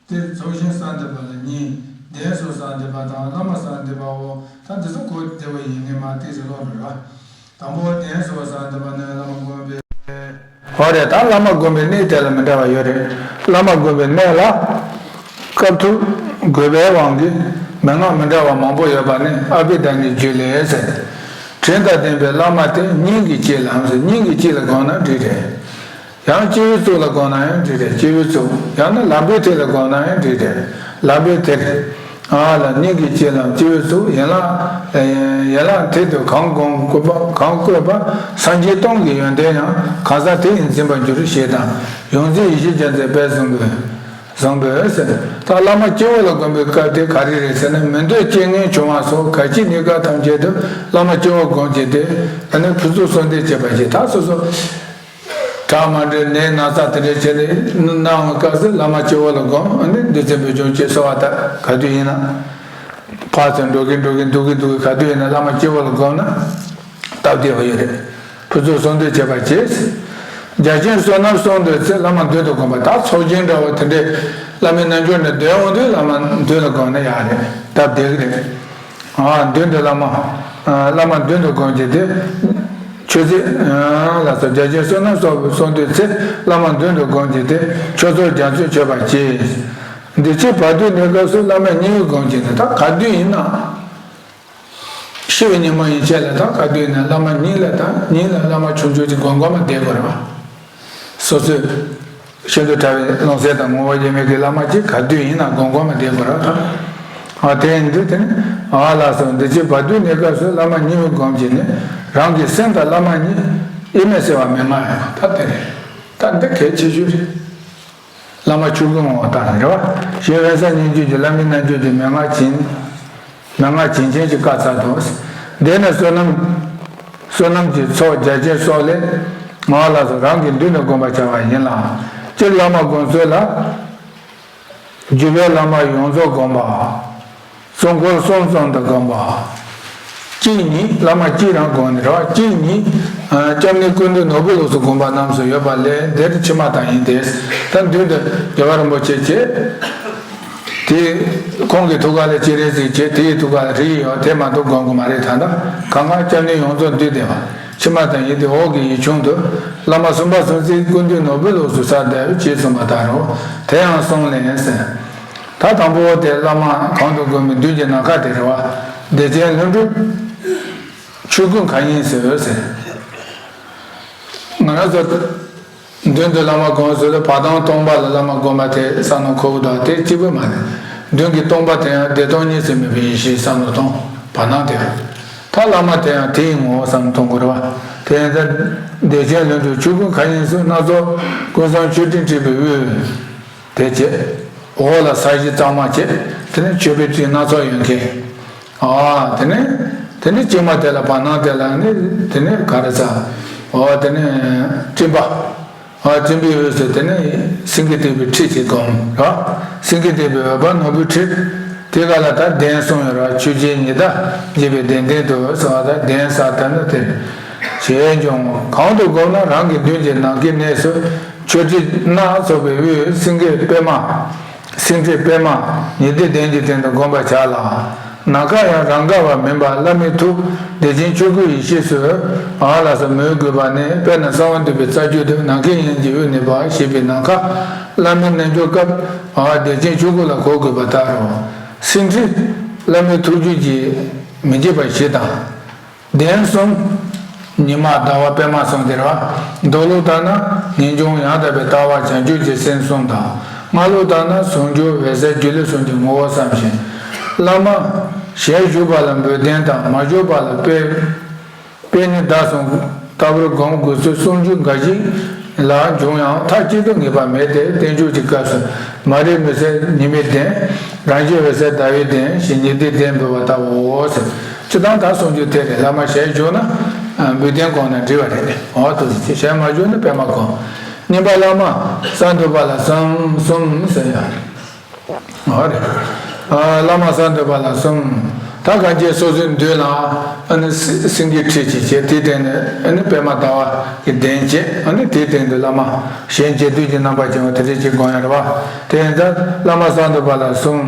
གཏེར་ཚོགས་ཞིང་གསར་འདེབས་པ་ལ་གཉིས། གདན་སུ་གསར་འདེབས་པ་དང་བླ་མ་གསར་འདེབས་པའོ། ད་འདི་ཚོ་གོ་བདེ་བ་ཡིན་ངེས་མ་ཏོག་ཙམ་ཀློག་རོགས། དང་པོ་གདན་སུ་གསར་འདེབས་པ་ནི་བླ་མ་བསྒོམ་པའི། ཨོ་རེད། ད་བླ་མ་བསྒོམ་པའི་གནས་དེ་ལ་མི་འདྲ་བ་ཡོད་རེད། བླ་མ་བསྒོམ་པའི་གནས་ལ་སྐབས་ཐོབ་དགོས་པའི་དབང་གིས་ མན་ངག་མི་འདྲ་བ་མང་པོ་ཡོད་པ་ནི་ཨ་བྷི་དྷརྨ་ནི་རྒྱུད་ལས་ཟེར། དྲིན་དང་ལྡན་པའི་བླ་མ་དེ་སྙིང་གི་དཀྱིལ་ལམ་ཟེར། སྙིང་གི་དཀྱིལ་ལ་དགོངས་ན་འགྲིག་རེད། ཡང་སྐྱེ་བོའི་གཙུག་ལ་དགོངས་ན་ཡང་འགྲིག་རེད། སྐྱེ་བོའི་གཙུག། ཡང་ན་ལམ་པོའི་ཐད་ལ་དགོངས་ན་ཡང་འགྲིག་རེད། ལམ་པོའི་ཐད། ཨ་ལ་སྙིང་གི་དཀྱིལ་ལམ་སྐྱེ་བོའི་གཙུག། ཡན་ལག་ཡན་ལག་མཐིལ་དུ་གང་བསྒོམ་བཀོད་པ་གང་བཀོད་པ། སངས་རྒྱས་སྟོང་གི་ཡོན་ཏན་ཡང་གང་ཟག་དེ་ཡིས་འཛིན་པར་འགྱུར་ཞེས་དང་། ཡོངས་འཛིན་ཡེ་ཤེས་རྒྱལ་མཚན་དཔལ་བཟང་པོས། བཟང་པོས་ཟེར། ད་བླ་མ་སྐྱེ་བོ་ལ་བསྒོམ་པའི་སྐབས་དེ་ག་རེ་རེད་ཟེར་ན། མི་འདོད་རྐྱེན་ངན་བྱུང་བ་སོགས་གལ་ཆེའི་གནས་སྐབས་ཐམས་ཅད་དུ་བླ་མ་སྐྱེ་བོ་བསྒོམ་བྱས་ཏེ། ཨ་ནི་ཕུན་ཚོགས་གསོལ་འདེབས་བྱེད་པ་བྱེད། ད་སོ་སོ་དྲག་མ་འགྲོ་ནད་ན་ཚ་དེ་འདྲ་བྱས་ནས་ནའང་སྐབས་སུ་བླ་མ་སྐྱེ་བོ་ལ་བསྒོམ། ཨ་ནི་འདི་ཚེ་འབད་བྱུང་ཅེས་གསོལ་བ་ད་ག་དུས་ཡིན་ན། ཕར་ཚུར་འགྲོ་གིན་འགྲོ་གིན་འདུག་གིན་འདུག་གིན་ག་དུས་ཡིན་ན་བླ་མ་སྐྱེ་བོ་ལ་བསྒོམ་ན། སྟབས་བདེ་བ་ཡོད་རེད། ཕུན་ཚོགས་གསོལ་འདེབས་བྱེད་པ་བྱེད། རྒྱ་ཆེན་བསོད་ནམས་གསོག་འདོད་ཚེ་བླ་མ་མདུན་དུ་བསྒོམ་པ། ད་ཚོགས་ཆེན་འདྲ་བོ་དེ་འདྲའི་བླ་མའི་རྣལ་འབྱོར་ནས་འདོན་འོང་དུས་བླ་མ་མདུན་ལ་བསྒོམ་ན་ཡག་རེད། སྟབས་བདེ་གི་རེད། ཨ་མདུན་དུ་བླ་མ། ཨ་བླ་མ་མདུན་དུ་བསྒོམ་བྱས་ཏེ། མཆོད་རྫས། ཨ་ལ་སོགས་རྒྱ་ཆེན་བསོད་ནམས་གསོག་གསོག་འདོད་ཚེ་བླ་མ་མདུན་དུ་བསྒོམ་བྱས་ཏེ་མཆོད་གཏོར་རྒྱ་མཚོས་མཆོད་པར་བྱེད། འདི་ཕྱི་བར་དོའི་གནས་སྐབས་སུ་བླ་མ་ཉིད་བསྒོམ་བྱས་ཏེ། ད་ག་དུས་ཡིན་ན། ཤི་བའི་ཉིན་མོ་ཡན་ཆད་ལ་ད་ག་དུས་ན་བླ་མ་ཉིད་ལ་ད་ཉིད་ལ་བླ་མ་ཆུང་ཆུང་ཅིག་སྒོམ་སྒོམ་མ་བསྡད་དགོས་རེད་བ། སོ་སོའི་ཤིན་ཏུ་ཕྲ་བའི་ལོངས་སྤྱོད་དང་ངོ་བོ་དབྱེར་མེད་ཀྱི་བླ་མ་ཅིག་ག་དུས་ཡིན་ན་སྒོམ་སྒོམ་མ་བསྡད་དགོས་རེད་བ་ད། ཨ་དེ་ཡིན་དུས་དེ་ནི་ཨ་ལགས་སོ། འདི་ཕྱི་བར་དོའི་གནས་སྐབས་སུ་བླ་མ་ཉིད་སྒོམ་བྱས་ནས་རང་གི་སེམས་དང་བླ་མ་གཉིས་དབྱེར་མེད་བསྲེ་བ་མན་ངག་ཡང་ད་དེ་རེད། ད་འདི་གལ་ཆེ་ཤོས་རེད། བླ་མ་ཆོས་སྐུའི་ངོ་བོ་ལྟར་རེད་བ། ཞེས་དབེན་ས་སྙན་བརྒྱུད་ཀྱི་བླ་མའི་རྣལ་འབྱོར་གྱི་མན་ངག་བྱིན། མན་ངག་བྱིན་ཆེན་གྱི་བཀའ་སྩལ་ཏོ། འདི་ནི་བསོད་ནམས། བསོད་ནམས་ཀྱི་ཚོགས་རྒྱ་ཆེན་སོགས་ལས། ང་ལ་སོགས་རང་གི་མདུན་དུ་བསྒོམ་པར་བྱ་བ་ཡིན་ལ། སྤྱིར་བླ་མ་བསྒོམ་ཚུལ་ལ། བརྒྱུད་པའི་བླ་མ་ཡོངས་རྫོགས་བསྒོམ་པ། གཙོ་འཁོར་གསུམ་ཙམ་དུ་བསྒོམ་པ། གཅིག་ཉིད་བླ་མ་གཅིག་རང་བསྒོམ་ནི་རེད་བ། གཅིག་ཉིད། ཨ་སྐྱབས་གནས་ཀུན་འདུས་ནོར་བུའི་ལུགས་སུ་བསྒོམ་པ་རྣམས་སུ་ཡོད་པ་ལས་འདིར་ཕྱི་མ་དང་ཡིན་ཏེ། ད་མདུན་དུ་རྒྱལ་བ་རིན་པོ་ཆེ་བྱས། དེ་ཁོང་གི་ཐུགས་ཀ་ལ་སྤྱན་རས་གཟིགས་བྱས། དེའི་ཐུགས་ཀ་ལ་རིགས་ཡོད་དེ་མ་གཏོགས་བསྒོམ་གི་མ་རེད། ད་ལྟ་གང་ག་སྐྱབས་གནས་ཡོངས་རྫོགས་འདུས་བསྡད་པ། ཕྱི་མ་དང་ཡིན་ཏེ། འོག་གི་ཡིག་ཆུང་དུ། བླ་མ་གསུམ་པ་གསུམ་གཅིག་ཀུན་འདུས་ནོར་བུའི་ལུགས་སུ་གསལ་བཏབ་ཅེས་གསུངས་པ་ལྟར་རོ། དེ་ཡང་གསུངས་ལན་ཟེར། ད་དང་པོ་དེ་བླ་མ་གང་དུ་བསྒོམ་པའི་མདུན་གྱི་ནམ་མཁའ་དེ་རེད་བ། བདེ་ཆེན་ལྷུན་གྲུབ་ཆོས་སྐུ་མཁའ་དབྱིངས་སུ་ཟེར། ང་རང་ཚོ་མདུན་དུ་བླ་མ་བསྒོམ་ཟེར་ལ་བར་སྣང་སྟོང་པ་ལ་བླ་མ་བསྒོམ་པ་དེ་བསམ་བློ་འཁོར་གྱི་འདུག་དེ་གཅིག་པུ་མ་རེད། མདུན་གྱི་སྟོང་པ་དེ་ཡང་བདེ་སྟོང་གཉིས་སུ་མེད་པའི་ཡེ་ཤེས་བསམ་བློ་གཏོང་། བར་སྣང་དེ། ད་བླ་མ་དེ་ཡང་དེ་ཡི་ངོ་བོ་བསམ་བློ་གཏོང་དགོས་རེད་བ། དེ་ཡང་ད་བདེ་ཆེན་ལྷུན་གྲུབ་ཆོས་སྐུ་མཁའ་དབྱིངས་སུ་སྣ་ཚོགས་ཀུན་བཟང་མཆོད་སྤྲིན་འཁྲིགས་པའི་དབུས། དེ་བྱས། འོག་ལ་ས་གཞི་གཙང་མ་བྱས། དེ་ནས་མཆོད་པའི་སྤྲིན་སྣ་ཚོགས་ཡོད་མཁན། ཨ་དེ་ནས། དེ་ནས་གཅིག་མ་དེ་ལ་བར་སྣང་དེ་ལ་ནི་དེ་ནས་ག་རེ་ཟ། ཨོ་དེ་ནས་སྤྲིན་པ། ཨ་སྤྲིན་པའི་དབུས་སུ་དེ་ནས་སེང་གེ་བཏེགས་པའི་ཁྲི་ཅིག་བསྒོམ་ར། སེང་གེ་བཏེགས་པའི་འོད་འབར་ནོར་བུའི་ཁྲི། དེ་ག་ལ་ད་གདན་གསུམ་ཡོད་ར། ཆོས་རྗེ་ཉི་ཟླ་རྒྱས་པའི་གདན་སྟེང་དུ་ཟེར་བ་ད་གདན་ས་ད་ནི་དེ། ཞེས་འབྱུང་། གང་དུ་བསྒོམ་ན་རང་གི་མདུན་གྱི་ནམ་མཁའི་གནས་སུ། མཆོད་སྤྲིན་སྣ་ཚོགས་པའི་དབུས་སེང་གེ་པད་མ། སེང་ཁྲི་པད་མ་ཉི་ཟླའི་གདན་གྱི་སྟེང་དུ་བསྒོམ་པར་བྱ་ལ། ནམ་མཁའ་ཡང་རང་དགར་བ་མིན་པར་བླ་མའི་ཐུགས་བདེ་ཆེན་ཆོས་སྐུའི་ཡེ་ཤེས་སུ་ཨ་ལ་སོགས་མོས་དགོས་པ་ནི། དཔེར་ན་གསང་བ་འདུས་པའི་རྩ་རྒྱུད་དུ། ནམ་མཁའི་དབྱིངས་ཀྱི་དབུས་ནས་འབར་ཞེས་པའི་ནམ་མཁའ་བླ་མའི་རྣལ་འབྱོར་སྐབས་ཨ་བདེ་ཆེན་ཆོས་སྐུ་ལ་གོ་དགོས་པ་ལྟར་རོ། སེང་ཁྲི་བླ་མའི་ཐུགས་རྒྱུད་ཀྱི་མི་བརྗེད་པ་བཞི་དང་། གདན་གསུམ། ཉི་མ་ཟླ་བ་པད་མ་གསུམ་དེ་རེད་བ། མདོ་ལུགས་ལྟར་ན་ངེས་འབྱུང་ཡང་དག་པའི་ལྟ་བ་བྱང་ཆུབ་ཀྱི་སེམས་གསུམ་དང་། སྔགས་ལུགས་ལྟར་ན་ཟུང་འཇུག་འོད་གསལ་སྒྱུ་ལུས་གསུམ་གྱི་ངོ་བོ་བསམ་ཞིང་། བླ་མ་ཞལ་བཞུགས་པ་ལ་འབོལ་གདན་དང་མ་བཞུགས་པ་ལ་པད་པད་ཉི་ཟླ་གསུམ་ལྟ་བུར་སྒོམ་དགོས་ཚུལ་གསུང་རྒྱུན་འགའ་ཞིག་ལ་འབྱུང་ཡང་མཐའ་གཅིག་ཏུ་ངེས་པ་མེད་དེ། བསྟན་བཅོས་ཀྱི་སྐབས་སུ་མ་རིག་མུན་སེལ་ཉི་མའི་གདན། རང་བཞིན་འོད་གསལ་ཟླ་བའི་གདན་ཞེས་ཉི་ཟླའི་གདན་འབོད་པ་ལྟ་བུའོ་ཟེར། སྤྱིར་བཏང་ད་གསུང་རྒྱུ་དེ་རེད། བླ་མ་ཞལ་བཞུགས་ན་འབོལ་གདན་བསྒོམས་ན་འགྲིག་པ་རེད། འོ་དེ་ཞལ་མ་བཞུགས་ན་པད་མ་བསྒོམ། གཉིས་པ་བླ་མ་གསང་འདུས་པ་ལ་གསུམ་གསུམ་ཟེར་ཡ། འོ་རེད། ཨ་བླ་མ་གསང་འདུས་པ་ལ་གསུམ། ད་གང་ཅི་སོ་སོའི་མདུན་ལ་ཨ་ནི་སེ་སེང་གེའི་ཁྲི་ཅིག་བྱས། དེའི་སྟེང་ནས་ཨ་ནི་པད་མ་ཟླ་བ་གི་གདན་བྱས། ཨ་ནི་དེའི་སྟེང་དུ་བླ་མ་ཞལ་མཇལ་དུས་ཀྱི་རྣམ་པ་ཅན་བ་དེ་འདྲ་ཅིག་བསྒོམ་ཡ་རེད་བ། དེ་ཡིན་ཙང་བླ་མ་གསང་འདུས་པ་ལ་གསུམ།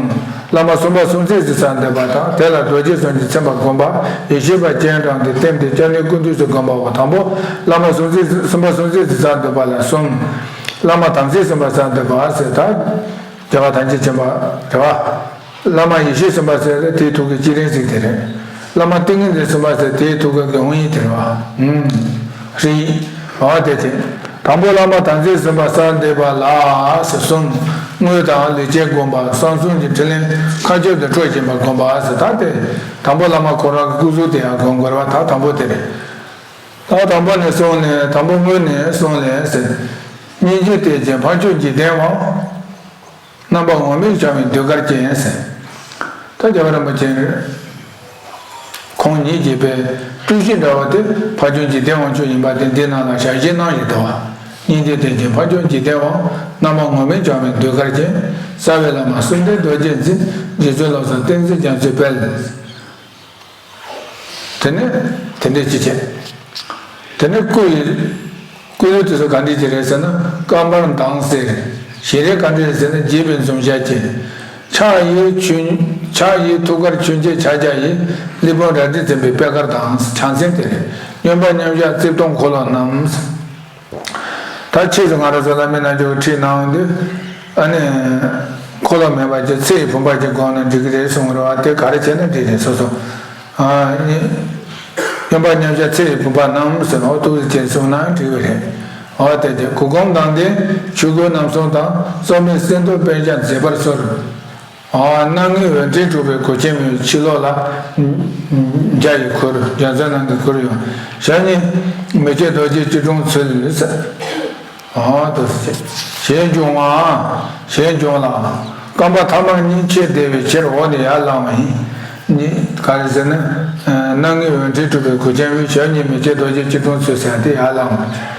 བླ་མ་གསུམ་པ་གསུམ་བརྩེགས་སུ་གསང་འདུས་པ་དང་། དེ་ལ་རྡོ་རྗེ་གསུམ་གྱིས་ཚིམ་པ་བསྒོམ་པ། ཡེ་ཤེས་པ་སྤྱན་དྲངས་ཏེ་བསྟིམ་སྟེ་སྐྱབས་གནས་ཀུན་འདུས་སུ་བསྒོམ་པའོ། དང་པོ་བླ་མ་གསུམ་བརྩེགས་གསུམ་པ་གསུམ་བརྩེགས་སུ་གསང་འདུས་པ་ལ་གསུམ། བླ་མ་དམ་ཚིག་གསུམ་པ་གསང་འདུས་པ་ཟེར། ད་རྒྱལ་བ་ཐམས་ཅད་མཁྱེན་པ་རེད་བ། བླ་མ་ཡེ་ཤེས་སེམས་དཔའ་ཟེར་ཏེ་དེའི་ཐུགས་ཀའི་སྤྱི་རིང་ཟིག་དེ་རེད། བླ་མ་ཏིང་ངེ་འཛིན་སེམས་དཔའ་ཟེར་དེའི་ཐུགས་ཀའི་དབང་ཡིག་དེ་རེད་བ། ཧྲིལ། འོ་དེ་ཅན། དང་པོ་བླ་མ་དམ་ཚིག་སེམས་དཔའ་གསལ་འདེབས་པ་ལ་ཟེར་གསུམ། དངོས་དང་ལུས་ཅན་བསྒོམ་པ། གསང་གསུམ་གྱི་ཕྲིན་ལས་མཁའ་སྤྱོད་དུ་སྤྲོ་བཞིན་པ་བསྒོམ་པ་ཟེར། ད་དེ་དང་པོ་བླ་མ་ཁོ་རང་གི་སྐུ་གཟུགས་དེ་ཡང་བསྒོམ་དགོས་རེད་བ། ད་དང་པོ་དེ་རེད། ད་དང་པོ་ནས་གསུངས་ནས་དང་པོ་དངོས་ནས་གསུངས་ལས་ཟེར། སྙིང་རྗེ་གཏེར་ཆེན་འཕགས་མཆོག་འཇིག་རྟེན་དབང་། རྣམ་པ་ངུར་སྨྲིག་བྱ་བའི་ཟློས་གར་ཅན་ཟེར། ད་རྒྱལ་བ་རིན་པོ་ཆེ་ཁོང་ཉིད་ཀྱི་པའི་སྤྲུལ་གཞི་འདྲ་བ་དེ་འཕགས་མཆོག་འཇིག་རྟེན་དབང་ཕྱུག་ཡིན་པ་དེ་འདི་ནང་ལ་ཞལ་བཞེས་གནང་ཡོད་དོ། སྙིང་རྗེ་གཏེར་ཆེན་འཕགས་མཆོག་འཇིག་རྟེན་དབང་། རྣམ་པ་ངུར་སྨྲིག་བྱ་བའི་ཟློས་གར་ཅན། རྩ་བའི་བླ་མ་གསུམ་ལྡན་རྡོ་རྗེ་འཛིན། རྗེ་བཙུན་བློ་བཟང་བསྟན་འཛིན་རྒྱ་མཚོའི་དཔལ། དེ་ནས་དེ་འདྲས་ཅི་བྱེད། དེ་ནས་སྐུ་ཡི། སྐུ་ལུས་དེ་ཚོ་ག་འདྲས་ཅི་རེད་ཟེར་ན་སྐར་མར་མདངས་གསལ། ཞལ་རས་ག་འདྲས་རེད་ཟེར་ན་བརྗིད་པའི་འཛུམ་ཞལ་ཅན། ཕྱག་གཡས་ཆུ། ཕྱག་གཡས་ཐུགས་ཀར་ཆུ་སྐྱེས་ཕྱག་རྒྱ་ཡིས། སླེས་ཕུང་རལ་གྲི་འཛིན་པའི་པད་དཀར་དང་ཕྱག་མཚན་དེ་རེད། སྨྱོན་པ་མཉམ་བཞག་རྩིབས་སྟོང་འཁོར་ལོ་བསྣམས། ད་ཕྱིས་སུ་ང་རང་ཚོ་བླ་མའི་རྣལ་འབྱོར་ཁྲིད་གནང་དུས། ཨ་ནི། འཁོར་ལོ་མེད་པ་ཅིག་ཚེ་ཡི་བུམ་པ་ཅིག་བསྒོམས་ན་འགྲིག་གི་རེད་གསུངས་རེད་བ། དེ་ག་རེ་བྱས་ན་འགྲིག་རེད་སོ་སོ། ཨ་ནི། སྨྱོན་པ་མཉམ་བཞག་ཚེ་ཡི་བུམ་པ་བསྣམས་ཟེར་ནོ་ཏོག་ཙམ་ཅིག་གསུངས་ན་འགྲིག་གི་རེད། འོ་དེ་དེ་གུར་གུམ་དང་ལྡན་ཆོས་གོས་རྣམ་གསུམ་དང་། བཙོ་མའི་སེན་ཏོག་པད་ཞྭ་མཛེས་པར་གསོལ། ཨ། སྣང་ངེ་འོད་མགྲིན་གྲུབ་པའི་གོས་ཆེན་མོའི་ཕྱི་ལོགས་ལ། འཇའ་ཡི་གུར། འཇའ་ཚོན་ནང་གི་གུར་ཡང་། ཞབས་གཉིས་མི་བསྐྱོད་རྡོ་རྗེའི་སྐྱིལ་ཀྲུང་ཚུལ་ཟེར། ཨ་ཏོ་ཟེར། ཞལ་འབྱུང་བ། ཞལ་འབྱུང་ལ། རྐང་པ་ཐ་མ་གཉིས་ཕྱེད་བདེ་བའི་ཕྱིར་འོག་ནས་ཡར་ལངས་པ་ཡིན། ག་རེ་ཟེར་ན། སྣང་ངེ་འོད་མགྲིན་གྲུབ་པའི་གོས་ཆེན་མོའི། ཞབས་གཉིས་མི་བསྐྱོད་རྡོ་རྗེའི་སྐྱིལ་ཀྲུང་ཚུལ་ཟེར་ཡ་དེ་ཡར་ལངས་པ།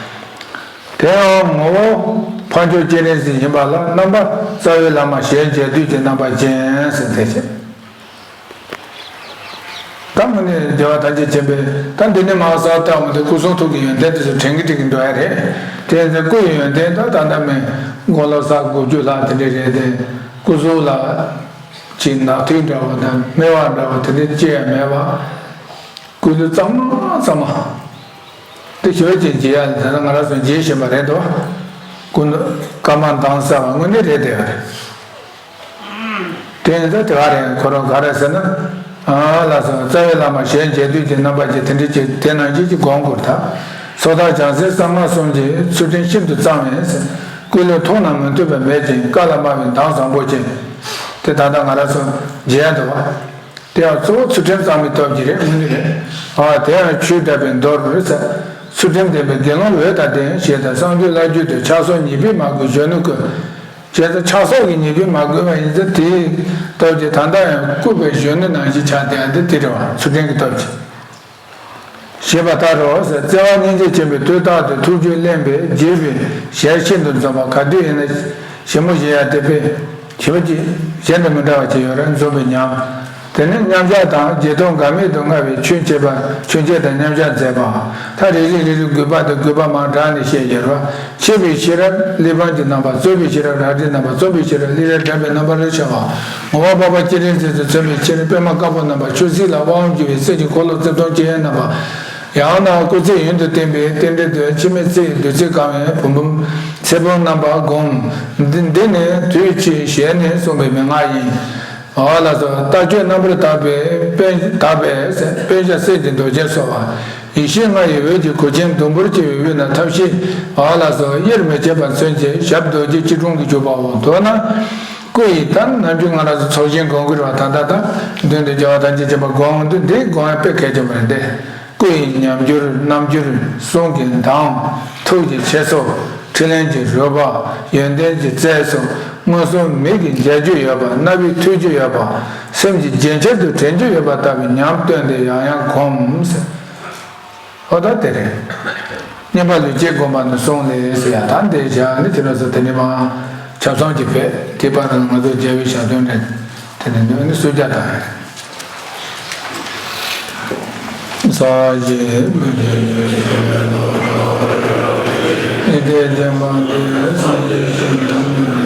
དེའང་ངོ་བོ་འཕགས་མཆོག་སྤྱན་རས་གཟིགས་ཡིན་པ་ལ། རྣམ་པ་རྩ་བའི་བླ་མ་ཞལ་མཇལ་དུས་ཀྱི་རྣམ་པ་ཅན་ཟེར་དེ་བྱས། ད་དངོས་གནས་རྒྱལ་བ་ཐམས་ཅད་མཁྱེན་པས་ད་འདི་ནས་མར་གསལ་བཏབ་མི་འདུག་སྐུ་གསུང་ཐུགས་ཀྱི་ཡོན་ཏན་དེ་ཚོ་དྲན་གྱི་དྲན་གྱི་འགྲོ་ཡ་རེད། དེ་ཡིན་ཙང་སྐུ་ཡི་ཡོན་ཏན་ད་ད་ལྟ་མིན་དགུང་ལོ་ས་དགུ་བཅུ་ལྷག་དེ་འདྲ་རེད་དེ། སྐུ་གཟུགས་ལ་ཅིག་ནག་ཐིག་འདྲ་བ་དང་སྨེ་བ་འདྲ་བ་དེ་འདྲ་ཅི་ཡང་མེད་པ། སྐུ་གཟུགས་གཙང་མ་གཙང་མ། དེ་ཞོལ་གྱི་མཇལ་ཡ་ལ་ད་ང་རང་ཚོ་མཇལ་བཞིན་པ་རེད་དོ། སྐུ་མདོག་དཀར་དམར་མདངས་གསལ་བ་དངོས་གནས་རེད་དེ། དེ་ཡིན་ཙང་དེ་ག་རེད། ཁོ་རང་ག་རེ་ཟེར་ན། ཨ་ལགས་སོ། རྩ་བའི་བླ་མ་ཞལ་མཇལ་དུས་ཀྱི་རྣམ་པ་ཅིག་དེ་འདྲ་ཅིག་དེ་ནང་བཞིན་གྱི་སྒོམ་དགོས་ད། སོ་ཐར་བྱང་སེམས་གསང་སྔགས་གསུམ་གྱི་ཚུལ་ཁྲིམས་ཤིན་ཏུ་གཙང་བས་ཟེར། སྐུ་ལས་འཐུང་ན་མི་འཐུང་བ་མེད་ཅིང་། བཀའ་ལ་སྨྲ་བའི་མདངས་བཟང་པོ་ཅན། དེ་ད་ལྟ་ང་རང་ཚོ་མཇལ་འདུག་བ། དེ་ཡང་གཙོ་བོ་ཚུལ་ཁྲིམས་གཙང་མའི་སྟོབས་ཀྱིས་རེད། དངོས་གནས་རེད། ཨ། དེ་ཡང་ཆོས་གྲགས་པའི་མདོར་རེད་ཟེར། ཚུལ་ཁྲིམས་ལྡན་པའི་དགེ་སློང་འོད་དང་ལྡན་ཞེས་དང་། གསང་སྤྱོད་བླ་སྤྱོད་དུ་ཕྱག་སོགས་ཉེས་པས་མ་གོས་གཞོན་ནུ་ཀུན། བྱས་ཙང་ཕྱག་སོགས་ཀྱིས་ཉེས་པས་མ་གོས་པ་ཡིན་ཙང་དེའི་སྟོབས་ཀྱིས་ད་ལྟ་ཡང་བཀུར་བའི་གཞོན་ནུ་ནང་བཞིན་ཆགས་བསྡད་ཡ་འདི་དེ་རེད་བ། ཚུལ་ཁྲིམས་ཀྱི་སྟོབས་ཀྱིས། ཞེས་པ་ལྟར་རོ་ཟེར། བརྩེ་བ་སྙིང་རྗེ་ཆེན་པོས་དུས་རྟག་ཏུ་ཐུགས་རྒྱུད་བརླན་པས་དགྱེས་པའི་ཞལ་ཤིན་ཏུ་འཛུམ་པ། ག་དུས་ཡིན་ན་ཞིབ་མོ་བཞེས་ཡ་དེ་དཔེ་ཞིབ་པོ་ཅིག་གཞན་དང་མི་འདྲ་བ་ཅིག་ཡོད་རེད། འཛུམ་པའི་ཉམས། དེ་ནས་མཉམ་བཞག་དང་བརྗེད་ཐོབ་འགལ་མེད་དུ་མངའ་བའི་ཆོས་འཆད་པ། ཆོས་འཆད་དང་མཉམ་བཞག་མཛད་པ། མཐའ་རེ་རེ་རེ་རེ་དགོས་པ་དང་དགོས་པ་མང་དྲགས་ནས་བཤད་ཡོད་རེད་བ། འཆད་པའི་ཤེས་རབ་གླེགས་བམ་གྱི་རྣམ་པ། རྩོད་པའི་ཤེས་རབ་རལ་གྲིའི་རྣམ་པ། རྩོམ་པའི་ཤེས་རབ་གླེགས་རལ་འགྲེམས་པའི་རྣམ་པ་རེ་ཤར་བ། ངོ་བོ་འཕགས་པ་སྤྱན་རས་གཟིགས་སུ་མཚོན་པའི་ཕྱིར་པདྨ་དཀར་པོའི་རྣམ་པ། ཆོས་སྲིད་ལ་དབང་བསྒྱུར་བའི་གསེར་གྱི་འཁོར་ལོ་རྩིབས་སྟོང་བཅས་རྣམ་པ། ཡང་ན་སྐུ་ཚེ་ཡུན་དུ་བརྟན་པའི་རྟེན་འབྲེལ་དུ་འཆི་མེད་ཚེ་ཡི་བདུད་རྩིས་གང་བའི་བུ་འབུམ་ཚེ་བུམ་རྣམ་པ་བསྒོམ། འདི་འདི་ནི་དུས་ཕྱིས་ཞལ་ནས་གསུངས་པའི་མན་ངག་ཡིན། ཨོ་ལགས་སོ། ལྟ་སྤྱོད་རྣམ་པར་དག་པའི་དཔེ་དག་པས་དཔེ་བྱ་གསེར་གྱི་མདོག་ཅན་གསོལ་བ། ཡེ་ཤེས་ལྔ་ཡི་འོད་ཀྱི་གོས་ཆེན་ཟླུམ་པོར་བརྗིད་པའི་དབུས་ན་ཐབས་ཤེས་ཨོ་ལགས་སོ་དབྱེར་མི་ཕྱེད་པར་མཚོན་བྱེད་ཞབས་རྡོ་རྗེ་སྐྱིལ་ཀྲུང་གིས་བཞུགས་པའོ། མདོར་ན། སྐུ་ཡི་ད་ནམ་རྒྱུན་ང་རང་ཚོ་ཚོགས་ཞིང་སྒོམ་གྱི་རེད་བ། ད་ལྟ་ད་མདུན་དུ་རྒྱལ་བ་ཐམས་ཅད་མཁྱེན་པ་སྒོམ་དུས་འདི་སྒོམ་ཡ་དཔེ་གལ་ཆེན་པོ་རེད་དེ། སྐུ་ཡི་ཉམས་འགྱུར་རྣམ་འགྱུར་གསུང་གི་གདངས། ཐུགས་ཀྱི་འཁྱེར་སོ། ཕྲིན་ལས་ཀྱི་རོལ་པ། ཡོན་ཏན་གྱི་རྩལ་སོགས་མངོན་སུམ་མིག་གིས་མཇལ་རྒྱུ་ཡོད་པ། རྣ་བས་ཐོས་རྒྱུ་ཡོད་པ། སེམས་ཀྱིས་རྗེན་ཆེད་དུ་དྲན་རྒྱུ་ཡོད་པ་ལྟ་བུའི་ཉམས་སྟོན་ཏེ་ཡང་ཡང་སྒོམ་ཟེར། ཨོ་ད་དེ་རེད། བསྙེན་པ་ལུས་བསྐྱེད་བསྒོམ་པ་ནི་གསུང་ལས་ཟེར་ཡ་ད་འདི་བཞག་ནི་དེ་ལ་སོ་དེ་ནི་མ་ཆབ་གསང་གི་བེད་དེ་པར་ང་ཚོ་རྒྱལ་བའི་ཞལ་འདོན་རེད། དེ་ནི་འདོན་ནི་གསོལ་ཇ་དང་། ས་གཞི་མི་བརྗེད་ཉི་ཟླའི་སྟེང་པ་འདི་སངས་རྒྱས་ཞིང་དུ་མི་